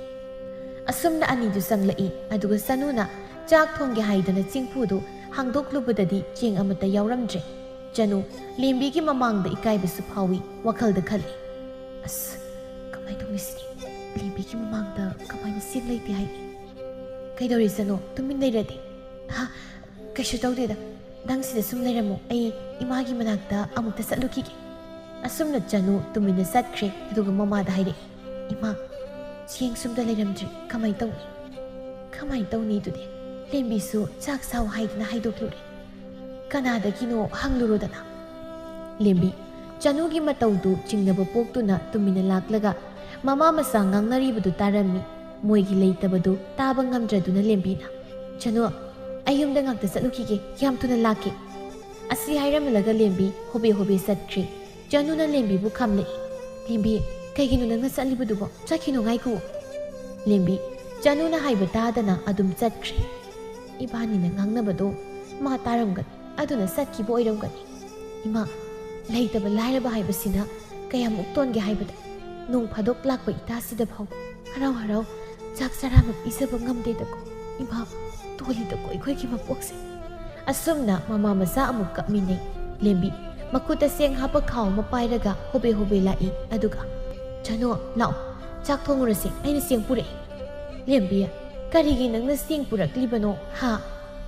ꯑꯁꯨꯝꯅ ꯑꯅꯤꯗꯨ ꯆꯪꯂꯛꯏ꯫ ꯑꯗꯨꯒ ꯆꯅꯨꯅ ꯆꯥꯛ ꯊꯣꯡꯒꯦ ꯍꯥꯏꯗꯅ ꯆꯦꯡꯐꯨꯗꯨ ꯍꯥꯡꯗꯣꯛꯂꯨꯕꯗꯗꯤ ꯆꯦꯡ ꯑꯃꯠꯇ ꯌꯥꯎꯔꯝꯗ꯭ꯔꯦ꯫ ꯆꯅꯨ ꯂꯦꯝꯕꯤꯒꯤ ꯃꯃꯥꯡꯗ ꯏꯀꯥꯏꯕꯁꯨ ꯐꯥꯎꯏ꯫ ꯋꯥꯈꯜꯗ ꯈꯜꯂꯤ, "ꯑꯁ, ꯀꯃꯥꯏꯅ ꯇꯧꯅꯤ ꯁꯤꯗꯤ? ꯂꯦꯝꯕꯤꯒꯤ ꯃꯃꯥꯡꯗ ꯀꯃꯥꯏꯅ ꯆꯦꯡ ꯂꯩꯇꯦ ꯍꯥꯏꯅꯤ?" "ꯀꯩꯗꯧꯔꯦ ꯆꯅꯨ? ꯇꯨꯃꯤꯟ ꯂꯩꯔꯗꯤ?" "ꯍꯥ, ꯀꯩꯁꯨ ꯇꯧꯗꯦꯗ꯫ ꯅꯪ ꯁꯤꯗ ꯁꯨꯝ ꯂꯩꯔꯝꯃꯣ꯫ ꯑꯩ ꯏꯃꯥꯒꯤ ꯃꯅꯥꯛꯇ ꯑꯃꯨꯛꯇ ꯆꯠꯂꯨꯈꯤꯒꯦ꯫" ꯑꯁꯨꯝꯅ ꯆꯅꯨ ꯇꯨꯃꯤꯟꯅ ꯆꯠꯈ꯭ꯔꯦ꯫ ꯑꯗꯨꯒ ꯃꯃꯥꯗ ꯍꯥꯏꯔꯛꯏ, "ꯏꯃꯥ, ꯆꯦꯡ ꯁꯨꯝꯗ ꯂꯩꯔꯝꯗ꯭ꯔꯤ꯫ ꯀꯃꯥꯏ ꯇꯧꯅꯤ? ꯀꯃꯥꯏ ꯇꯧꯅꯤ ꯑꯗꯨꯗꯤ? ꯂꯦꯝꯕꯤꯁꯨ ꯆꯥꯛ ꯆꯥꯎ ꯍꯥꯏꯗꯅ ꯍꯥꯏꯗꯣꯛꯂꯨꯔꯦ꯫ ꯀꯅꯥꯗꯒꯤꯅꯣ ꯍꯪꯂꯨꯔꯣꯗꯅ꯫" ꯂꯦꯝꯕꯤ, ꯆꯅꯨꯒꯤ ꯃꯇꯧꯗꯨ ꯆꯤꯡꯅꯕ ꯄꯣꯛꯇꯨꯅ ꯇꯨꯃꯤꯟꯅ ꯂꯥꯛꯂꯒ ꯃꯃꯥ ꯃꯆꯥ ꯉꯥꯡꯅꯔꯤꯕꯗꯨ ꯇꯥꯔꯝꯃꯤ꯫ ꯃꯣꯏꯒꯤ ꯂꯩꯇꯕꯗꯨ ꯇꯥꯕ ꯉꯝꯗ꯭ꯔꯗꯨꯅ ꯂꯦꯝꯕꯤꯅ, "ꯆꯅꯨ, ꯑꯩ ꯌꯨꯝꯗ ꯉꯥꯛꯇ ꯆꯠꯂꯨꯈꯤꯒꯦ, ꯌꯥꯝ ꯊꯨꯅ ꯂꯥꯛꯀꯦ꯫" ꯑꯁꯤ ꯍꯥꯏꯔꯝꯂꯒ ꯂꯦꯝꯕꯤ ꯍꯣꯕꯦ ꯍꯣꯕꯦ ꯆꯠꯈ꯭ꯔꯦ꯫ ꯆꯅꯨꯅ ꯂꯦꯝꯕꯤꯕꯨ ꯈꯥꯝꯂꯛꯏ꯫ "ꯂꯦꯝꯕꯤ, ꯀꯩꯒꯤꯅꯣ ꯅꯪꯅ ꯆꯠꯂꯤꯕꯗꯨꯕꯣ? ꯆꯠꯈꯤꯅꯨ, ꯉꯥꯏꯈꯣ꯫" ꯂꯦꯝꯕꯤ, ꯆꯅꯨꯅ ꯍꯥꯏꯕ ꯇꯥꯗꯅ ꯑꯗꯨꯝ ꯆꯠꯈ꯭ꯔꯦ꯫ ꯏꯕꯥꯅꯤꯅ ꯉꯥꯡꯅꯕꯗꯣ ꯃꯥ ꯇꯥꯔꯝꯒꯅꯤ, ꯑꯗꯨꯅ ꯆꯠꯈꯤꯕ ꯑꯣꯏꯔꯝꯒꯅꯤ꯫ ꯏꯃꯥ, ꯂꯩꯇꯕ ꯂꯥꯏꯔꯕ ꯍꯥꯏꯕꯁꯤꯅ ꯀꯌꯥꯃꯨꯛ ꯇꯣꯟꯒꯦ ꯍꯥꯏꯕꯗ, ꯅꯣꯡ ꯐꯥꯗꯣꯛ ꯂꯥꯛꯄ ꯏꯇꯥꯁꯤꯗ ꯐꯥꯎ ꯍꯔꯥꯎ ꯍꯔꯥꯎ ꯆꯥꯛ ꯆꯔꯥ ꯑꯃ ꯄꯤꯖꯕ ꯉꯝꯗꯦꯗꯀꯣ꯫ ꯏꯃꯥ, ꯇꯣꯜꯂꯤꯗꯀꯣ ꯑꯩꯈꯣꯏꯒꯤ ꯃꯄꯣꯛꯁꯦ꯫ ꯑꯁꯨꯝꯅ ꯃꯃꯥ ꯃꯆꯥ ꯑꯃꯨꯛ ꯀꯞꯃꯤꯟꯅꯩ꯫ ꯂꯦꯝꯕꯤ ꯃꯈꯨꯠꯇ ꯆꯦꯡ ꯍꯥꯞꯄ ꯈꯥꯎ ꯑꯃ ꯄꯥꯏꯔꯒ ꯍꯣꯕꯦ ꯍꯣꯕꯦ ꯂꯥꯛꯏ꯫ ꯑꯗꯨꯒ, "ꯆꯅꯨ, ꯂꯥꯛꯑꯣ, ꯆꯥꯛ ꯊꯣꯡꯉꯨꯔꯁꯦ, ꯑꯩꯅ ꯆꯦꯡ ꯄꯨꯔꯛꯏ꯫" ꯂꯦꯝꯕꯤ, "ꯀꯔꯤꯒꯤ ꯅꯪꯅ ꯆꯦꯡ ꯄꯨꯔꯛꯂꯤꯕꯅꯣ, ꯍꯥ?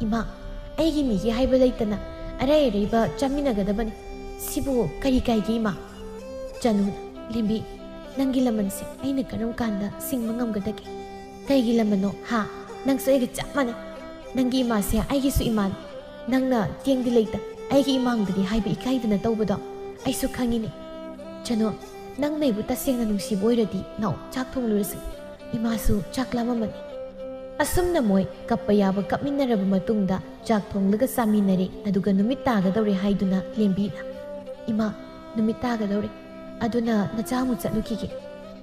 ꯏꯃꯥ, ꯑꯩꯒꯤ ꯃꯤꯒꯤ ꯍꯥꯏꯕ ꯂꯩꯇꯅ ꯑꯔꯩ ꯑꯔꯩꯕ ꯆꯥꯃꯤꯟꯅꯒꯗꯕꯅꯤ꯫ ꯁꯤꯕꯨ ꯀꯔꯤ ꯀꯥꯏꯒꯦ, ꯏꯃꯥ?" ꯆꯅꯨ, "ꯂꯦꯝꯕꯤ, ꯅꯪꯒꯤ ꯂꯃꯟꯁꯦ ꯑꯩꯅ ꯀꯔꯝ ꯀꯥꯟꯗ ꯁꯤꯡꯕ ꯉꯝꯒꯗꯒꯦ? ꯀꯩꯒꯤ ꯂꯃꯟꯅꯣ, ꯍꯥ? ꯅꯪꯁꯨ ꯑꯩꯒ ꯆꯞ ꯃꯥꯟꯅꯩ꯫ ꯅꯪꯒꯤ ꯏꯃꯥꯁꯦ ꯑꯩꯒꯤꯁꯨ ꯏꯃꯥꯅꯤ꯫ ꯅꯪꯅ ꯆꯦꯡꯗꯤ ꯂꯩꯇ, ꯑꯩꯒꯤ ꯏꯃꯥꯡꯗꯗꯤ ꯍꯥꯏꯕ ꯏꯀꯥꯏꯗꯅ ꯇꯧꯕꯗꯣ ꯑꯩꯁꯨ ꯈꯪꯉꯤꯅꯦ꯫ ꯆꯅꯨ, ꯅꯪꯅ ꯑꯩꯕꯨ ꯇꯁꯦꯡꯅ ꯅꯨꯡꯁꯤꯕ ꯑꯣꯏꯔꯗꯤ ꯂꯥꯛꯑꯣ, ꯆꯥꯛ ꯊꯣꯡꯂꯨꯔꯁꯤ꯫ ꯏꯃꯥꯁꯨ ꯆꯥꯛ ꯂꯥꯝꯃꯝꯃꯅꯤ꯫" ꯑꯁꯨꯝꯅ ꯃꯣꯏ ꯀꯞꯄ ꯌꯥꯕ ꯀꯞꯃꯤꯟꯅꯔꯕ ꯃꯇꯨꯡꯗ ꯆꯥꯛ ꯊꯣꯡꯂꯒ ꯆꯥꯃꯤꯟꯅꯔꯦ꯫ ꯑꯗꯨꯒ ꯅꯨꯃꯤꯠ ꯇꯥꯒꯗꯧꯔꯦ ꯍꯥꯏꯗꯨꯅ ꯂꯦꯝꯕꯤꯅ, "ꯏꯃꯥ, ꯅꯨꯃꯤꯠ ꯇꯥꯒꯗꯧꯔꯦ꯫ ꯑꯗꯨꯅ ꯅꯆꯥ ꯑꯃꯨꯛ ꯆꯠꯂꯨꯈꯤꯒꯦ꯫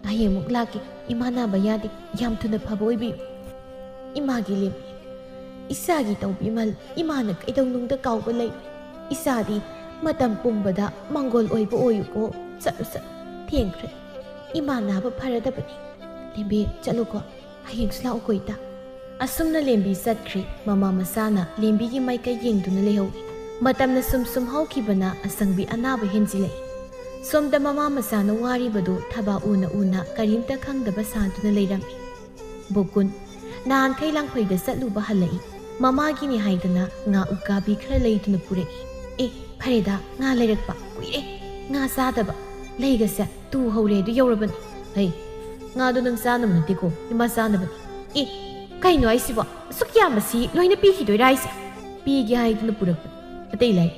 ꯍꯌꯦꯡ ꯑꯃꯨꯛ ꯂꯥꯛꯀꯦ꯫ ꯏꯃꯥ ꯅꯥꯕ ꯌꯥꯗꯦ꯫ ꯌꯥꯝ ꯊꯨꯅ ꯐꯕ ꯑꯣꯏꯕꯤꯌꯨ꯫" "ꯏꯃꯥꯒꯤ ꯂꯦꯝꯕꯤ, ꯏꯆꯥꯒꯤ ꯇꯧꯕꯤꯃꯜ ꯏꯃꯥꯅ ꯀꯩꯗꯧꯅꯨꯡꯗ ꯀꯥꯎꯕ ꯂꯩ? ꯏꯆꯥꯗꯤ ꯃꯇꯝ ꯄꯨꯝꯕꯗ ꯃꯪꯒꯣꯜ ꯑꯣꯏꯕ ꯑꯣꯏꯌꯨꯀꯣ꯫ ꯆꯠꯂꯨ, ꯆꯠꯂꯨ, ꯊꯦꯡꯈ꯭ꯔꯦ꯫ ꯏꯃꯥ ꯅꯥꯕ ꯐꯔꯗꯕꯅꯤ꯫ ꯂꯦꯝꯕꯤ, ꯆꯠꯂꯨꯀꯣ꯫ ꯍꯌꯦꯡꯁꯨ ꯂꯥꯛꯎꯀꯣ, ꯏꯇꯥ꯫" ꯑꯁꯨꯝꯅ ꯂꯦꯝꯕꯤ ꯆꯠꯈ꯭ꯔꯤ꯫ ꯃꯃꯥ ꯃꯆꯥꯅ ꯂꯦꯝꯕꯤꯒꯤ ꯃꯥꯏꯀꯩ ꯌꯦꯡꯗꯨꯅ ꯂꯩꯍꯧꯏ꯫ ꯃꯇꯝꯅ ꯁꯨꯝ ꯁꯨꯝ ꯍꯧꯈꯤꯕꯅ ꯑꯁꯪꯕꯤ ꯑꯅꯥꯕ ꯍꯦꯟꯖꯤꯜꯂꯛꯏ꯫ ꯁꯣꯝꯗ ꯃꯃꯥ ꯃꯆꯥꯅ ꯋꯥꯔꯤꯕꯗꯨ ꯊꯕꯥ ꯎꯅ ꯎꯅ ꯀꯔꯤꯝꯇ ꯈꯪꯗꯕ ꯁꯥꯗꯨꯅ ꯂꯩꯔꯝꯃꯤ꯫ ꯕꯣꯀꯨꯟ ꯅꯍꯥꯟꯈꯩ ꯂꯥꯡꯐꯩꯗ ꯆꯠꯂꯨꯕ ꯍꯜꯂꯛꯏ꯫ ꯃꯃꯥꯒꯤꯅꯤ ꯍꯥꯏꯗꯅ ꯉꯥ ꯎꯀꯥꯕꯤ ꯈꯔ ꯂꯩꯗꯨꯅ ꯄꯨꯔꯛꯏ꯫ "ꯑꯦ, ꯐꯔꯦꯗ, ꯉꯥ ꯂꯩꯔꯛꯄ ꯀꯨꯏꯔꯦ꯫ ꯉꯥ ꯆꯥꯗꯕ꯫ ꯂꯩꯒꯁꯦ ꯇꯨ ꯍꯧꯔꯦ ꯑꯗꯨ ꯌꯧꯔꯕꯅꯤ꯫" "ꯍꯩ, ꯉꯥꯗꯣ ꯅꯪ ꯆꯥꯅꯕ ꯅꯠꯇꯦꯀꯣ, ꯏꯃꯥ ꯆꯥꯅꯕꯅꯤ꯫" "ꯑꯦ, ꯀꯩꯅꯣ ꯍꯥꯏꯁꯤꯕꯣ? ꯑꯁꯨꯛ ꯌꯥꯝꯕꯁꯤ ꯂꯣꯏꯅ ꯄꯤꯈꯤꯗꯣꯏꯔꯥ ꯍꯥꯏꯁꯦ?" "ꯄꯤꯒꯦ ꯍꯥꯏꯗꯨꯅ ꯄꯨꯔꯛꯄꯅꯤ꯫ ꯑꯇꯩ ꯂꯥꯏ,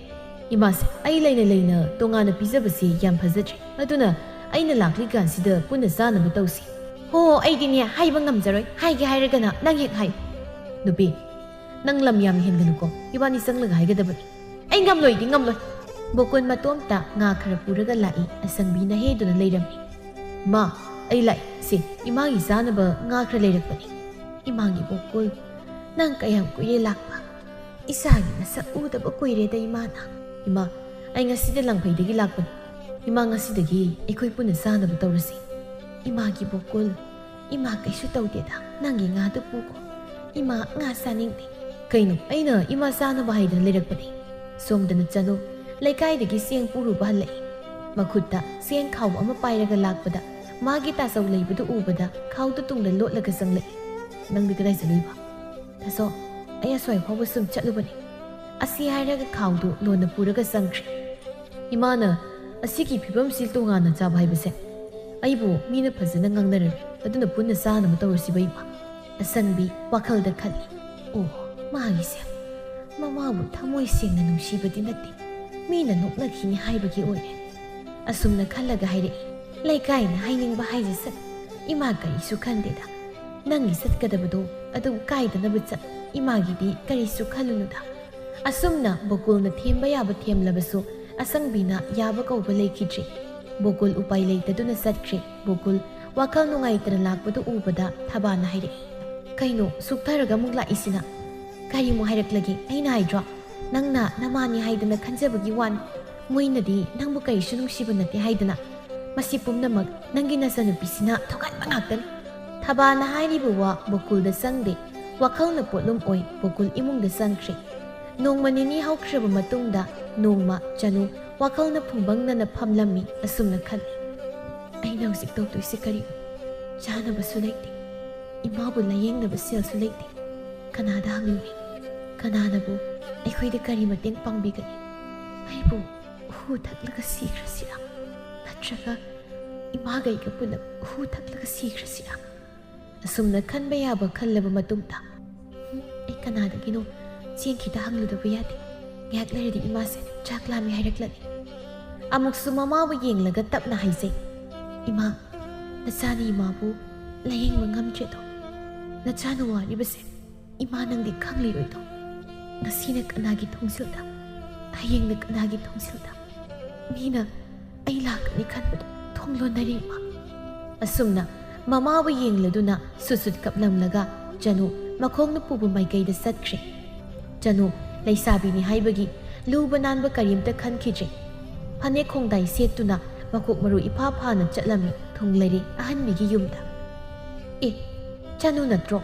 ꯏꯃꯥꯁꯦ ꯑꯩ ꯂꯩꯅ ꯂꯩꯅ ꯇꯣꯉꯥꯟꯅ ꯄꯤꯖꯕꯁꯤ ꯌꯥꯝ ꯐꯖꯗ꯭ꯔꯦ꯫ ꯑꯗꯨꯅ ꯑꯩꯅ ꯂꯥꯛꯂꯤ ꯀꯥꯟꯁꯤꯗ ꯄꯨꯟꯅ ꯆꯥꯅꯕ ꯇꯧꯁꯤ꯫" "ꯍꯣ, ꯑꯩꯗꯤꯅꯦ ꯍꯥꯏꯕ ꯉꯝꯖꯔꯣꯏ꯫ ꯍꯥꯏꯒꯦ ꯍꯥꯏꯔꯒꯅ ꯅꯪ ꯍꯦꯛ ꯍꯥꯏ꯫" "ꯅꯨꯄꯤ, ꯅꯪ ꯂꯝ ꯌꯥꯝ ꯍꯦꯟꯒꯅꯨꯀꯣ꯫ ꯏꯕꯥꯅꯤ ꯆꯪꯂꯒ ꯍꯥꯏꯒꯗꯕꯅꯤ꯫" "ꯑꯩ ꯉꯝꯂꯣꯏꯗꯤ ꯉꯝꯂꯣꯏ꯫" ꯕꯣꯀꯣꯟ ꯃꯇꯣꯝꯇ ꯉꯥ ꯈꯔ ꯄꯨꯔꯒ ꯂꯥꯛꯏ꯫ ꯑꯁꯪꯕꯤꯅ ꯍꯦꯗꯨꯅ ꯂꯩꯔꯝꯃꯤ꯫ "ꯃꯥ, ꯑꯩ ꯂꯥꯛꯏ꯫ ꯁꯤ ꯏꯃꯥꯒꯤ ꯆꯥꯅꯕ ꯉꯥ ꯈꯔ ꯂꯩꯔꯛꯄꯅꯤ꯫" "ꯏꯃꯥꯒꯤ ꯕꯣꯀꯣꯜ, ꯅꯪ ꯀꯌꯥꯝ ꯀꯨꯏꯔꯦ ꯂꯥꯛꯄ? ꯏꯆꯥꯒꯤ ꯃꯁꯛ ꯎꯗꯕ ꯀꯨꯏꯔꯦꯗ ꯏꯃꯥꯅ꯫" "ꯏꯃꯥ, ꯑꯩ ꯉꯁꯤꯗ ꯂꯥꯡꯐꯩꯗꯒꯤ ꯂꯥꯛꯄꯅꯤ꯫ ꯏꯃꯥ, ꯉꯁꯤꯗꯒꯤ ꯑꯩꯈꯣꯏ ꯄꯨꯟꯅ ꯆꯥꯅꯕ ꯇꯧꯔꯁꯤ꯫" "ꯏꯃꯥꯒꯤ ꯕꯣꯀꯣꯜ, ꯏꯃꯥ ꯀꯩꯁꯨ ꯇꯧꯗꯦꯗ, ꯅꯪꯒꯤ ꯉꯥꯗꯨ ꯄꯨꯈꯣ꯫ ꯏꯃꯥ ꯉꯥ ꯆꯥꯅꯤꯡꯗꯦ꯫" "ꯀꯩꯅꯣ, ꯑꯩꯅ ꯏꯃꯥ ꯆꯥꯅꯕ ꯍꯥꯏꯗꯅ ꯂꯩꯔꯛꯄꯅꯦ꯫" ꯁꯣꯝꯗꯅ ꯆꯅꯨ ꯂꯩꯀꯥꯏꯗꯒꯤ ꯆꯦꯡ ꯄꯨꯔꯨꯕ ꯍꯜꯂꯛꯏ꯫ ꯃꯈꯨꯠꯇ ꯆꯦꯡ ꯈꯥꯎꯕ ꯑꯃ ꯄꯥꯏꯔꯒ ꯂꯥꯛꯄꯗ ꯃꯥꯒꯤ ꯇꯥꯆꯧ ꯂꯩꯕꯗꯨ ꯎꯕꯗ ꯈꯥꯎꯗꯨ ꯇꯨꯡꯗ ꯂꯣꯠꯂꯒ ꯆꯪꯂꯛꯏ꯫ "ꯅꯪꯗꯤ ꯀꯗꯥꯏ ꯆꯠꯂꯨꯏꯕ?" "ꯇꯥꯆꯧ, ꯑꯩ ꯑꯁ꯭ꯋꯥꯏ ꯐꯥꯎꯕ ꯁꯨꯝ ꯆꯠꯂꯨꯕꯅꯦ꯫" ꯑꯁꯤ ꯍꯥꯏꯔꯒ ꯈꯥꯎꯗꯨ ꯂꯣꯟꯅ ꯄꯨꯔꯒ ꯆꯪꯈ꯭ꯔꯦ꯫ "ꯏꯃꯥꯅ ꯑꯁꯤꯒꯤ ꯐꯤꯕꯝꯁꯤ ꯇꯣꯉꯥꯟꯅ ꯆꯥꯕ ꯍꯥꯏꯕꯁꯦ, ꯑꯩꯕꯨ ꯃꯤꯅ ꯐꯖꯅ ꯉꯥꯡꯅꯔꯔꯣꯏ, ꯑꯗꯨꯅ ꯄꯨꯟꯅ ꯆꯥꯅꯕ ꯇꯧꯔꯁꯤꯕ ꯏꯃꯥ?" ꯑꯁꯪꯕꯤ ꯋꯥꯈꯜꯗ ꯈꯜꯂꯤ꯫ "ꯑꯣ, ꯃꯥꯒꯤꯁꯦ ꯃꯃꯥꯕꯨ ꯊꯃꯣꯏ ꯁꯦꯡꯅ ꯅꯨꯡꯁꯤꯕꯗꯤ ꯅꯠꯇꯦ, ꯃꯤꯅ ꯅꯣꯛꯅꯈꯤꯅꯤ ꯍꯥꯏꯕꯒꯤ ꯑꯣꯏꯔꯦ꯫" ꯑꯁꯨꯝꯅ ꯈꯜꯂꯒ ꯍꯥꯏꯔꯛꯏ꯫ "ꯂꯩꯀꯥꯏꯅ ꯍꯥꯏꯅꯤꯡꯕ ꯍꯥꯏꯖꯁꯅꯨ, ꯏꯃꯥ ꯀꯔꯤꯁꯨ ꯈꯟꯗꯦꯗ꯫ ꯅꯪꯒꯤ ꯆꯠꯀꯗꯕꯗꯣ ꯑꯗꯨꯝ ꯀꯥꯏꯗꯅꯕ ꯆꯠ, ꯏꯃꯥꯒꯤꯗꯤ ꯀꯔꯤꯁꯨ ꯈꯜꯂꯨꯅꯨꯗ꯫" ꯑꯁꯨꯝꯅ ꯕꯣꯀꯨꯜꯅ ꯊꯦꯝꯕ ꯌꯥꯕ ꯊꯦꯝꯂꯕꯁꯨ ꯑꯁꯪꯕꯤꯅ ꯌꯥꯕ ꯀꯧꯕ ꯂꯩꯈꯤꯗ꯭ꯔꯦ꯫ ꯕꯣꯀꯨꯜ ꯎꯄꯥꯏ ꯂꯩꯇꯗꯨꯅ ꯆꯠꯈ꯭ꯔꯦ꯫ ꯕꯣꯀꯨꯜ ꯋꯥꯈꯜ ꯅꯨꯡꯉꯥꯏꯇꯅ ꯂꯥꯛꯄꯗꯨ ꯎꯕꯗ ꯊꯕꯥꯅ ꯍꯥꯏꯔꯛꯏ, "ꯀꯩꯅꯣ, ꯁꯨꯛꯊꯔꯒ ꯑꯃꯨꯛ ꯂꯥꯛꯏꯁꯤꯅ? ꯀꯔꯤꯃꯨꯛ ꯍꯥꯏꯔꯛꯂꯒꯦ? ꯑꯩꯅ ꯍꯥꯏꯗ꯭ꯔꯣ, ꯅꯪꯅ ꯅꯃꯥꯅꯤ ꯍꯥꯏꯗꯅ ꯈꯟꯖꯕꯒꯤ ꯋꯥꯅꯤ꯫ ꯃꯣꯏꯅꯗꯤ ꯅꯪꯕꯨ ꯀꯔꯤꯁꯨ ꯅꯨꯡꯁꯤꯕ ꯅꯠꯇꯦ ꯍꯥꯏꯗꯅ꯫ ꯃꯁꯤ ꯄꯨꯝꯅꯃꯛ ꯅꯪꯒꯤ ꯅꯆꯟꯅꯨꯄꯤꯁꯤꯅ ꯊꯣꯛꯍꯟꯕ ꯉꯥꯛꯇꯅꯤ꯫" ꯊꯕꯥꯅ ꯍꯥꯏꯔꯤꯕ ꯋꯥ ꯕꯣꯀꯨꯜꯗ ꯆꯪꯗꯦ꯫ ꯋꯥꯈꯜꯅ ꯄꯣꯠꯂꯨꯝ ꯑꯣꯏ ꯕꯣꯀꯨꯜ ꯏꯃꯨꯡꯗ ꯆꯪꯈ꯭ꯔꯦ꯫ ꯅꯣꯡꯃ ꯅꯤꯅꯤ ꯍꯧꯈ꯭ꯔꯕ ꯃꯇꯨꯡꯗ ꯅꯣꯡꯃ ꯆꯅꯨ ꯋꯥꯈꯜꯅ ꯐꯨꯡꯕꯪꯅꯅ ꯐꯝꯂꯝꯃꯤ꯫ ꯑꯁꯨꯝꯅ ꯈꯜꯂꯤ, "ꯑꯩꯅ ꯍꯧꯖꯤꯛ ꯇꯧꯗꯣꯏꯁꯤ ꯀꯔꯤꯅꯣ? ꯆꯥꯅꯕꯁꯨ ꯂꯩꯇꯦ, ꯏꯃꯥꯕꯨ ꯂꯥꯌꯦꯡꯅꯕ ꯁꯦꯜꯁꯨ ꯂꯩꯇꯦ꯫ ꯀꯅꯥꯗ ꯍꯪꯂꯨꯅꯤ? ꯀꯅꯥꯅꯕꯨ ꯑꯩꯈꯣꯏꯗ ꯀꯔꯤ ꯃꯇꯦꯡ ꯄꯥꯡꯕꯤꯒꯅꯤ? ꯑꯩꯕꯨ ꯍꯨ ꯊꯛꯂꯒ ꯁꯤꯈ꯭ꯔꯁꯤꯔꯥ? ꯅꯠꯇ꯭ꯔꯒ ꯏꯃꯥꯒ ꯑꯩꯒ ꯄꯨꯂꯞ ꯍꯨ ꯊꯛꯂꯒ ꯁꯤꯈ꯭ꯔꯁꯤꯔꯥ?" ꯑꯁꯨꯝꯅ ꯈꯟꯕ ꯌꯥꯕ ꯈꯜꯂꯕ ꯃꯇꯨꯡꯗ, "ꯍꯨꯝ, ꯑꯩ ꯀꯅꯥꯗꯒꯤꯅꯣ ꯆꯦꯡ ꯈꯤꯇ ꯍꯪꯂꯨꯗꯕ ꯌꯥꯗꯦ꯫ ꯉꯥꯏꯍꯥꯛ ꯂꯩꯔꯗꯤ ꯏꯃꯥꯁꯦ ꯆꯥꯛ ꯂꯥꯝꯃꯤ ꯍꯥꯏꯔꯛꯂꯅꯤ꯫" ꯑꯃꯨꯛꯁꯨ ꯃꯃꯥꯕꯨ ꯌꯦꯡꯂꯒ ꯇꯞꯅ ꯍꯥꯏꯖꯩ, "ꯏꯃꯥ, ꯅꯆꯥꯅ ꯏꯃꯥꯕꯨ ꯂꯥꯌꯦꯡꯕ ꯉꯝꯗ꯭ꯔꯦꯗꯣ꯫ ꯅꯆꯥꯅ ꯋꯥꯔꯤꯕꯁꯦ ꯏꯃꯥ ꯅꯪꯗꯤ ꯈꯪꯂꯤꯔꯣꯏꯗꯣ꯫ ꯉꯁꯤꯅ ꯀꯅꯥꯒꯤ ꯊꯣꯡꯖꯤꯜꯗ, ꯍꯌꯦꯡꯅ ꯀꯅꯥꯒꯤ ꯊꯣꯡꯖꯤꯜꯗ꯫ ꯃꯤꯅ ꯑꯩ ꯂꯥꯛꯀꯅꯤ ꯈꯟꯕꯗ ꯊꯣꯡ ꯂꯣꯟꯅꯔꯤ ꯏꯃꯥ꯫" ꯑꯁꯨꯝꯅ ꯃꯃꯥꯕꯨ ꯌꯦꯡꯂꯗꯨꯅ ꯁꯨꯠ ꯁꯨꯠ ꯀꯞꯂꯝꯂꯒ ꯆꯅꯨ ꯃꯈꯣꯡꯅ ꯄꯨꯕ ꯃꯥꯏꯀꯩꯗ ꯆꯠꯈ꯭ꯔꯦ꯫ ꯆꯅꯨ ꯂꯩꯁꯥꯕꯤꯅꯤ ꯍꯥꯏꯕꯒꯤ ꯂꯨꯕ ꯅꯥꯟꯕ ꯀꯔꯤꯝꯇ ꯈꯟꯈꯤꯗ꯭ꯔꯦ꯫ ꯐꯅꯦꯛ ꯈꯣꯡꯗꯥꯏ ꯁꯦꯠꯇꯨꯅ ꯃꯀꯣꯛ ꯃꯔꯨ ꯏꯐꯥ ꯐꯥꯅ ꯆꯠꯂꯝꯃꯤ ꯊꯣꯡꯂꯩꯔꯦ ꯑꯍꯟꯕꯤꯒꯤ ꯌꯨꯝꯗ꯫ "ꯑꯦ, ꯆꯅꯨ ꯅꯠꯇ꯭ꯔꯣ?"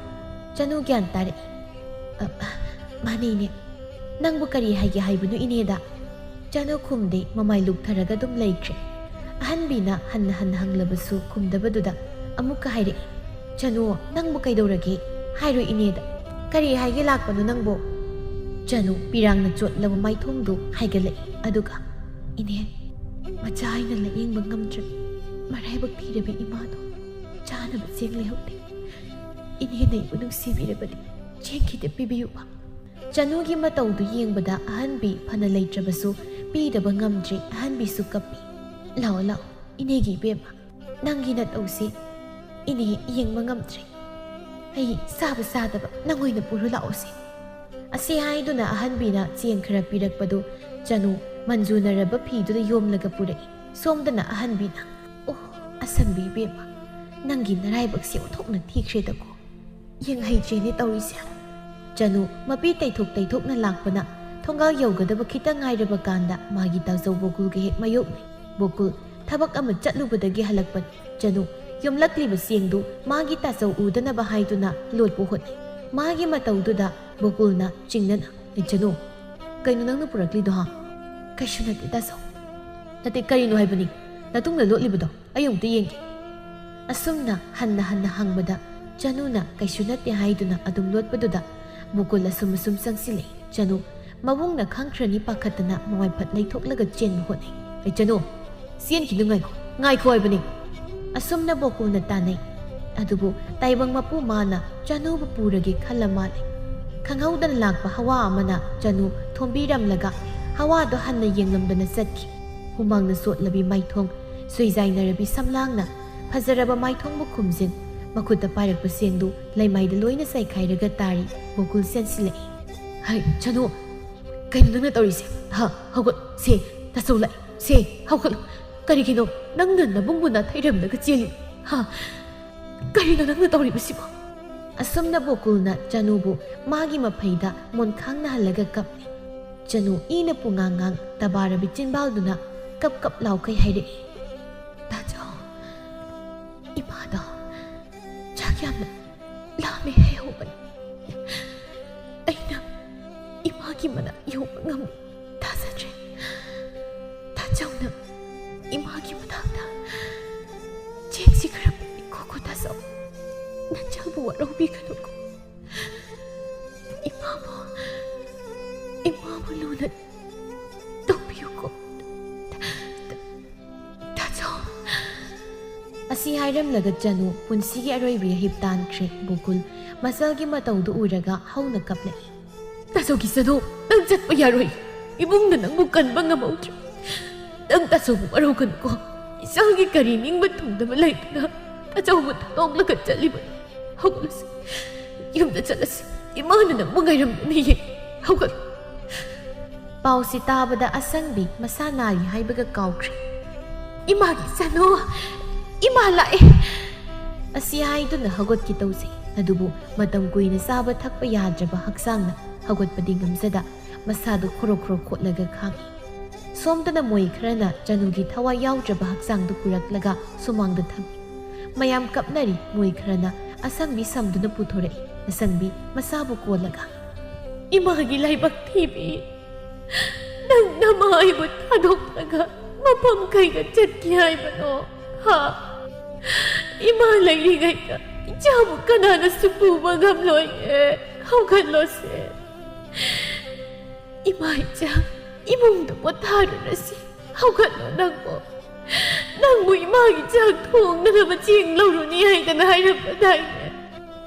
ꯆꯅꯨ ꯒ꯭ꯌꯥꯟ ꯇꯥꯔꯛꯏ꯫ "ꯑ, ꯑ, "ꯃꯥꯅꯦ, ꯏꯅꯦ꯫ ꯅꯪꯕꯨ ꯀꯔꯤ ꯍꯥꯏꯒꯦ ꯍꯥꯏꯕꯅꯣ, ꯏꯅꯦꯗ?" ꯆꯅꯨ ꯈꯨꯝꯗꯦ, ꯃꯃꯥꯏ ꯂꯨꯛꯊꯔꯒ ꯑꯗꯨꯝ ꯂꯩꯈ꯭ꯔꯦ꯫ ꯑꯍꯟꯕꯤꯅ ꯍꯟꯅ ꯍꯟꯅ ꯍꯪꯂꯕꯁꯨ ꯈꯨꯝꯗꯕꯗꯨꯗ ꯑꯃꯨꯛꯀ ꯍꯥꯏꯔꯛꯏ, "ꯆꯅꯨ, ꯅꯪꯕꯨ ꯀꯩꯗꯧꯔꯒꯦ? ꯍꯥꯏꯔꯣ ꯏꯅꯦꯗ꯫ ꯀꯔꯤ ꯍꯥꯏꯒꯦ ꯂꯥꯛꯄꯅꯣ ꯅꯪꯕꯨ?" ꯆꯅꯨ ꯄꯤꯔꯥꯡꯅ ꯆꯣꯠꯂꯕ ꯃꯥꯏꯊꯣꯡꯗꯨ ꯍꯥꯏꯒꯠꯂꯛꯏ, ꯑꯗꯨꯒ, "ꯏꯅꯦ, ꯃꯆꯥ ꯑꯩꯅ ꯂꯥꯌꯦꯡꯕ ꯉꯝꯗ꯭ꯔꯦ꯫ ꯃꯔꯥꯏꯕꯛ ꯊꯤꯔꯕꯤ ꯏꯃꯥꯗꯣ ꯆꯥꯅꯕ ꯆꯦꯡ ꯂꯩꯍꯧꯗꯦ꯫ ꯏꯅꯦꯅ ꯑꯩꯕꯨ ꯅꯨꯡꯁꯤꯕꯤꯔꯕꯗꯤ ꯆꯦꯡ ꯈꯤꯇ ꯄꯤꯕꯤꯌꯨꯕ꯫ ꯆꯅꯨꯒꯤ ꯃꯇꯧꯗꯨ ꯌꯦꯡꯕꯗ ꯑꯍꯟꯕꯤ ꯐꯅ ꯂꯩꯇ꯭ꯔꯕꯁꯨ ꯄꯤꯗꯕ ꯉꯝꯗ꯭ꯔꯦ꯫ ꯑꯍꯟꯕꯤꯁꯨ ꯀꯞꯄꯤ꯫ "ꯂꯥꯛꯑꯣ, ꯂꯥꯛꯑꯣ, ꯏꯅꯦꯒꯤ ꯏꯕꯦꯝꯃ, ꯅꯪꯒꯤ ꯅꯇꯧꯁꯤ ꯏꯅꯦ ꯌꯦꯡꯕ ꯉꯝꯗ꯭ꯔꯦ꯫ ꯑꯩ ꯆꯥꯕ ꯆꯥꯗꯕ ꯅꯪ ꯑꯣꯏꯅ ꯄꯨꯔꯨ ꯂꯥꯛꯑꯣꯁꯦ꯫" ꯑꯁꯤ ꯍꯥꯏꯗꯨꯅ ꯑꯍꯟꯕꯤꯅ ꯆꯦꯡ ꯈꯔ ꯄꯤꯔꯛꯄꯗꯨ ꯆꯅꯨ ꯃꯟꯖꯨꯅꯔꯕ ꯐꯤꯗꯨꯗ ꯌꯣꯝꯂꯒ ꯄꯨꯔꯛꯏ꯫ ꯁꯣꯝꯗꯅ ꯑꯍꯟꯕꯤꯅ, "ꯑꯣ, ꯑꯁꯝꯕꯤ ꯏꯕꯦꯝꯃ, ꯅꯪꯒꯤ ꯅꯔꯥꯏꯕꯛꯁꯦ ꯑꯣꯟꯊꯣꯛꯅ ꯊꯤꯈ꯭ꯔꯦꯗꯀꯣ꯫ ꯌꯦꯡꯍꯩꯗ꯭ꯔꯦꯅꯦ ꯇꯧꯔꯤꯁꯦ꯫" ꯆꯅꯨ ꯃꯄꯤ ꯇꯩꯊꯣꯛ ꯇꯩꯊꯣꯛꯅ ꯂꯥꯛꯄꯅ ꯊꯣꯡꯒꯥꯜ ꯌꯧꯒꯗꯕ ꯈꯤꯇꯪ ꯉꯥꯏꯔꯕ ꯀꯥꯟꯗ ꯃꯥꯒꯤ ꯇꯥꯖꯧ ꯕꯣꯀꯨꯜꯒ ꯍꯦꯛ ꯃꯥꯌꯣꯛꯅꯩ꯫ ꯕꯣꯀꯨꯜ ꯊꯕꯛ ꯑꯃ ꯆꯠꯂꯨꯕꯗꯒꯤ ꯍꯜꯂꯛꯄꯅꯤ꯫ ꯆꯅꯨ ꯌꯣꯝꯂꯛꯂꯤꯕ ꯆꯦꯡꯗꯨ ꯃꯥꯒꯤ ꯇꯥꯖꯧ ꯎꯗꯅꯕ ꯍꯥꯏꯗꯨꯅ ꯂꯣꯠꯄ ꯍꯣꯠꯅꯩ꯫ ꯃꯥꯒꯤ ꯃꯇꯧꯗꯨꯗ ꯕꯣꯀꯨꯜꯅ ꯆꯤꯡꯅꯅ, "ꯑꯦ ꯆꯅꯨ, ꯀꯩꯅꯣ ꯅꯪꯅ ꯄꯨꯔꯛꯂꯤꯗꯣ, ꯍꯥ?" "ꯀꯩꯁꯨ ꯅꯠꯇꯦ ꯇꯥꯖꯧ꯫ ꯅꯠꯇꯦ, ꯀꯔꯤꯅꯣ ꯍꯥꯏꯕꯅꯤ? ꯅꯇꯨꯡꯗ ꯂꯣꯠꯂꯤꯕꯗꯣ ꯑꯩ ꯑꯃꯨꯛꯇ ꯌꯦꯡꯒꯦ꯫" ꯑꯁꯨꯝꯅ ꯍꯟꯅ ꯍꯟꯅ ꯍꯪꯕꯗ ꯆꯅꯨꯅ ꯀꯩꯁꯨ ꯅꯠꯇꯦ ꯍꯥꯏꯗꯨꯅ ꯑꯗꯨꯝ ꯂꯣꯠꯄꯗꯨꯗ ꯕꯣꯀꯨꯜ ꯑꯁꯨꯝ ꯑꯁꯨꯝ ꯆꯪꯁꯤꯜꯂꯛꯏ꯫ ꯆꯅꯨ ꯃꯕꯨꯡꯅ ꯈꯪꯈ꯭ꯔꯅꯤ ꯄꯥꯈꯠꯇꯅ ꯃꯃꯥꯏ ꯐꯠ ꯂꯩꯊꯣꯛꯂꯒ ꯆꯦꯟꯕ ꯍꯣꯠꯅꯩ꯫ "ꯑꯩ ꯆꯅꯨ, ꯆꯦꯟꯈꯤꯅꯨ, ꯉꯥꯏꯈꯣ, ꯉꯥꯏꯈꯣ ꯍꯥꯏꯕꯅꯤ꯫" ꯑꯁꯨꯝꯅ ꯕꯣꯀꯨꯜꯅ ꯇꯥꯟꯅꯩ꯫ ꯑꯗꯨꯕꯨ ꯇꯥꯏꯕꯪ ꯃꯄꯨ ꯃꯥꯅ ꯆꯅꯨꯕꯨ ꯄꯨꯔꯒꯦ ꯈꯜꯂ ꯃꯥꯜꯂꯦ꯫ ꯈꯪꯍꯧꯗꯅ ꯂꯥꯛꯄ ꯍꯋꯥ ꯑꯃꯅ ꯆꯅꯨ ꯊꯣꯝꯕꯤꯔꯝꯂꯒ ꯍꯋꯥꯗꯣ ꯍꯟꯅ ꯌꯦꯡꯂꯝꯗꯅ ꯆꯠꯈꯤ꯫ ꯍꯨꯃꯥꯡꯅ ꯆꯣꯠꯂꯕꯤ ꯃꯥꯏꯊꯣꯡ, ꯁꯣꯏꯖꯥꯏꯅꯔꯕꯤ ꯁꯝꯂꯥꯡꯅ ꯐꯖꯔꯕ ꯃꯥꯏꯊꯣꯡꯕꯨ ꯈꯨꯝꯖꯤꯟ, ꯃꯈꯨꯠꯇ ꯄꯥꯏꯔꯛꯄ ꯆꯦꯡꯗꯨ ꯂꯩꯃꯥꯏꯗ ꯂꯣꯏꯅ ꯆꯥꯏꯈꯥꯏꯔꯒ ꯇꯥꯔꯤ꯫ ꯕꯣꯀꯨꯜ ꯆꯦꯟꯁꯤꯜꯂꯛꯏ꯫ "ꯍꯩ, ꯆꯅꯨ, ꯀꯩꯅꯣ ꯅꯪꯅ ꯇꯧꯔꯤꯁꯦ? ꯍꯥ, ꯍꯧꯒꯠ, ꯁꯦ, ꯇꯥꯖꯧ ꯂꯥꯛꯑꯦ, ꯁꯦ, ꯍꯧꯒꯠꯂꯣ꯫ ꯀꯔꯤꯒꯤꯅꯣ ꯅꯪꯅ ꯅꯕꯨꯡꯕꯨ ꯅꯥꯊꯩꯔꯝꯂꯒ ꯆꯦꯜꯂꯤ? ꯍꯥ, ꯀꯔꯤꯅꯣ ꯅꯪꯅ ꯇꯧꯔꯤꯕꯁꯤꯕꯣ?" ꯑꯁꯨꯝꯅ ꯕꯣꯀꯨꯜꯅ ꯆꯅꯨꯕꯨ ꯃꯥꯒꯤ ꯃꯐꯩꯗ ꯃꯣꯟꯈꯥꯡꯅꯍꯜꯂꯒ ꯀꯞꯂꯤ꯫ ꯆꯅꯨ ꯏꯅ ꯄꯨꯡꯉꯥꯡ ꯉꯥꯡ ꯇꯕꯥꯔꯕꯤ ꯆꯤꯟꯕꯥꯜꯗꯨꯅ ꯀꯞ ꯀꯞ ꯂꯥꯎꯈꯩ ꯍꯥꯏꯔꯛꯏ, "ꯇꯥꯖꯧ, ꯏꯃꯥꯗꯣ ꯆꯥꯛ ꯌꯥꯝꯅ ꯂꯥꯝꯃꯦ ꯍꯥꯏꯍꯧꯕꯅꯤ꯫ ꯑꯩꯅ ꯃꯅꯥꯛ ꯌꯧꯕ ꯉꯝꯃꯤ꯫ ꯊꯥꯖꯗ꯭ꯔꯦ꯫ ꯇꯥꯆꯧꯅ ꯏꯃꯥꯒꯤ ꯃꯅꯥꯛꯇ ꯆꯦꯡꯁꯤ ꯈꯔ ꯄꯤꯈꯣꯀꯣ ꯇꯥꯆꯧ꯫ ꯅꯆꯥꯕꯨ ꯋꯥꯔꯧꯕꯤꯒꯅꯨꯀꯣ꯫ ꯏꯃꯥꯕꯨ, ꯏꯃꯥꯕꯨ ꯂꯨꯅ ꯇꯧꯕꯤꯌꯨꯀꯣ꯫ ꯇꯥꯆꯧ꯫ ꯑꯁꯤ ꯍꯥꯏꯔꯝꯂꯒ ꯆꯅꯨ ꯄꯨꯟꯁꯤꯒꯤ ꯑꯔꯣꯏꯕ ꯌꯥꯍꯤꯞ ꯇꯥꯟꯈ꯭ꯔꯦ꯫ ꯕꯣꯀꯨꯜ ꯃꯆꯜꯒꯤ ꯃꯇꯧꯗꯨ ꯎꯔꯒ ꯍꯧꯅ ꯀꯞꯂꯛꯏ꯫ ꯇꯥꯆꯧꯒꯤ ꯆꯅꯨ, ꯅꯪ ꯆꯠꯄ ꯌꯥꯔꯣꯏ꯫ ꯏꯕꯨꯡꯅ ꯅꯪꯕꯨ ꯀꯟꯕ ꯉꯝꯍꯧꯗ꯭ꯔꯦ꯫ ꯅꯪ ꯇꯥꯆꯧꯕꯨ ꯋꯥꯔꯧꯒꯅꯨꯀꯣ꯫ ꯏꯆꯥꯒꯤ ꯀꯔꯤ ꯅꯤꯡꯕ ꯊꯨꯡꯗꯕ ꯂꯩꯗꯅ ꯇꯥꯆꯧꯕꯨ ꯊꯥꯗꯣꯛꯂꯒ ꯆꯠꯂꯤꯕꯅꯤ꯫ ꯍꯧꯒꯠꯂꯁꯤ꯫ ꯌꯨꯝꯗ ꯆꯠꯂꯁꯤ꯫ ꯏꯃꯥꯅ ꯅꯪꯕꯨ ꯉꯥꯏꯔꯝꯒꯅꯤꯌꯦ꯫ ꯍꯧꯒꯠꯂꯨ꯫ ꯄꯥꯎꯁꯤ ꯇꯥꯕꯗ ꯑꯁꯪꯕꯤ ꯃꯁꯥ ꯅꯥꯔꯤ ꯍꯥꯏꯕꯒ ꯀꯥꯎꯈ꯭ꯔꯦ꯫ "ꯏꯃꯥꯒꯤ ꯆꯅꯨ, ꯏꯃꯥ ꯂꯥꯛꯑꯦ!" ꯑꯁꯤ ꯍꯥꯏꯗꯨꯅ ꯍꯧꯒꯠꯀꯦ ꯇꯧꯖꯩ꯫ ꯑꯗꯨꯕꯨ ꯃꯇꯝ ꯀꯨꯏꯅ ꯆꯥꯕ ꯊꯛꯄ ꯌꯥꯗ꯭ꯔꯕ ꯍꯛꯆꯥꯡꯅ ꯍꯧꯒꯠꯄꯗꯤ ꯉꯝꯖꯗ ꯃꯁꯥꯗꯨ ꯈꯣꯔꯣ ꯈꯣꯔꯣ ꯈꯣꯠꯂꯒ ꯈꯥꯡꯏ꯫ ꯁꯣꯝꯗꯅ ꯃꯣꯏ ꯈꯔꯅ ꯆꯅꯨꯒꯤ ꯊꯋꯥꯏ ꯌꯥꯎꯗ꯭ꯔꯕ ꯍꯛꯆꯥꯡꯗꯨ ꯄꯨꯔꯛꯂꯒ ꯁꯨꯃꯥꯡꯗ ꯊꯝꯃꯤ꯫ ꯃꯌꯥꯝ ꯀꯞꯅꯔꯤ꯫ ꯃꯣꯏ ꯈꯔꯅ ꯑꯁꯪꯕꯤ ꯁꯝꯗꯨꯅ ꯄꯨꯊꯣꯔꯛꯏ꯫ ꯑꯁꯪꯕꯤ ꯃꯁꯥꯕꯨ ꯀꯣꯜꯂꯒ, "ꯏꯃꯥꯒꯤ ꯂꯥꯏꯕꯛ ꯊꯤꯕꯤ, ꯅꯪ ꯅꯃꯥ ꯑꯩꯕꯨ ꯊꯥꯗꯣꯛꯂꯒ ꯃꯐꯝ ꯀꯩꯗ ꯆꯠꯀꯦ ꯍꯥꯏꯕꯅꯣ? ꯍꯥ? ꯏꯃꯥ ꯂꯩꯔꯤꯉꯩꯗ ꯏꯆꯥꯕꯨ ꯀꯅꯥꯅꯁꯨ ꯄꯨꯕ ꯉꯝꯂꯣꯏꯌꯦ꯫ ꯍꯧꯒꯠꯂꯣꯁꯦ꯫ ꯏꯃꯥ ꯏꯆꯥ, ꯏꯃꯨꯡꯗ ꯄꯣꯊꯥꯔꯨꯔꯁꯤ꯫ ꯍꯧꯒꯠꯂꯣ ꯅꯪꯕꯨ꯫ ꯅꯪꯕꯨ ꯏꯃꯥꯒꯤ ꯆꯥꯛ ꯊꯣꯡꯅꯅꯕ ꯆꯦꯡ ꯂꯧꯔꯨꯅꯤ ꯍꯥꯏꯗꯅ ꯍꯥꯏꯔꯝꯕꯗꯥꯏꯅꯦ?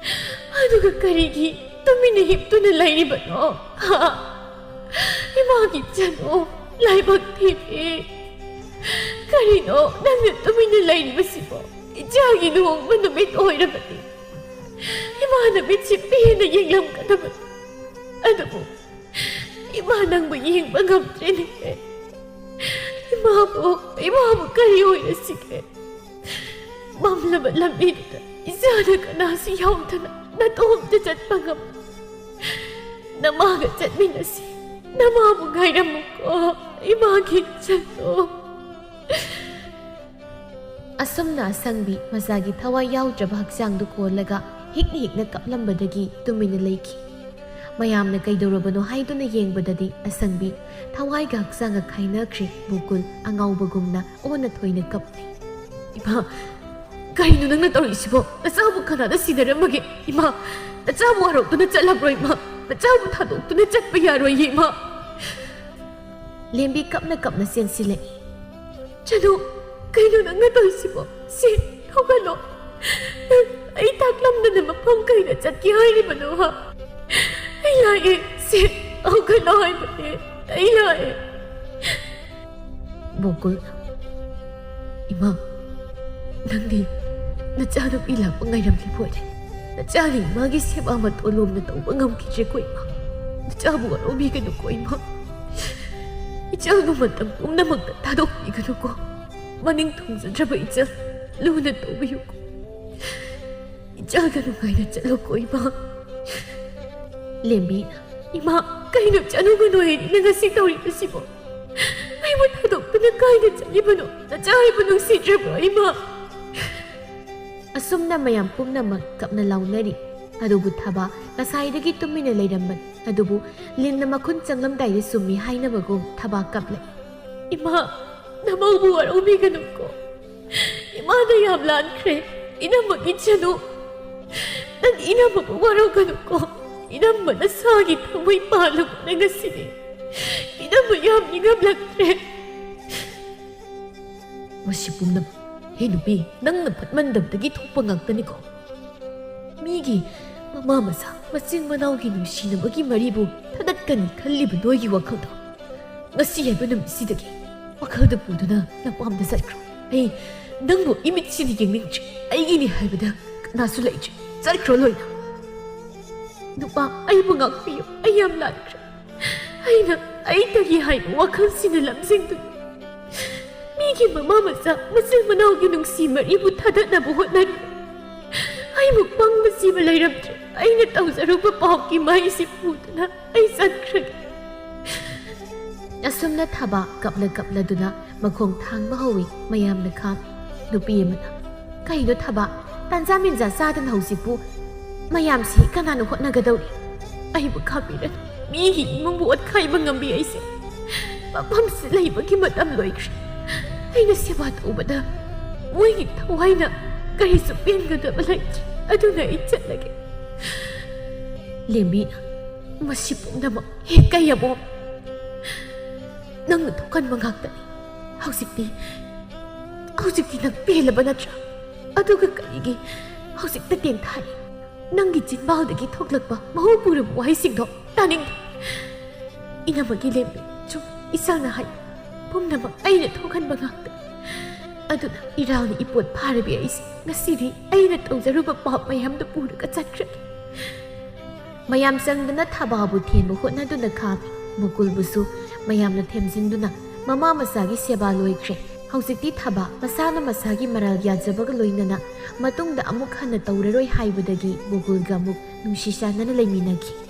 ꯑꯗꯨꯒ ꯀꯔꯤꯒꯤ ꯇꯨꯃꯤꯟꯅ ꯍꯤꯞꯇꯨꯅ ꯂꯩꯔꯤꯕꯅꯣ? ꯍꯥ? ꯏꯃꯥꯒꯤ ꯆꯅꯨ, ꯂꯥꯏꯕꯛ ꯊꯤꯕꯤ꯫ ꯀꯔꯤꯅꯣ ꯅꯪꯅ ꯇꯨꯃꯤꯟꯅ ꯂꯩꯔꯤꯕꯁꯤꯕꯣ? ꯏꯆꯥꯒꯤ ꯂꯨꯍꯣꯡꯕ ꯅꯨꯃꯤꯠ ꯑꯣꯏꯔꯕꯗꯤ ꯏꯃꯥꯅ ꯃꯤꯠꯁꯤ ꯄꯦꯟꯅ ꯌꯦꯡꯂꯝꯒꯗꯕꯅꯤ꯫ ꯑꯗꯨꯕꯨ ꯏꯃꯥ ꯅꯪꯕꯨ ꯌꯦꯡꯕ ꯉꯝꯗ꯭ꯔꯦꯅꯦ꯫ ꯏꯃꯥꯕꯨ, ꯏꯃꯥꯕꯨ ꯀꯔꯤ ꯑꯣꯏꯔꯁꯤꯒꯦ? ꯃꯝꯂꯕ ꯂꯝꯕꯤꯗꯨꯗ ꯏꯆꯥꯅ ꯀꯅꯥꯁꯨ ꯌꯥꯎꯗꯅ ꯅꯇꯣꯝꯇ ꯆꯠꯄ ꯉꯝ-, ꯅꯃꯥꯒ ꯆꯠꯃꯤꯟꯅꯁꯤ꯫ ꯅꯃꯥꯕꯨ ꯉꯥꯏꯔꯝꯃꯨꯀꯣ, ꯏꯃꯥꯒꯤ ꯆꯅꯨ꯫ ꯑꯁꯨꯝꯅ ꯑꯁꯪꯕꯤ ꯃꯆꯥꯒꯤ ꯊꯋꯥꯏ ꯌꯥꯎꯗ꯭ꯔꯕ ꯍꯛꯆꯥꯡꯗꯨ ꯀꯣꯜꯂꯒ ꯍꯤꯛꯅ ꯍꯤꯛꯅ ꯀꯞꯂꯝꯕꯗꯒꯤ ꯇꯨꯃꯤꯟꯅ ꯂꯩꯈꯤ꯫ ꯃꯌꯥꯝꯅ ꯀꯩꯗꯧꯔꯕꯅꯣ ꯍꯥꯏꯗꯨꯅ ꯌꯦꯡꯕꯗꯗꯤ ꯑꯁꯪꯕꯤ ꯊꯋꯥꯏꯒ ꯍꯛꯆꯥꯡꯒ ꯈꯥꯏꯅꯈ꯭ꯔꯦ꯫ ꯕꯣꯀꯨꯜ ꯑꯉꯥꯎꯕꯒꯨꯝꯅ ꯑꯣꯟꯅ ꯊꯣꯏꯅ ꯀꯞꯂꯤ꯫ "ꯏꯃꯥ, ꯀꯩꯅꯣ ꯅꯪꯅ ꯇꯧꯔꯤꯁꯤꯕꯣ? ꯅꯆꯥꯕꯨ ꯀꯅꯥꯗ ꯁꯤꯟꯅꯔꯝꯃꯒꯦ? ꯏꯃꯥ, ꯅꯆꯥꯕꯨ ꯍꯔꯧꯗꯨꯅ ꯆꯠꯂꯕ꯭ꯔꯣ ꯏꯃꯥ? ꯅꯆꯥꯕꯨ ꯊꯥꯗꯣꯛꯇꯨꯅ ꯆꯠꯄ ꯌꯥꯔꯣꯏꯌꯦ ꯏꯃꯥ!" ꯂꯦꯝꯕꯤ ꯀꯞꯅ ꯀꯞꯅ ꯆꯦꯟꯁꯤꯜꯂꯛꯏ꯫ "ꯆꯅꯨ, ꯀꯩꯅꯣ ꯅꯪꯅ ꯇꯧꯔꯤꯁꯤꯕꯣ? ꯁꯤ, ꯍꯧꯒꯠꯂꯣ꯫ ꯅꯪ ꯑꯩ ꯇꯥꯛꯂꯝꯗꯅ ꯃꯐꯝ ꯀꯩꯗ ꯆꯠꯀꯦ ꯍꯥꯏꯔꯤꯕꯅꯣ, ꯍꯥ? ꯑꯩ ꯂꯥꯛꯑꯦ꯫ ꯁꯤ, ꯍꯧꯒꯠꯂꯣ ꯍꯥꯏꯕꯅꯦ꯫ ꯑꯩ ꯂꯥꯛꯑꯦ꯫" ꯕꯣꯀꯨꯜ, "ꯏꯃꯥ, ꯅꯪꯗꯤ ꯅꯆꯥꯅꯨꯄꯤ ꯂꯥꯛꯄ ꯉꯥꯏꯔꯝꯂꯤꯕ ꯑꯣꯏꯔꯦ꯫ ꯅꯆꯥꯅ ꯏꯃꯥꯒꯤ ꯁꯦꯕꯥ ꯃꯇꯣꯂꯣꯝꯅ ꯇꯧꯕ ꯉꯝꯈꯤꯗ꯭ꯔꯦꯀꯣ ꯏꯃꯥ꯫ ꯅꯆꯥꯕꯨ ꯋꯥꯔꯧꯕꯤꯒꯅꯨꯀꯣ ꯏꯃꯥ꯫ ꯏꯆꯜꯕꯨ ꯃꯇꯝ ꯄꯨꯝꯅꯃꯛꯇ ꯊꯥꯗꯣꯛꯄꯤꯒꯅꯨꯀꯣ꯫ ꯃꯅꯤꯡ ꯊꯨꯡꯖꯗ꯭ꯔꯕ ꯏꯆꯜ ꯂꯨꯅ ꯇꯧꯕꯤꯌꯨꯀꯣ꯫ ꯏꯆꯜꯒ ꯅꯨꯡꯉꯥꯏꯅ ꯆꯠꯂꯨꯀꯣ ꯏꯃꯥ꯫" ꯂꯦꯝꯕꯤ, "ꯏꯃꯥ, ꯀꯩꯅꯣ ꯆꯅꯨꯒ ꯅꯣꯏ ꯑꯅꯤꯅ ꯉꯁꯤ ꯇꯧꯔꯤꯕꯁꯤꯕꯣ? ꯑꯩꯕꯨ ꯊꯥꯗꯣꯛꯇꯨꯅ ꯀꯥꯏꯗ ꯆꯠꯂꯤꯕꯅꯣ? ꯅꯆꯥ ꯑꯩꯕꯨ ꯅꯨꯡꯁꯤꯗ꯭ꯔꯕ꯭ꯔꯣ ꯏꯃꯥ?" ꯑꯁꯨꯝꯅ ꯃꯌꯥꯝ ꯄꯨꯝꯅꯃꯛ ꯀꯞꯅ ꯂꯥꯎꯅꯔꯤ꯫ ꯑꯗꯨꯕꯨ ꯊꯕꯥ ꯉꯁꯥꯏꯗꯒꯤ ꯇꯨꯃꯤꯟꯅ ꯂꯩꯔꯝꯕꯅꯤ꯫ ꯑꯗꯨꯕꯨ ꯂꯤꯟꯅ ꯃꯈꯨꯟ ꯆꯪꯂꯝꯗꯥꯏꯗ ꯁꯨꯝꯃꯤ ꯍꯥꯏꯅꯕꯒꯨꯝ ꯊꯕꯥ ꯀꯞꯂꯛꯏ꯫ "ꯏꯃꯥ, ꯅꯃꯧꯕꯨ ꯋꯥꯔꯧꯕꯤꯒꯅꯨꯀꯣ꯫ ꯏꯃꯥꯅ ꯌꯥꯝ ꯂꯥꯟꯈ꯭ꯔꯦ꯫ ꯏꯅꯝꯃꯒꯤ ꯆꯅꯨ, ꯅꯪ ꯏꯅꯝꯃꯕꯨ ꯋꯥꯔꯧꯒꯅꯨꯀꯣ꯫ ꯏꯅꯝꯃ ꯅꯁꯥꯒꯤ ꯊꯃꯣꯏ ꯄꯥꯜꯂꯕꯅ ꯉꯁꯤꯗꯤ ꯏꯅꯝꯃ ꯌꯥꯝ ꯅꯤꯡꯉꯝꯂꯛꯇ꯭ꯔꯦ꯫" ꯃꯁꯤ ꯄꯨꯝꯅꯃꯛ, ꯍꯦ ꯅꯨꯄꯤ, ꯅꯪꯅ ꯐꯠꯃꯟꯗꯕꯗꯒꯤ ꯊꯣꯛꯄ ꯉꯥꯛꯇꯅꯤꯀꯣ꯫ ꯃꯤꯒꯤ ꯃꯃꯥ ꯃꯆꯥ, ꯃꯆꯤꯟ ꯃꯅꯥꯎꯒꯤ ꯅꯨꯡꯁꯤꯅꯕꯒꯤ ꯃꯔꯤꯕꯨ ꯊꯗꯠꯀꯅꯤ ꯈꯜꯂꯤꯕ ꯅꯣꯏꯒꯤ ꯋꯥꯈꯜꯗꯣ ꯉꯁꯤ ꯍꯥꯏꯕ ꯅꯨꯃꯤꯠꯁꯤꯗꯒꯤ ꯋꯥꯈꯜꯗ ꯄꯨꯗꯨꯅ ꯅꯄꯥꯝꯗ ꯆꯠꯈ꯭ꯔꯣ꯫ ꯑꯩ ꯅꯪꯕꯨ ꯏꯃꯤꯠꯁꯤꯗ ꯌꯦꯡꯅꯤꯡꯗ꯭ꯔꯦ꯫ ꯑꯩꯒꯤꯅꯤ ꯍꯥꯏꯕꯗ ꯀꯅꯥꯁꯨ ꯂꯩꯇ꯭ꯔꯦ꯫ ꯆꯠꯈ꯭ꯔꯣ ꯂꯣꯏꯅ꯫ ꯅꯨꯄꯥ, ꯑꯩꯕꯨ ꯉꯥꯛꯄꯤꯌꯨ꯫ ꯑꯩ ꯌꯥꯝ ꯂꯥꯟꯈ꯭ꯔꯦ꯫ ꯑꯩꯅ ꯑꯩꯇꯒꯤ ꯍꯥꯏꯕ ꯋꯥꯈꯜꯁꯤꯅ ꯂꯝꯖꯤꯡꯗꯨꯅ ꯃꯤꯒꯤ ꯃꯃꯥ ꯃꯆꯥ, ꯃꯆꯤꯟ ꯃꯅꯥꯎꯒꯤ ꯅꯨꯡꯁꯤ ꯃꯔꯤꯕꯨ ꯊꯥꯗꯠꯅꯕ ꯍꯣꯠꯅꯔꯤ꯫ ꯑꯩꯕꯨ ꯄꯪꯕ ꯁꯤꯕ ꯂꯩꯔꯝꯗ꯭ꯔꯦ꯫ ꯑꯩꯅ ꯇꯧꯖꯔꯨꯕ ꯄꯥꯞꯀꯤ ꯃꯍꯩꯁꯤ ꯄꯨꯗꯨꯅ ꯑꯩ ꯆꯠꯈ꯭ꯔꯒꯦ꯫ ꯑꯁꯨꯝꯅ ꯊꯕꯥ ꯀꯞꯂ ꯀꯞꯂꯗꯨꯅ ꯃꯈꯣꯡ ꯊꯥꯡꯕ ꯍꯧꯏ꯫ ꯃꯌꯥꯝꯅ ꯈꯥꯝꯃꯤ꯫ ꯅꯨꯄꯤ ꯑꯃꯅ, "ꯀꯩꯅꯣ ꯊꯕꯥ, ꯇꯟꯖꯥ ꯃꯦꯟꯖꯥ ꯆꯥꯗꯅ ꯍꯧꯖꯤꯛꯄꯨ ꯃꯌꯥꯝꯁꯤ ꯀꯅꯥꯅ ꯍꯣꯠꯅꯒꯗꯧꯔꯤ? ꯑꯩꯕꯨ ꯈꯥꯝꯕꯤꯔꯅꯨ꯫ ꯃꯤꯒꯤ ꯏꯃꯨꯡꯕꯨ ꯑꯣꯠꯈꯥꯏꯕ ꯉꯝꯕꯤ ꯑꯩꯁꯦ꯫ ꯃꯐꯝꯁꯤꯗ ꯂꯩꯕꯒꯤ ꯃꯇꯝ ꯂꯣꯏꯈ꯭ꯔꯦ꯫ ꯑꯩꯅ ꯁꯦꯕꯥ ꯇꯧꯕꯗ ꯃꯣꯏꯒꯤ ꯊꯋꯥꯏꯅ ꯀꯔꯤꯁꯨ ꯄꯦꯟꯒꯗꯕ ꯂꯩꯇ꯭ꯔꯦ꯫ ꯑꯗꯨꯅ ꯑꯩ ꯆꯠꯂꯒꯦ꯫ ꯂꯦꯝꯕꯤ, ꯃꯁꯤ ꯄꯨꯝꯅꯃꯛ ꯍꯦꯛ ꯀꯩ ꯑꯃꯣꯝ꯫ ꯅꯪꯅ ꯊꯣꯛꯍꯟꯕ ꯉꯥꯛꯇꯅꯤ꯫ ꯍꯧꯖꯤꯛꯇꯤ, ꯍꯧꯖꯤꯛꯇꯤ ꯅꯪ ꯄꯦꯜꯂꯕ ꯅꯠꯇ꯭ꯔꯥ? ꯑꯗꯨꯒ ꯀꯔꯤꯒꯤ ꯍꯧꯖꯤꯛꯇ ꯇꯦꯟꯊꯥꯔꯤ? ꯅꯪꯒꯤ ꯆꯤꯟꯕꯥꯜꯗꯒꯤ ꯊꯣꯛꯂꯛꯄ ꯃꯍꯨ ꯄꯨꯔꯕ ꯋꯥꯍꯩꯁꯤꯡꯗꯣ ꯇꯥꯅꯤꯡꯗꯦ꯫ ꯏꯅꯝꯃꯒꯤ ꯂꯦꯝꯕꯤ, ꯆꯨꯝ, ꯏꯆꯥꯅ ꯍꯥꯏ, ꯄꯨꯝꯅꯃꯛ ꯑꯩꯅ ꯊꯣꯛꯍꯟꯕ ꯉꯥꯛꯇꯅꯤ꯫ ꯑꯗꯨꯅ ꯏꯔꯥꯜꯅ ꯏꯄꯣꯠ ꯐꯥꯔꯕꯤ ꯑꯩꯁꯦ ꯉꯁꯤꯗꯤ ꯑꯩꯅ ꯇꯧꯖꯔꯨꯕ ꯄꯥꯞ ꯃꯌꯥꯝꯗꯨ ꯄꯨꯔꯒ ꯆꯠꯈ꯭ꯔꯒꯦ꯫ ꯃꯌꯥꯝ ꯆꯪꯗꯨꯅ ꯊꯕꯥꯕꯨ ꯊꯦꯝꯕ ꯍꯣꯠꯅꯗꯨꯅ ꯈꯥꯝꯃꯤ꯫ ꯃꯨꯀꯨꯜꯕꯨꯁꯨ ꯃꯌꯥꯝꯅ ꯊꯦꯝꯖꯤꯟꯗꯨꯅ ꯃꯃꯥ ꯃꯆꯥꯒꯤ ꯁꯦꯕꯥ ꯂꯣꯏꯈ꯭ꯔꯦ꯫ ꯍꯧꯖꯤꯛꯇꯤ ꯊꯕꯥ ꯃꯁꯥꯅ ꯃꯁꯥꯒꯤ ꯃꯔꯥꯜ ꯌꯥꯖꯕꯒ ꯂꯣꯏꯅꯅ ꯃꯇꯨꯡꯗ ꯑꯃꯨꯛ ꯍꯟꯅ ꯇꯧꯔꯔꯣꯏ ꯍꯥꯏꯕꯗꯒꯤ ꯃꯨꯀꯨꯜꯒ ꯑꯃꯨꯛ ꯅꯨꯡꯁꯤ ꯆꯥꯟꯅꯅ ꯂꯩꯃꯤꯟꯅꯈꯤ꯫